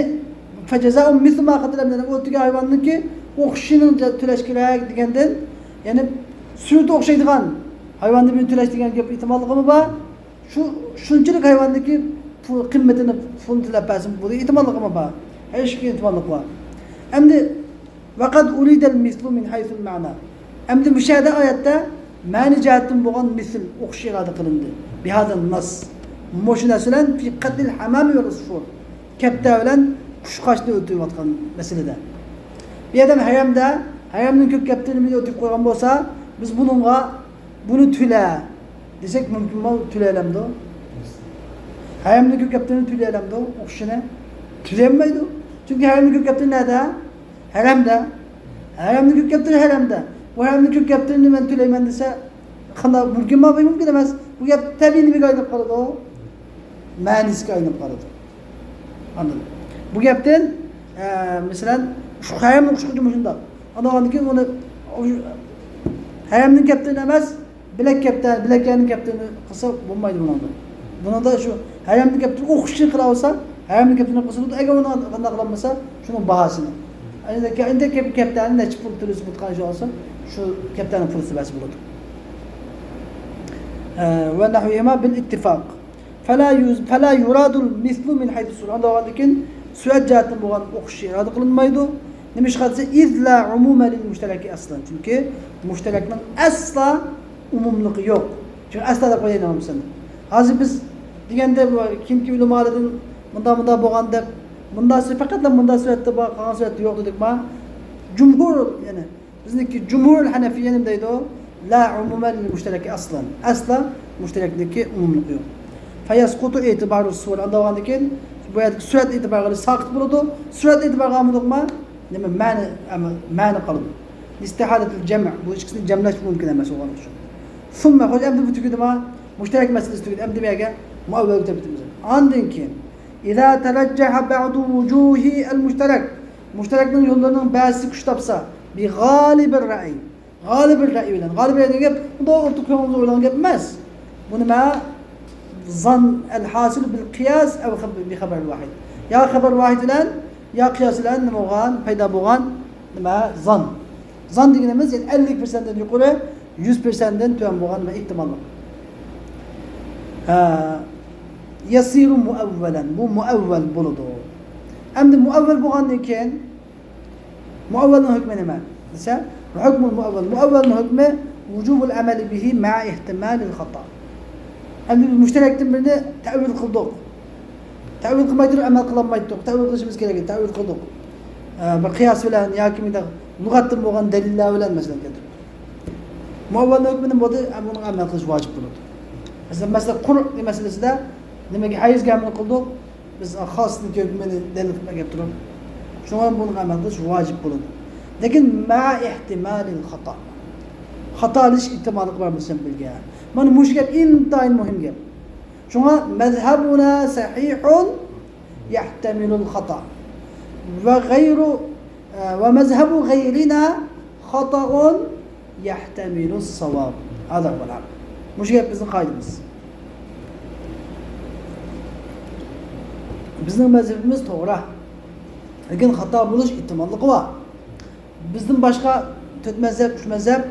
فجزاء مثل ما قتل، ئۆلتۈرگەن ھايۋاننىڭكى ئوخشىشىنىڭ جە-، تۆلەش كېرەك دېگەندىن، يەنى سۈرىتى ئوخشايدىغان ھايۋاندىن بىرنى تۆلەش دېگەن گەپ ئېھتىماللىقىمۇ بار. شۇ، شۇنچىلىك ھايۋاندىكى پۇل قىممىتىنى، پۇلنى تۆلەپ بەرسىمۇ بولىدۇ، ئېھتىماللىقىمۇ بار. ھەر ئىككى ئېھتىماللىق بار. ئەمدى، وقد أريد المثل من حيث المعنى. ئەمدى مۇشۇ يەردە ئايەتتە مەنە جەھەتتىن بولغان مىسىل، ئوخشىشى ئىرادە قىلىندى. بهذا النص. مۇشۇ نەرسە بىلەن في قتل الحمام والعصفور. كەپتەر بىلەن قۇشقاچنى ئۆلتۈرۈۋاتقان مەسىلىدە. بىر ئادەم ھەرەمدە، ھەرەمنىڭ كۆك كەپتىرىنى ئۆلتۈرۈپ قويغان بولسا، بىز بۇنىڭغا بۇنى تۆلە دېسەك مۇمكىنمۇ؟ تۆلەيلەمدۇ؟ ھەرەمنىڭ كۆك كەپتىرىنى تۆلەيلەمدۇ؟ ئوخشىشىنى تۆلىيەلمەيدۇ. چۈنكى ھەرەمنىڭ كۆك كەپتىرى نەدە؟ ھەرەمدە. ھەرەمنىڭ كۆك كەپتىرى ھەرەمدە. بۇ ھەرەمنىڭ كۆك كەپتىرىنى مەن تۆلەيمەن دېسە، قانداق مۇمكىنمۇ؟ مۇمكىن ئەمەس. بۇ گەپ تەبىئىي نېمىگە ئايلىنىپ قالىدۇ؟ مەنىسىگە ئايلىنىپ قالىدۇ. ئاندىن بۇ گەپتىن، ئە، مەسىلەن، شۇ ھەرەمنى ئوخشىتىپ مۇشۇنداق. ئاندىن كېيىن ئۇنى ھەرەمنىڭ كەپتىرىنى ئەمەس، بىلەك كەپتەر، بىلەكلەرنىڭ كەپتىرىنى قىلسا بولمايدۇ بۇنىڭدا. بۇنىڭدا شۇ ھەرەمنىڭ كەپتىرىنى ئوخشىشىنى قىلاۋالسا، ھەرەمنىڭ كەپتىرىنى قىلسا بولىدۇ. ئەگەر ئۇنى قانداق قىلالمىسا، شۇنىڭ باھاسىنى. ئەمدى كەپتەرنى نەچچە پۇل تۆلىسە بولىدىغان ئىش بولسا، شۇ كەپتەرنىڭ پۇلىسى بەرسە بولىدۇ. ئە، ونحوهما بالاتفاق. فلا يز-، فلا يراد المثل من حيث الصورة. ئاندىن كېيىن سۈرەت جەھەتتىن بولغان ئوخشىشى ئىرادە قىلىنمايدۇ. نېمىشقا دېسە، إذ لا عموم للمشترك أصلا. چۈنكى مۇشتەرەكنىڭ ئەسلا ئومۇملۇقى يوق. چۈنكى ئەسلا دەپ قويايلى مەسىلەن. ھازىر بىز دېگەندە، بۇ كېيىنكى ئۆلىمالىرىدىن مۇنداق، مۇنداق بولغان دەپ، مۇنداق سۈ-، پەقەتلا مۇنداق سۈرەتتە بار، قالغان سۈرەتتە يوق دېدۇقما؟ جۇمھۇر، يەنى بىزنىڭكى جۇمھۇرۇل ھەنەفىييە نېمە دەيدۇ؟ لا ئومۇمە لىل مۇشتەرەكى ئەسلەن. ئەسلا مۇشتەرەكنىڭكى ئومۇملۇقى يوق. فيسقط اعتبار الصور. ئاندىن كېيىن بۇ يەردىكى سۈرەت ئېتىبارى ساقىت بولىدۇ. سۈرەت ئېتىبارى ئالمىدۇقما؟ نېمە؟ مەنە، ئەمە، مەنە قالىدۇ. لاستحالة الجمع. بۇ ئىككىسىنى جەملەش مۇمكىن ئەمەس بولغانلىقى ئۈچۈن. ثم، خوش، ئەمدى بۇ تۈگىدىما؟ مۇشتەرەك مەسىلىسى تۈگىدى. ئەمدى بۇ يەرگە مۇئەۋۋەلگە كېلىپ كېتىمىز. ئاندىن كېيىن، إذا ترجح بعض وجوه المشترك. مۇشتەرەكنىڭ يوللىرىنىڭ بەزىسى كۈچ تاپسا، بغالب الرأي. غالىب الرأي بىلەن. غالىب الرأي دېگەن گەپ، بۇ ئوتتۇرا كۆڭۈلدە ئويلانغان گەپ ئەمەس. بۇ نېمە؟ ظن الحاصل بالقياس أو خب-، بخبر واحد. يا خەۋەر ۋاھىد بىلەن، يا قىياس بىلەن نېمە بولغان، پەيدا بولغان نېمە؟ ظن. ظن دېگىنىمىز، يەنى ئەللىك پىرسەنتتىن يۇقىرى، يۈز پىرسەنتتىن تۆۋەن بولغان نېمە؟ ئېھتىماللىق. ھە، يصير مؤولا. بۇ مۇئەۋۋەل بولىدۇ. ئەمدى مۇئەۋۋەل بولغاندىن كېيىن، مۇئەۋۋەلنىڭ ھۆكمى نېمە دېسە، حكم المؤول. مۇئەۋۋەلنىڭ ھۆكمى وجوب العمل به مع احتمال الخطأ. ئەمدى بىز مۇشۇ تەرەپتىن بىرنى تەئۋىل قىلدۇق. تەئۋىل قىلماي تۇرۇپ ئەمەل قىلالمايتتۇق. تەئۋىل قىلىشىمىز كېرەك ئىدى. تەئۋىل قىلدۇق. ئە، بىر قىياس بىلەن ياكى مۇنداق لۇغەتتىن بولغان دەلىللەر بىلەن مەسىلەن كەلتۈردۇق. مۇئەۋۋەلنىڭ ھۆكمىنى بولدى، ئە، بۇنىڭغا ئەمەل قىلىش ۋاجىپ بولىدۇ. مەسىلەن، مەسىلە قۇرئ مەسىلىسىدە نېمىگە ھەيزگە ئەمەل قىلدۇق؟ بىز خاسنىڭ ھۆكمىنى دەلىل قىلىپ ئەكەپ تۇرۇپ، شۇڭا بۇنىڭغا ئەمەل قىلىش ۋاجىپ بولىدۇ. لېكىن مەئە ئېھتىمالىل خاتا. خاتا قىلىش ئېھتىماللىقى بار بولسا بىلگە. مانا مۇشۇ گەپ ئىنتايىن مۇھىم گەپ. شۇڭا مەزھەبۇنا سەھىھۇن يەھتەمىلۇل خاتا. ۋە غەيرۇ، ۋە مەزھەبۇ غەيرىنا خاتائۇن يەھتەمىلۇس ساۋاب. ھازا ھۇۋەل ھەق. مۇشۇ گەپ بىزنىڭ قائىدىمىز. بىزنىڭ مەزھىپىمىز توغرا. لېكىن خاتا بولۇش ئېھتىماللىقى بار. بىزدىن باشقا تۆت مەزھەپ، ئۈچ مەزھەپ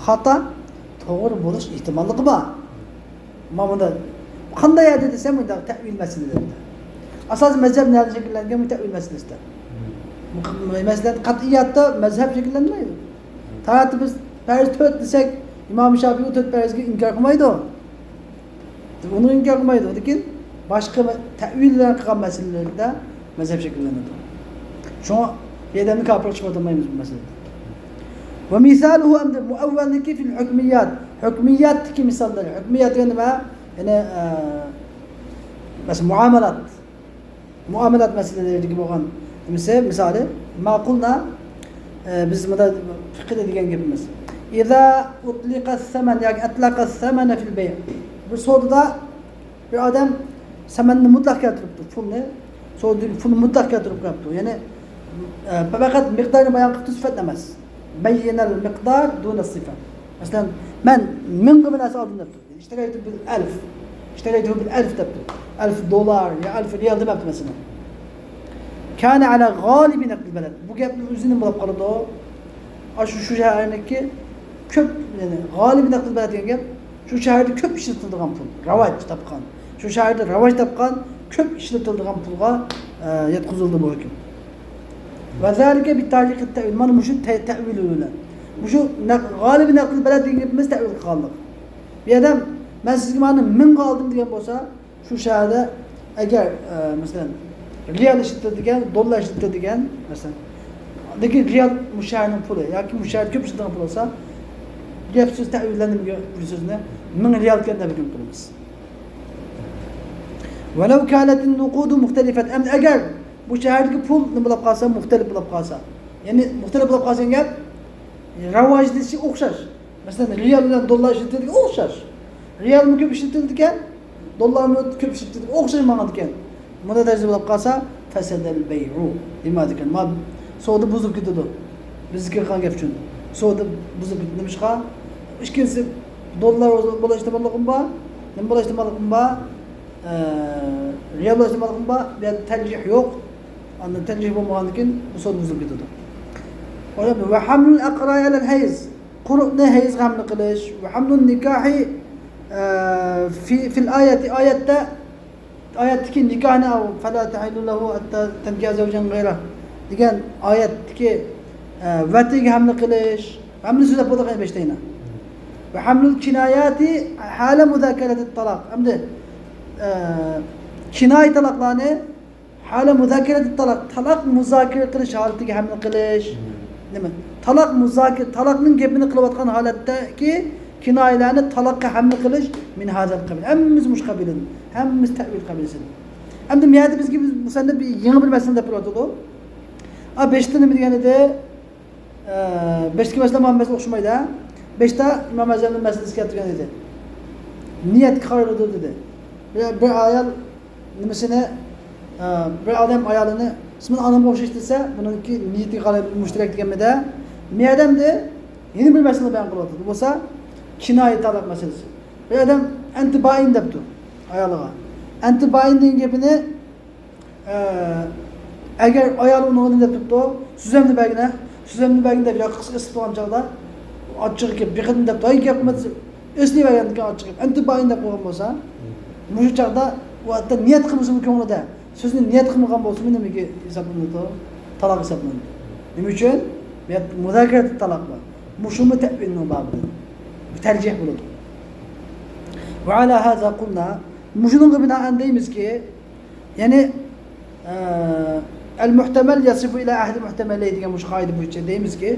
خاتا، توغرا بولۇش ئېھتىماللىقى بار. مانا بۇندا قانداق يەردە دېسەم، مۇنداق تەئۋىل مەسىلىلىرىدە. ئاساسىي مەزھەپ نەدە شەكىللەنگەن؟ بۇ تەئۋىل مەسىلىسىدە. مۇ-، مەسىلەن، قەتئىياتتا مەزھەپ شەكىللەنمەيدۇ. تاياتتا بىز پەرز تۆت دېسەك، ئىمام شافىئىي تۆت پەرزگە ئىنكار قىلمايدۇ. ئۇنى ئىنكار قىلمايدۇ. لېكىن باشقا مە-، تەئۋىل بىلەن قىلغان مەسىلىلەردە مەزھەپ شەكىللىنىدۇ. شۇڭا بىر ئادەمنى كاپىرغا چىقىۋاتالمايمىز بۇ مەسىلىدە. ۋە مىسالۇھۇ، ئەمدى مۇئەۋۋەلنىكى فىل ھۆكمىيات. ھۆكمىياتتىكى مىساللار. ھۆكمىيات دېگەن نېمە؟ يەنى، ئە، مەسىلەن، مۇئامىلات. مۇئامىلات مەسىلىلىرىدىكى بولغان نېمىسى، مىسالى، ما قۇلنا، ئە، بىز مۇندا فىقھىدا دېگەن گېپىمىز. ئىزا ئۇتلىقەس سەمەن ياكى ئەتلەقەس سەمەنە فىل بەيئ. بىر سودىدا بىر ئادەم سەمەننى مۇتلەق كەلتۈرۈپتۇ، پۇلنى، سودىدىكى پۇلنى مۇتلەق كەلتۈرۈپ قويۇپتۇ. يەنى، ئە، پەقەت مىقدارنى بايان قىلىپتۇ، سۈپەت ئەمەس. بەييەنەل مىقدار دۇنەس سىفە. مەسىلەن، مەن مىڭغا بىر نەرسە ئالدىم دەپتۇ. اشتريت بالألف، اشتريت بالألف دەپتۇ. ئەلف دوللار يا ئەلف رىيال دېمەپتۇ، مەسىلەن. كان على غالب نقد البلد. بۇ گەپنىڭ ئۆزى نېمە بولۇپ قالىدۇ؟ ئاشۇ، شۇ شەھەرنىڭكى كۆپ، يەنى غالب نقد البلد دېگەن گەپ، شۇ شەھەردە كۆپ ئىشلىتىلىدىغان پۇل، راۋاج تاپقان، شۇ شەھەردە راۋاج تاپقان، كۆپ ئىشلىتىلىدىغان پۇلغا، ئە، ياتقۇزۇلدى بۇ ھۆكۈم. ۋە زالىكە بىتەئلىقىت تەئۋىل. مانا مۇشۇ تە-، تەئۋىل بىلەن. مۇشۇ نەق-، غالىبى نەقل بەلەد دېگەن گېپىمىز تەئۋىل قىلغانلىق. بىر ئادەم، مەن سىزگە مانا مىڭغا ئالدىم دېگەن بولسا، شۇ شەھەردە ئەگەر، ئە، مەسىلەن، رىيال ئىشلىتىلىدىكەن، دوللار ئىشلىتىلىدىكەن، مەسىلەن، لېكىن رىيال مۇشۇ شەھەرنىڭ پۇلى ياكى مۇشۇ شەھەردە كۆپ ئىشلىتىدىغان پۇل بولسا، گەپ سۆز تەئۋىللەندى بىر سۆزنى، مىڭ رىيالكەن دەپ ھۆكۈم قىلىمىز. ۋەلەۋ كانەتىن نۇقۇدۇ مۇختەلىفەت. ئەمدى ئەگەر بۇ شەھەردىكى پۇل نېمە بولۇپ قالسا، مۇختەلىپ بولۇپ قالسا. يەنى مۇختەلىپ بولۇپ قالسا دېگەن گەپ، راۋاجلىشىشى ئوخشاش. مەسىلەن، رىيال بىلەن دوللار ئىشلىتىلىدىكەن ئوخشاش. رىيالمۇ كۆپ ئىشلىتىلىدىكەن، دوللارمۇ كۆپ ئىشلىتىلىدىكەن، ئوخشاش ماڭىدىكەن. مۇنداق دەرىجىدە بولۇپ قالسا، فەسەدەل بەيئۇ دېمەيدىكەن. ما سودا بۇزۇلۇپ كېتىدۇ. بىزگە قىلغان گەپ ئۈچۈن. سودا بۇزۇلۇپ كېتىدۇ. نېمىشقا؟ ئىككىنچىسى، دوللار بولا ئېھتىماللىقىمۇ بار، نېمە بولا ئېھتىماللىقىمۇ بار؟ ئە، رىيال بولا ئېھتىماللىقىمۇ بار. بۇ يەردە تەرجىھ يوق. ئاندىن تەرجىھ بولمىغاندىن كېيىن بۇ سودا بۇزۇلۇپ كېتىدۇ. ۋە ھەملۇل ئەقراي ئەلەل ھەيز. قۇرۇقنى ھەيزگە ھەملە قىلىش. ۋە ھەملۇن نىكاھى، ئە، في، في الآية، ئايەتتە، ئايەتتىكى نىكاھنى، فلا تحل له حتى تنكح زوجا غيره دېگەن ئايەتتىكى، ئە، ۋەتىگە ھەملە قىلىش. ھەملە سۆزلەپ بولدۇق بەشتە يەنە. ۋە ھەملۇل كىناياتى ھالە مۇزاكىرەتىت تالاق. ئەمدى، ئە، كىنايە تالاقلارنى ھالە مۇزاكىرەتىت تالاق، تالاق مۇزاكىرە قىلىش ھالىتىگە ھەملە قىلىش. نېمە؟ تالاق مۇزاكىرە، تالاقنىڭ گېپىنى قىلىۋاتقان ھالەتتىكى كىنايىلەرنى تالاققا ھەملە قىلىش مىن ھازەل قەبىل. ھەممىسى مۇشۇ قەبىلىدىن. ھەممىسى تەئۋىل قەبىلىسىدىن. ئەمدى بۇ يەردە بىزگە بىز مۇسەننىپ بىر يېڭى بىر مەسىلىنى دەپ بېرىۋاتىدۇ. ئا، بېشىدا نېمە دېگەن ئىدى؟ ئە، بېشىدىكى مەسىلە مانا مەسىلە ئوخشىمايدۇ، ھە؟ بېشىدا ئىمام ئەزھەرنىڭ مەسىلىسى كەلتۈرگەن ئىدى. نىيەتكە قارايدۇ دېدى. بىر، بىر ئايال نېمىسىنى، ئە، بىر ئادەم ئايالىنى، سىز مېنىڭ ئانامغا ئوخشاش دېسە، بۇنىڭكى نىيىتىگە قاراي مۇشتەرەك دېگەنمىدە، مۇ ئادەمدە يەنە بىر مەسىلە بايان قىلىۋاتىدۇ. بولسا، كىنايە تالاق مەسىلىسى. بىر ئادەم ئەنتى بائىن دەپتۇ ئايالىغا. ئەنتى بائىن دېگەن گېپىنى ئە، ئەگەر ئايال ئۇنىڭغا نېمە دەپ تۇرۇپتۇ، سۆزۈمنى بەرگىنە، سۆزۈمنى بەرگىن دەپ ياقىسىغا ئېسىپ تۇرغان چاغدا، ئاچچىقى كېلىپ، بېقىندىم دەپتۇ، ھەي، گەپ قىلما، ئېسىلىۋەرگەندىن كېيىن ئاچچىقى كېلىپ، ئەنتى بائىن دەپ قويغان بولسا، مۇشۇ چاغدا ئۇ ھەتتا نىيەت قىلمىسىمۇ كۆڭلىدە، سۆزنى نىيەت قىلمىغان بولسىمۇ نېمىگە ھېسابلىنىدۇ؟ تالاق ھېسابلىنىدۇ. نېمە ئۈچۈن؟ بۇ يەردە مۇزاكىرەتتە تالاق بار. مۇشۇمۇ تەئۋىلنىڭ بابىدىن تەرجىھ بولىدۇ. ۋە ئەلا ھازا قۇلنا، مۇشۇنىڭغا بىنائەن دەيمىزكى، يەنى، ئە، ئەل مۇھتەمەل يەسرىفۇ ئىلا ئەھلى مۇھتەمەلەينى دېگەن مۇشۇ قائىدە بويىچە دەيمىزكى،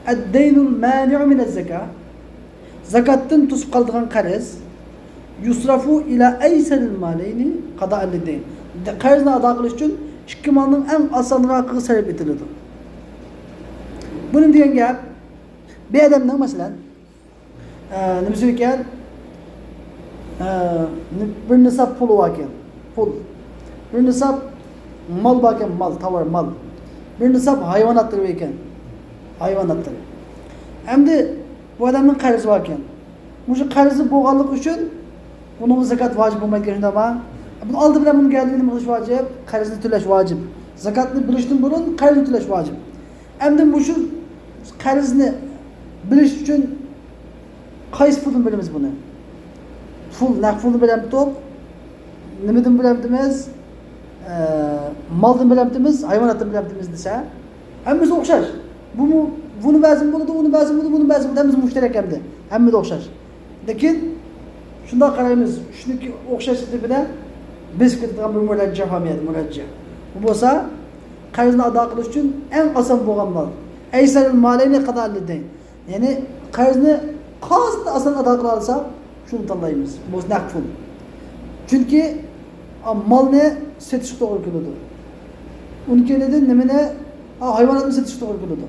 ئەددەينۇل مانىئۇ مىنەز زاكا، زاكاتتىن توسۇپ قالىدىغان قەرز، يۇسرافۇ ئىلا ئەيسەرىل مالەينى قادائەن لىددەين. قەرزنى ئادا قىلىش ئۈچۈن ئىككى مالنىڭ ئەڭ ئاسانراقىغا سەرپ ئېتىلىدۇ. بۇ نېمە دېگەن گەپ؟ بىر ئادەمنىڭ، مەسىلەن، ئە، نېمىسى ئىكەن؟ ئە، بىر نىساب پۇلى باركەن، پۇل. بىر نىساب مال باركەن، مال، تاۋار، مال. بىر نىساب ھايۋاناتلىرى باركەن، ھايۋاناتلىرى. ئەمدى بۇ ئادەمنىڭ قەرزى باركەن. مۇشۇ قەرزى بولغانلىقى ئۈچۈن بۇنىڭغا زاكات ۋاجىپ بولمايدىكەن، شۇنداقمۇ؟ بۇنى ئالدى بىلەن بۇنى گەۋدىنى نېمە قىلىش ۋاجىپ؟ قەرزنى تۆلەش ۋاجىپ. زاكاتنى بېرىشتىن بۇرۇن قەرزنى تۆلەش ۋاجىپ. ئەمدى مۇشۇ قەرزنى بېرىش ئۈچۈن قايسى پۇلدىن بېرىمىز بۇنى؟ پۇل، نەق پۇلدىن بېرەمتۇق؟ نېمىدىن بېرەمتىمىز؟ ئە، مالدىن بېرەمتىمىز، ھايۋاناتتىن بېرەمتىمىز دېسە، ھەممىسى ئوخشاش. بۇمۇ، بۇنى بەرسىمۇ بولىدۇ، ئۇنى بەرسىمۇ بولىدۇ، بۇنى بەرسىمۇ بولىدۇ، ھەممىسى مۇشتەرەك ئەمدى. ھەممىدە ئوخشاش. لېكىن شۇنداق قارايمىز، شۇنىڭكى ئوخشاشلىقى بىلەن بېسىپ كېتىدىغان بىر مۇرەججەھ بار بۇ يەردە، مۇرەججەھ. بۇ بولسا قەرزنى ئادا قىلىش ئۈچۈن ئەڭ ئاسان بولغان مال. ئەيسەرىل مالەينى قادائەن لىددەين. يەنى قەرزنى قانچە ئاسان ئادا قىلالىساق، شۇنى تاللايمىز. بۇ نەق پۇل. چۈنكى، ئا، مالنى سېتىشقا توغرا كېلىدۇ. ئۇنىڭ كەينىدىن نېمىنى؟ ئا، ھايۋاناتنى سېتىشقا توغرا كېلىدۇ.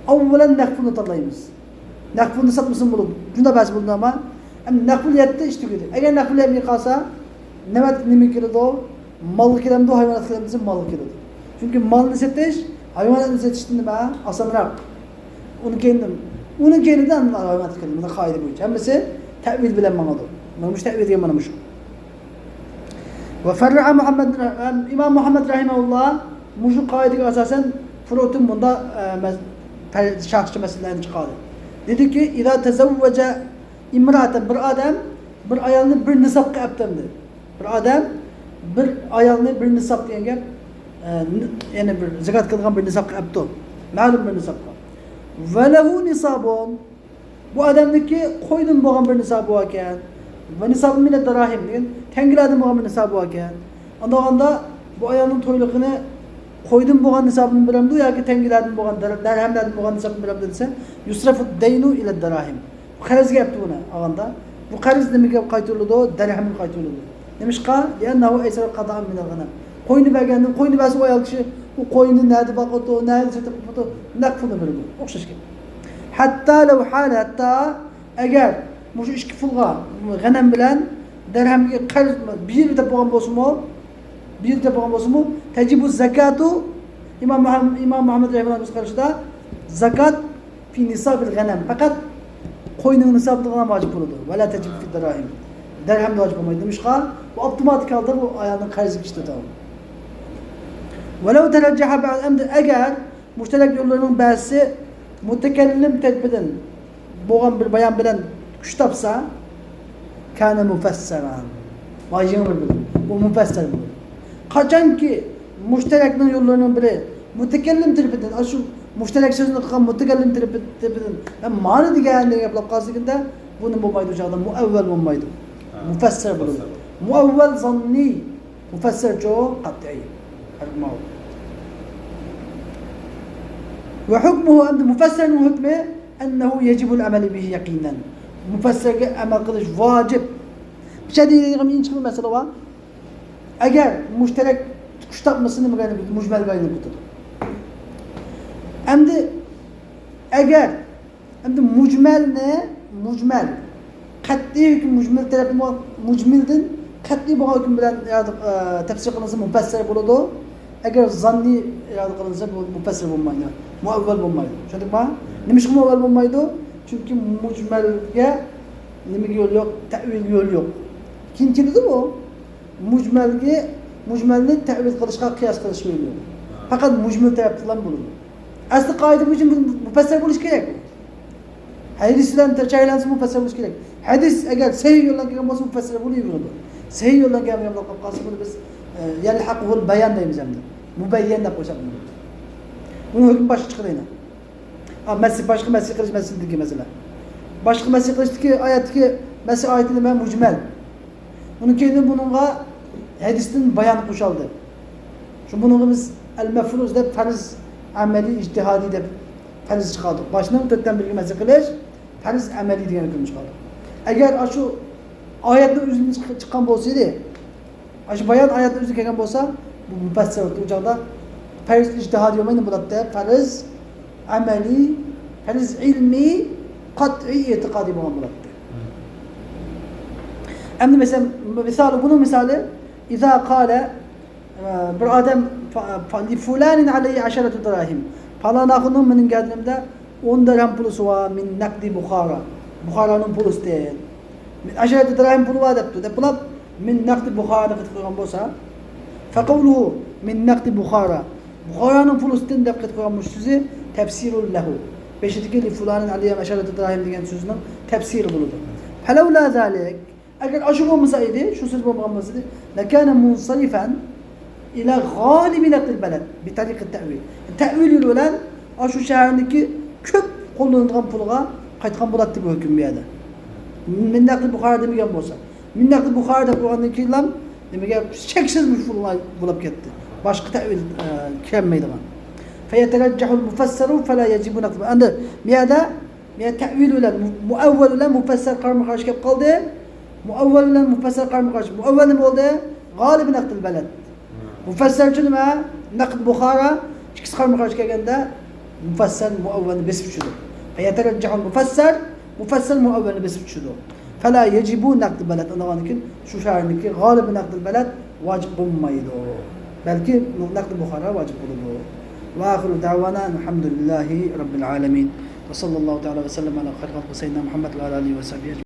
ئاۋۋالەن نەق پۇلنى تاللايمىز. نەق پۇلنى ساتمىسىمۇ بولىدۇ. شۇنداق بەرسە بولىدۇ، ئەمما، ئەمما نەق پۇل يەتتە ئىش تۈگىدى. ئەگەر نەق پۇل يەتمەي قالسا، نۆۋەتتە نېمە كېلىدۇ؟ مالغا كېلەمدۇ، ھايۋاناتقا كېلەمدۇ دېسە، مالغا كېلىدۇ. چۈنكى مالنى سېتىش ھايۋاناتنى سېتىشتىن نېمە؟ ئاسانراق. ئۇنىڭ كەينىدىن، ئۇنىڭ كەينىدىن ھايۋاناتقا كېلىدۇ. مانا قائىدە بويىچە. ھەممىسى تەئۋىل بىلەن ماڭىدۇ. مانا مۇشۇ تەئۋىل دېگەن مانا مۇشۇ. ۋە فەررەئە مۇھەممەد، ئىمام مۇھەممەد رەھىمەھۇللا مۇشۇ قائىدىگە ئاساسەن فۇرۇئتىن مۇنداق، ئە، مەز-، پەر-، شەرھچى مەسىلىلەرنى چىقاردى. دېدىكى، ئىزا تەزەۋۋەجە ئىمرائەتەن، بىر ئادەم بىر ئايالنى بىر نىسابقا ئەپتەمدى. بىر ئادەم بىر ئايالنى بىر نىساب دېگەن گەپ، ئە، ن-، يەنى بىر زاكات قىلىدىغان بىر نىسابقا ئەپتۇ. مەلۇم بىر نىسابقا. ۋە لەھۇ نىسابۇن. بۇ ئادەمنىڭكى قويدىن بولغان بىر نىسابى باركەن. ۋە نىسابۇن مىنەد داراھىم دېگەن تەڭگىلەردىن بولغان بىر نىسابى باركەن. ئاندىغاندا بۇ ئايالنىڭ تويلۇقىنى قويدىن بولغان نىسابىدىن بېرەمدۇ ياكى تەڭگىلەردىن بولغان، دەر-، دەرھەملەردىن بولغان نىسابتىن بېرەمدۇ دېسە، يۇسرەفۇد دەينۇ ئىلەد داراھىم. قەرزگە ئەپتۇ بۇنى ئالغاندا. بۇ قەرز نېمىگە قايتۇرۇلىدۇ؟ دەرھەمگە قايتۇرۇلىدۇ. نېمىشقا؟ لىئەننەھۇ ئەيسەرۇ قادائەن مىنەل غەنەم. قوينى بەرگەندىن، قوينى بەرسە ئۇ ئايال كىشى، ئۇ قوينى نەدە باقىدۇ، نەدە سېتىپ قىپتۇ، نەق پۇلنى بېرىدۇ. ئوخشاش گەپ. ھەتتا لەۋ ھال، ھەتتا ئەگەر مۇشۇ ئىككى پۇلغا، غەنەم بىلەن دەرھەمگە قەرز بېرىپ دەپ بولغان بولسىمۇ، بېرىپ دەپ بولغان بولسىمۇ، تەجىبۇ زاكاتۇ، ئىمام مۇھەم-، ئىمام مۇھەممەد رەھىمەھۇللاھنىڭ قارىشىدا زاكات في نصاب الغنم، پەقەت قوينىڭ نىسابىدىغىلا ۋاجىپ بولىدۇ. ولا تجب في الدراهم، دەرھەمدە ۋاجىپ بولمايدۇ. نېمىشقا؟ بۇ ئاپتوماتىك ھالدا بۇ ئايالنىڭ قەرزىگە كىشىدە. ولو ترجح بعض، ئەمدى ئەگەر مۇشتەرەك يوللىرىنىڭ بەزىسى مۇتەكەللىم تەرىپىدىن بولغان بىر بايان بىلەن كۈچ تاپسا، كان مۇفەسسەرەن. ۋاي يېڭى بىر بىلىم. بۇ مۇفەسسەر بولىدۇ. قاچانكى مۇشتەرەكنىڭ يوللىرىنىڭ بىرى مۇتەكەللىم تەرىپىدىن، ئاشۇ مۇشتەرەك سۆزنى قىلغان مۇتەكەللىم تەرىپى-، تەرىپىدىن، مەن مانا دېگەن دېگەن گەپ بولۇپ قالسا ئىكەندە، بۇ نېمە بولمايدۇ، ئۇ چاغدا مۇئەۋۋەل بولمايدۇ. ھە، مۇفەسسەر بولىدۇ. مۇفەسسەر. مۇئەۋۋەل زاننىي، مۇفەسسەرچۇ قەتئىي. ھەر ماۋۇ. ۋە ھۇكمۇھۇ، ئەمدى مۇفەسسەرنىڭ ھۆكمى، ئەننەھۇ يەجىبۇل ئەمەلۇ بىھى يەقىنەن. مۇفەسسەرگە ئەمەل قىلىش ۋاجىپ. بىر شەرت دېگەن ئىنچىكە بىر مەسىلە بار. ئەگەر مۇشتەرەك كۈچ تاپمىسا، نېمىگە ئايلىنىپ كېتىدۇ؟ مۇجمەلگە ئايلىنىپ كېتىدۇ. ئەمدى ئەگەر، ئەمدى مۇجمەلنى، مۇجمەل، قەتئىي ھۆكۈم مۇجمەل تەرەپتىن بولغان، مۇجمەلدىن قەتئىي بولغان ھۆكۈم بىلەن، ئە، تەپسىر قىلىنسا مۇپەسسەر بولىدۇ. ئەگەر زاننىي ئىرادە قىلىنسا، بۇ مۇپەسسەر بولمايدۇ. مۇئەۋۋەل بولمايدۇ. چۈشەندىڭمۇ؟ نېمىشقا مۇئەۋۋەل بولمايدۇ؟ چۈنكى مۇجمەلگە نېمىگە يول يوق؟ تەئۋىلگە يول يوق. كېيىن كېلىدۇ بۇ. مۇجمەلگە، مۇجمەلنى تەئۋىل قىلىشقا، قىياس قىلىشقا يول يوق. پەقەت مۇجمەل تەرەپتىنلا بولىدۇ. ئەسلى قائىدە بويىچە بۇ مۇپەسسەر بولۇشى كېرەك. ھەدىس بىلەن جايلانسا مۇپەسسەر بولۇشى كېرەك. ھەدىس ئەگەر سەھىھ يولدىن كەلگەن بولسا، مۇپەسسەر بولۇۋېرىدۇ. سەھىھ يولدىن كەلمىگەن بولۇپ قالسا، بۇنى بىز، ئە، يەلھەقۇھۇل بايان دەيمىز ئەمدى. مۇبەييەن دەپ قويساق بۇنى. بۇنىڭ ھۆكمى باشقا چىقىدۇ يەنە. ھا، مەسىھ، باشقا مەسىھ قىلىش مەسىلىدىكى مەسىلە. باشقا مەسىھ قىلىشتىكى ئايەتتىكى مەسىھ ئايىتى نېمە؟ مۇجمەل. ئۇنىڭ كېيىن بۇنىڭغا ھەدىستىن بايان قوشالدى. شۇ بۇنىڭغا بىز ئەل مەفرۇز دەپ پەرز ئەمەلىي ئىجتىھادىي دەپ پەرز چىقاردۇق. باشنىڭ تۆتتىن بىرىگە مەسىھ قىلىش پەرز ئەمەلىي دېگەن ھۆكۈم چىقاردۇق. ئەگەر ئاشۇ ئايەتنىڭ ئۆزىدىن چىق-، چىققان بولسا ئىدى، ئاشۇ بايان ئايەتنىڭ ئۆزىدىن كەلگەن بولسا، بۇ مۇپەسسەر بولاتتى. ئۇ چاغدا پەرز ئىجتىھادىي بولماي نېمە بولاتتى؟ پەرز ئەمەلىي، پەرز ئىلمىي، قەتئىي ئېتىقادىي بولغان بولاتتى. ئەمدى مەسىلەن، مىسالى، بۇنىڭ مىسالى، ئىزا قالە، ئە، بىر ئادەم فا-، فا-، لىفۇلانىن ئەلەيھى ئەشەرەتۇ دىراھىم. پالان ئاخۇننىڭ مېنىڭ گەدىنىمدە ئون دىرھەم پۇلىسى بار، مىن نەقدى بۇخارا. بۇخارانىڭ پۇلىسىدىن. مىن ئەشەرەتى دىراھىم پۇلى بار دەپتۇ. دەپ بولۇپ، مىن نەقدى بۇخارانى قېتىپ قويغان بولسا، فەقەۋلۇھۇ مىن نەقدى بۇخارا. بۇخارانىڭ پۇلىسىدىن دەپ قېتىپ قويغان بۇ سۆزى تەپسىرۇن لەھۇ. بېشىدىكى لىفۇلانىن ئەلەيھىم ئەشەرەتى دىراھىم دېگەن سۆزنىڭ تەپسىرى بولىدۇ. فەلەۋلا زالىك. ئەگەر ئاشۇ بولمىسا ئىدى، شۇ سۆز بولمىغان بولسا ئىدى، لەكانە مۇنسەرىفەن ئىلە غالىبى نەقدىل بەلەد بىتەرىقىت تەئۋىل. تەئۋىل يولى بىلەن ئاشۇ شەھەرنىڭكى كۆپ قوللىنىدىغان پۇلىغا قايتقان بولاتتى بۇ ھۆكۈم بۇ يەردە. مىن نەقدى بۇخارا دېمىگەن بولسا. مىن نەقدى بۇخارا دەپ قويغاندىن كېيىنلا نېمىگە چەكسىز مۇشۇ پۇلغا بولۇپ كەتتى. باشقا تەئۋىل، ئە، كىرەلمەيدىغان. فيترجح المفسر فلا يجب نقد. ئەمدى بۇ يەردە يەنى تەئۋىل بىلەن مۇ-، مۇئەۋۋەل بىلەن مۇپەسسەر قارىمۇ قارشى كەپ قالدى. مۇئەۋۋەل بىلەن مۇپەسسەر قارىمۇ قارشى. مۇئەۋۋەل نېمە بولدى؟ غالىبى نەقدىل بەلەد. مۇپەسسەرچۇ نېمە؟ نەقد بۇخارا. ئىككىسى قارىمۇ قارشى كەلگەندە مۇپەسسەر مۇئەۋۋەلنى بېسىپ چۈشىدۇ. فيترجح المفسر، مۇپەسسەر مۇئەۋۋەلنى بېسىپ چۈشىدۇ. فلا يجب نقد بلد. ئۇنداغاندىن كېيىن شۇ شەھەرنىڭكى غالىبى نەقدىل بەلەد ۋاجىپ بولمايدۇ. بەلكى نەقدى بۇخارا ۋاجىپ بولىدۇ. وآخر دعوانا الحمد لله رب العالمين. وصلى الله تعالى وسلم على خير خلقه سيدنا محمد وعلى آله وصحبه أجمعين.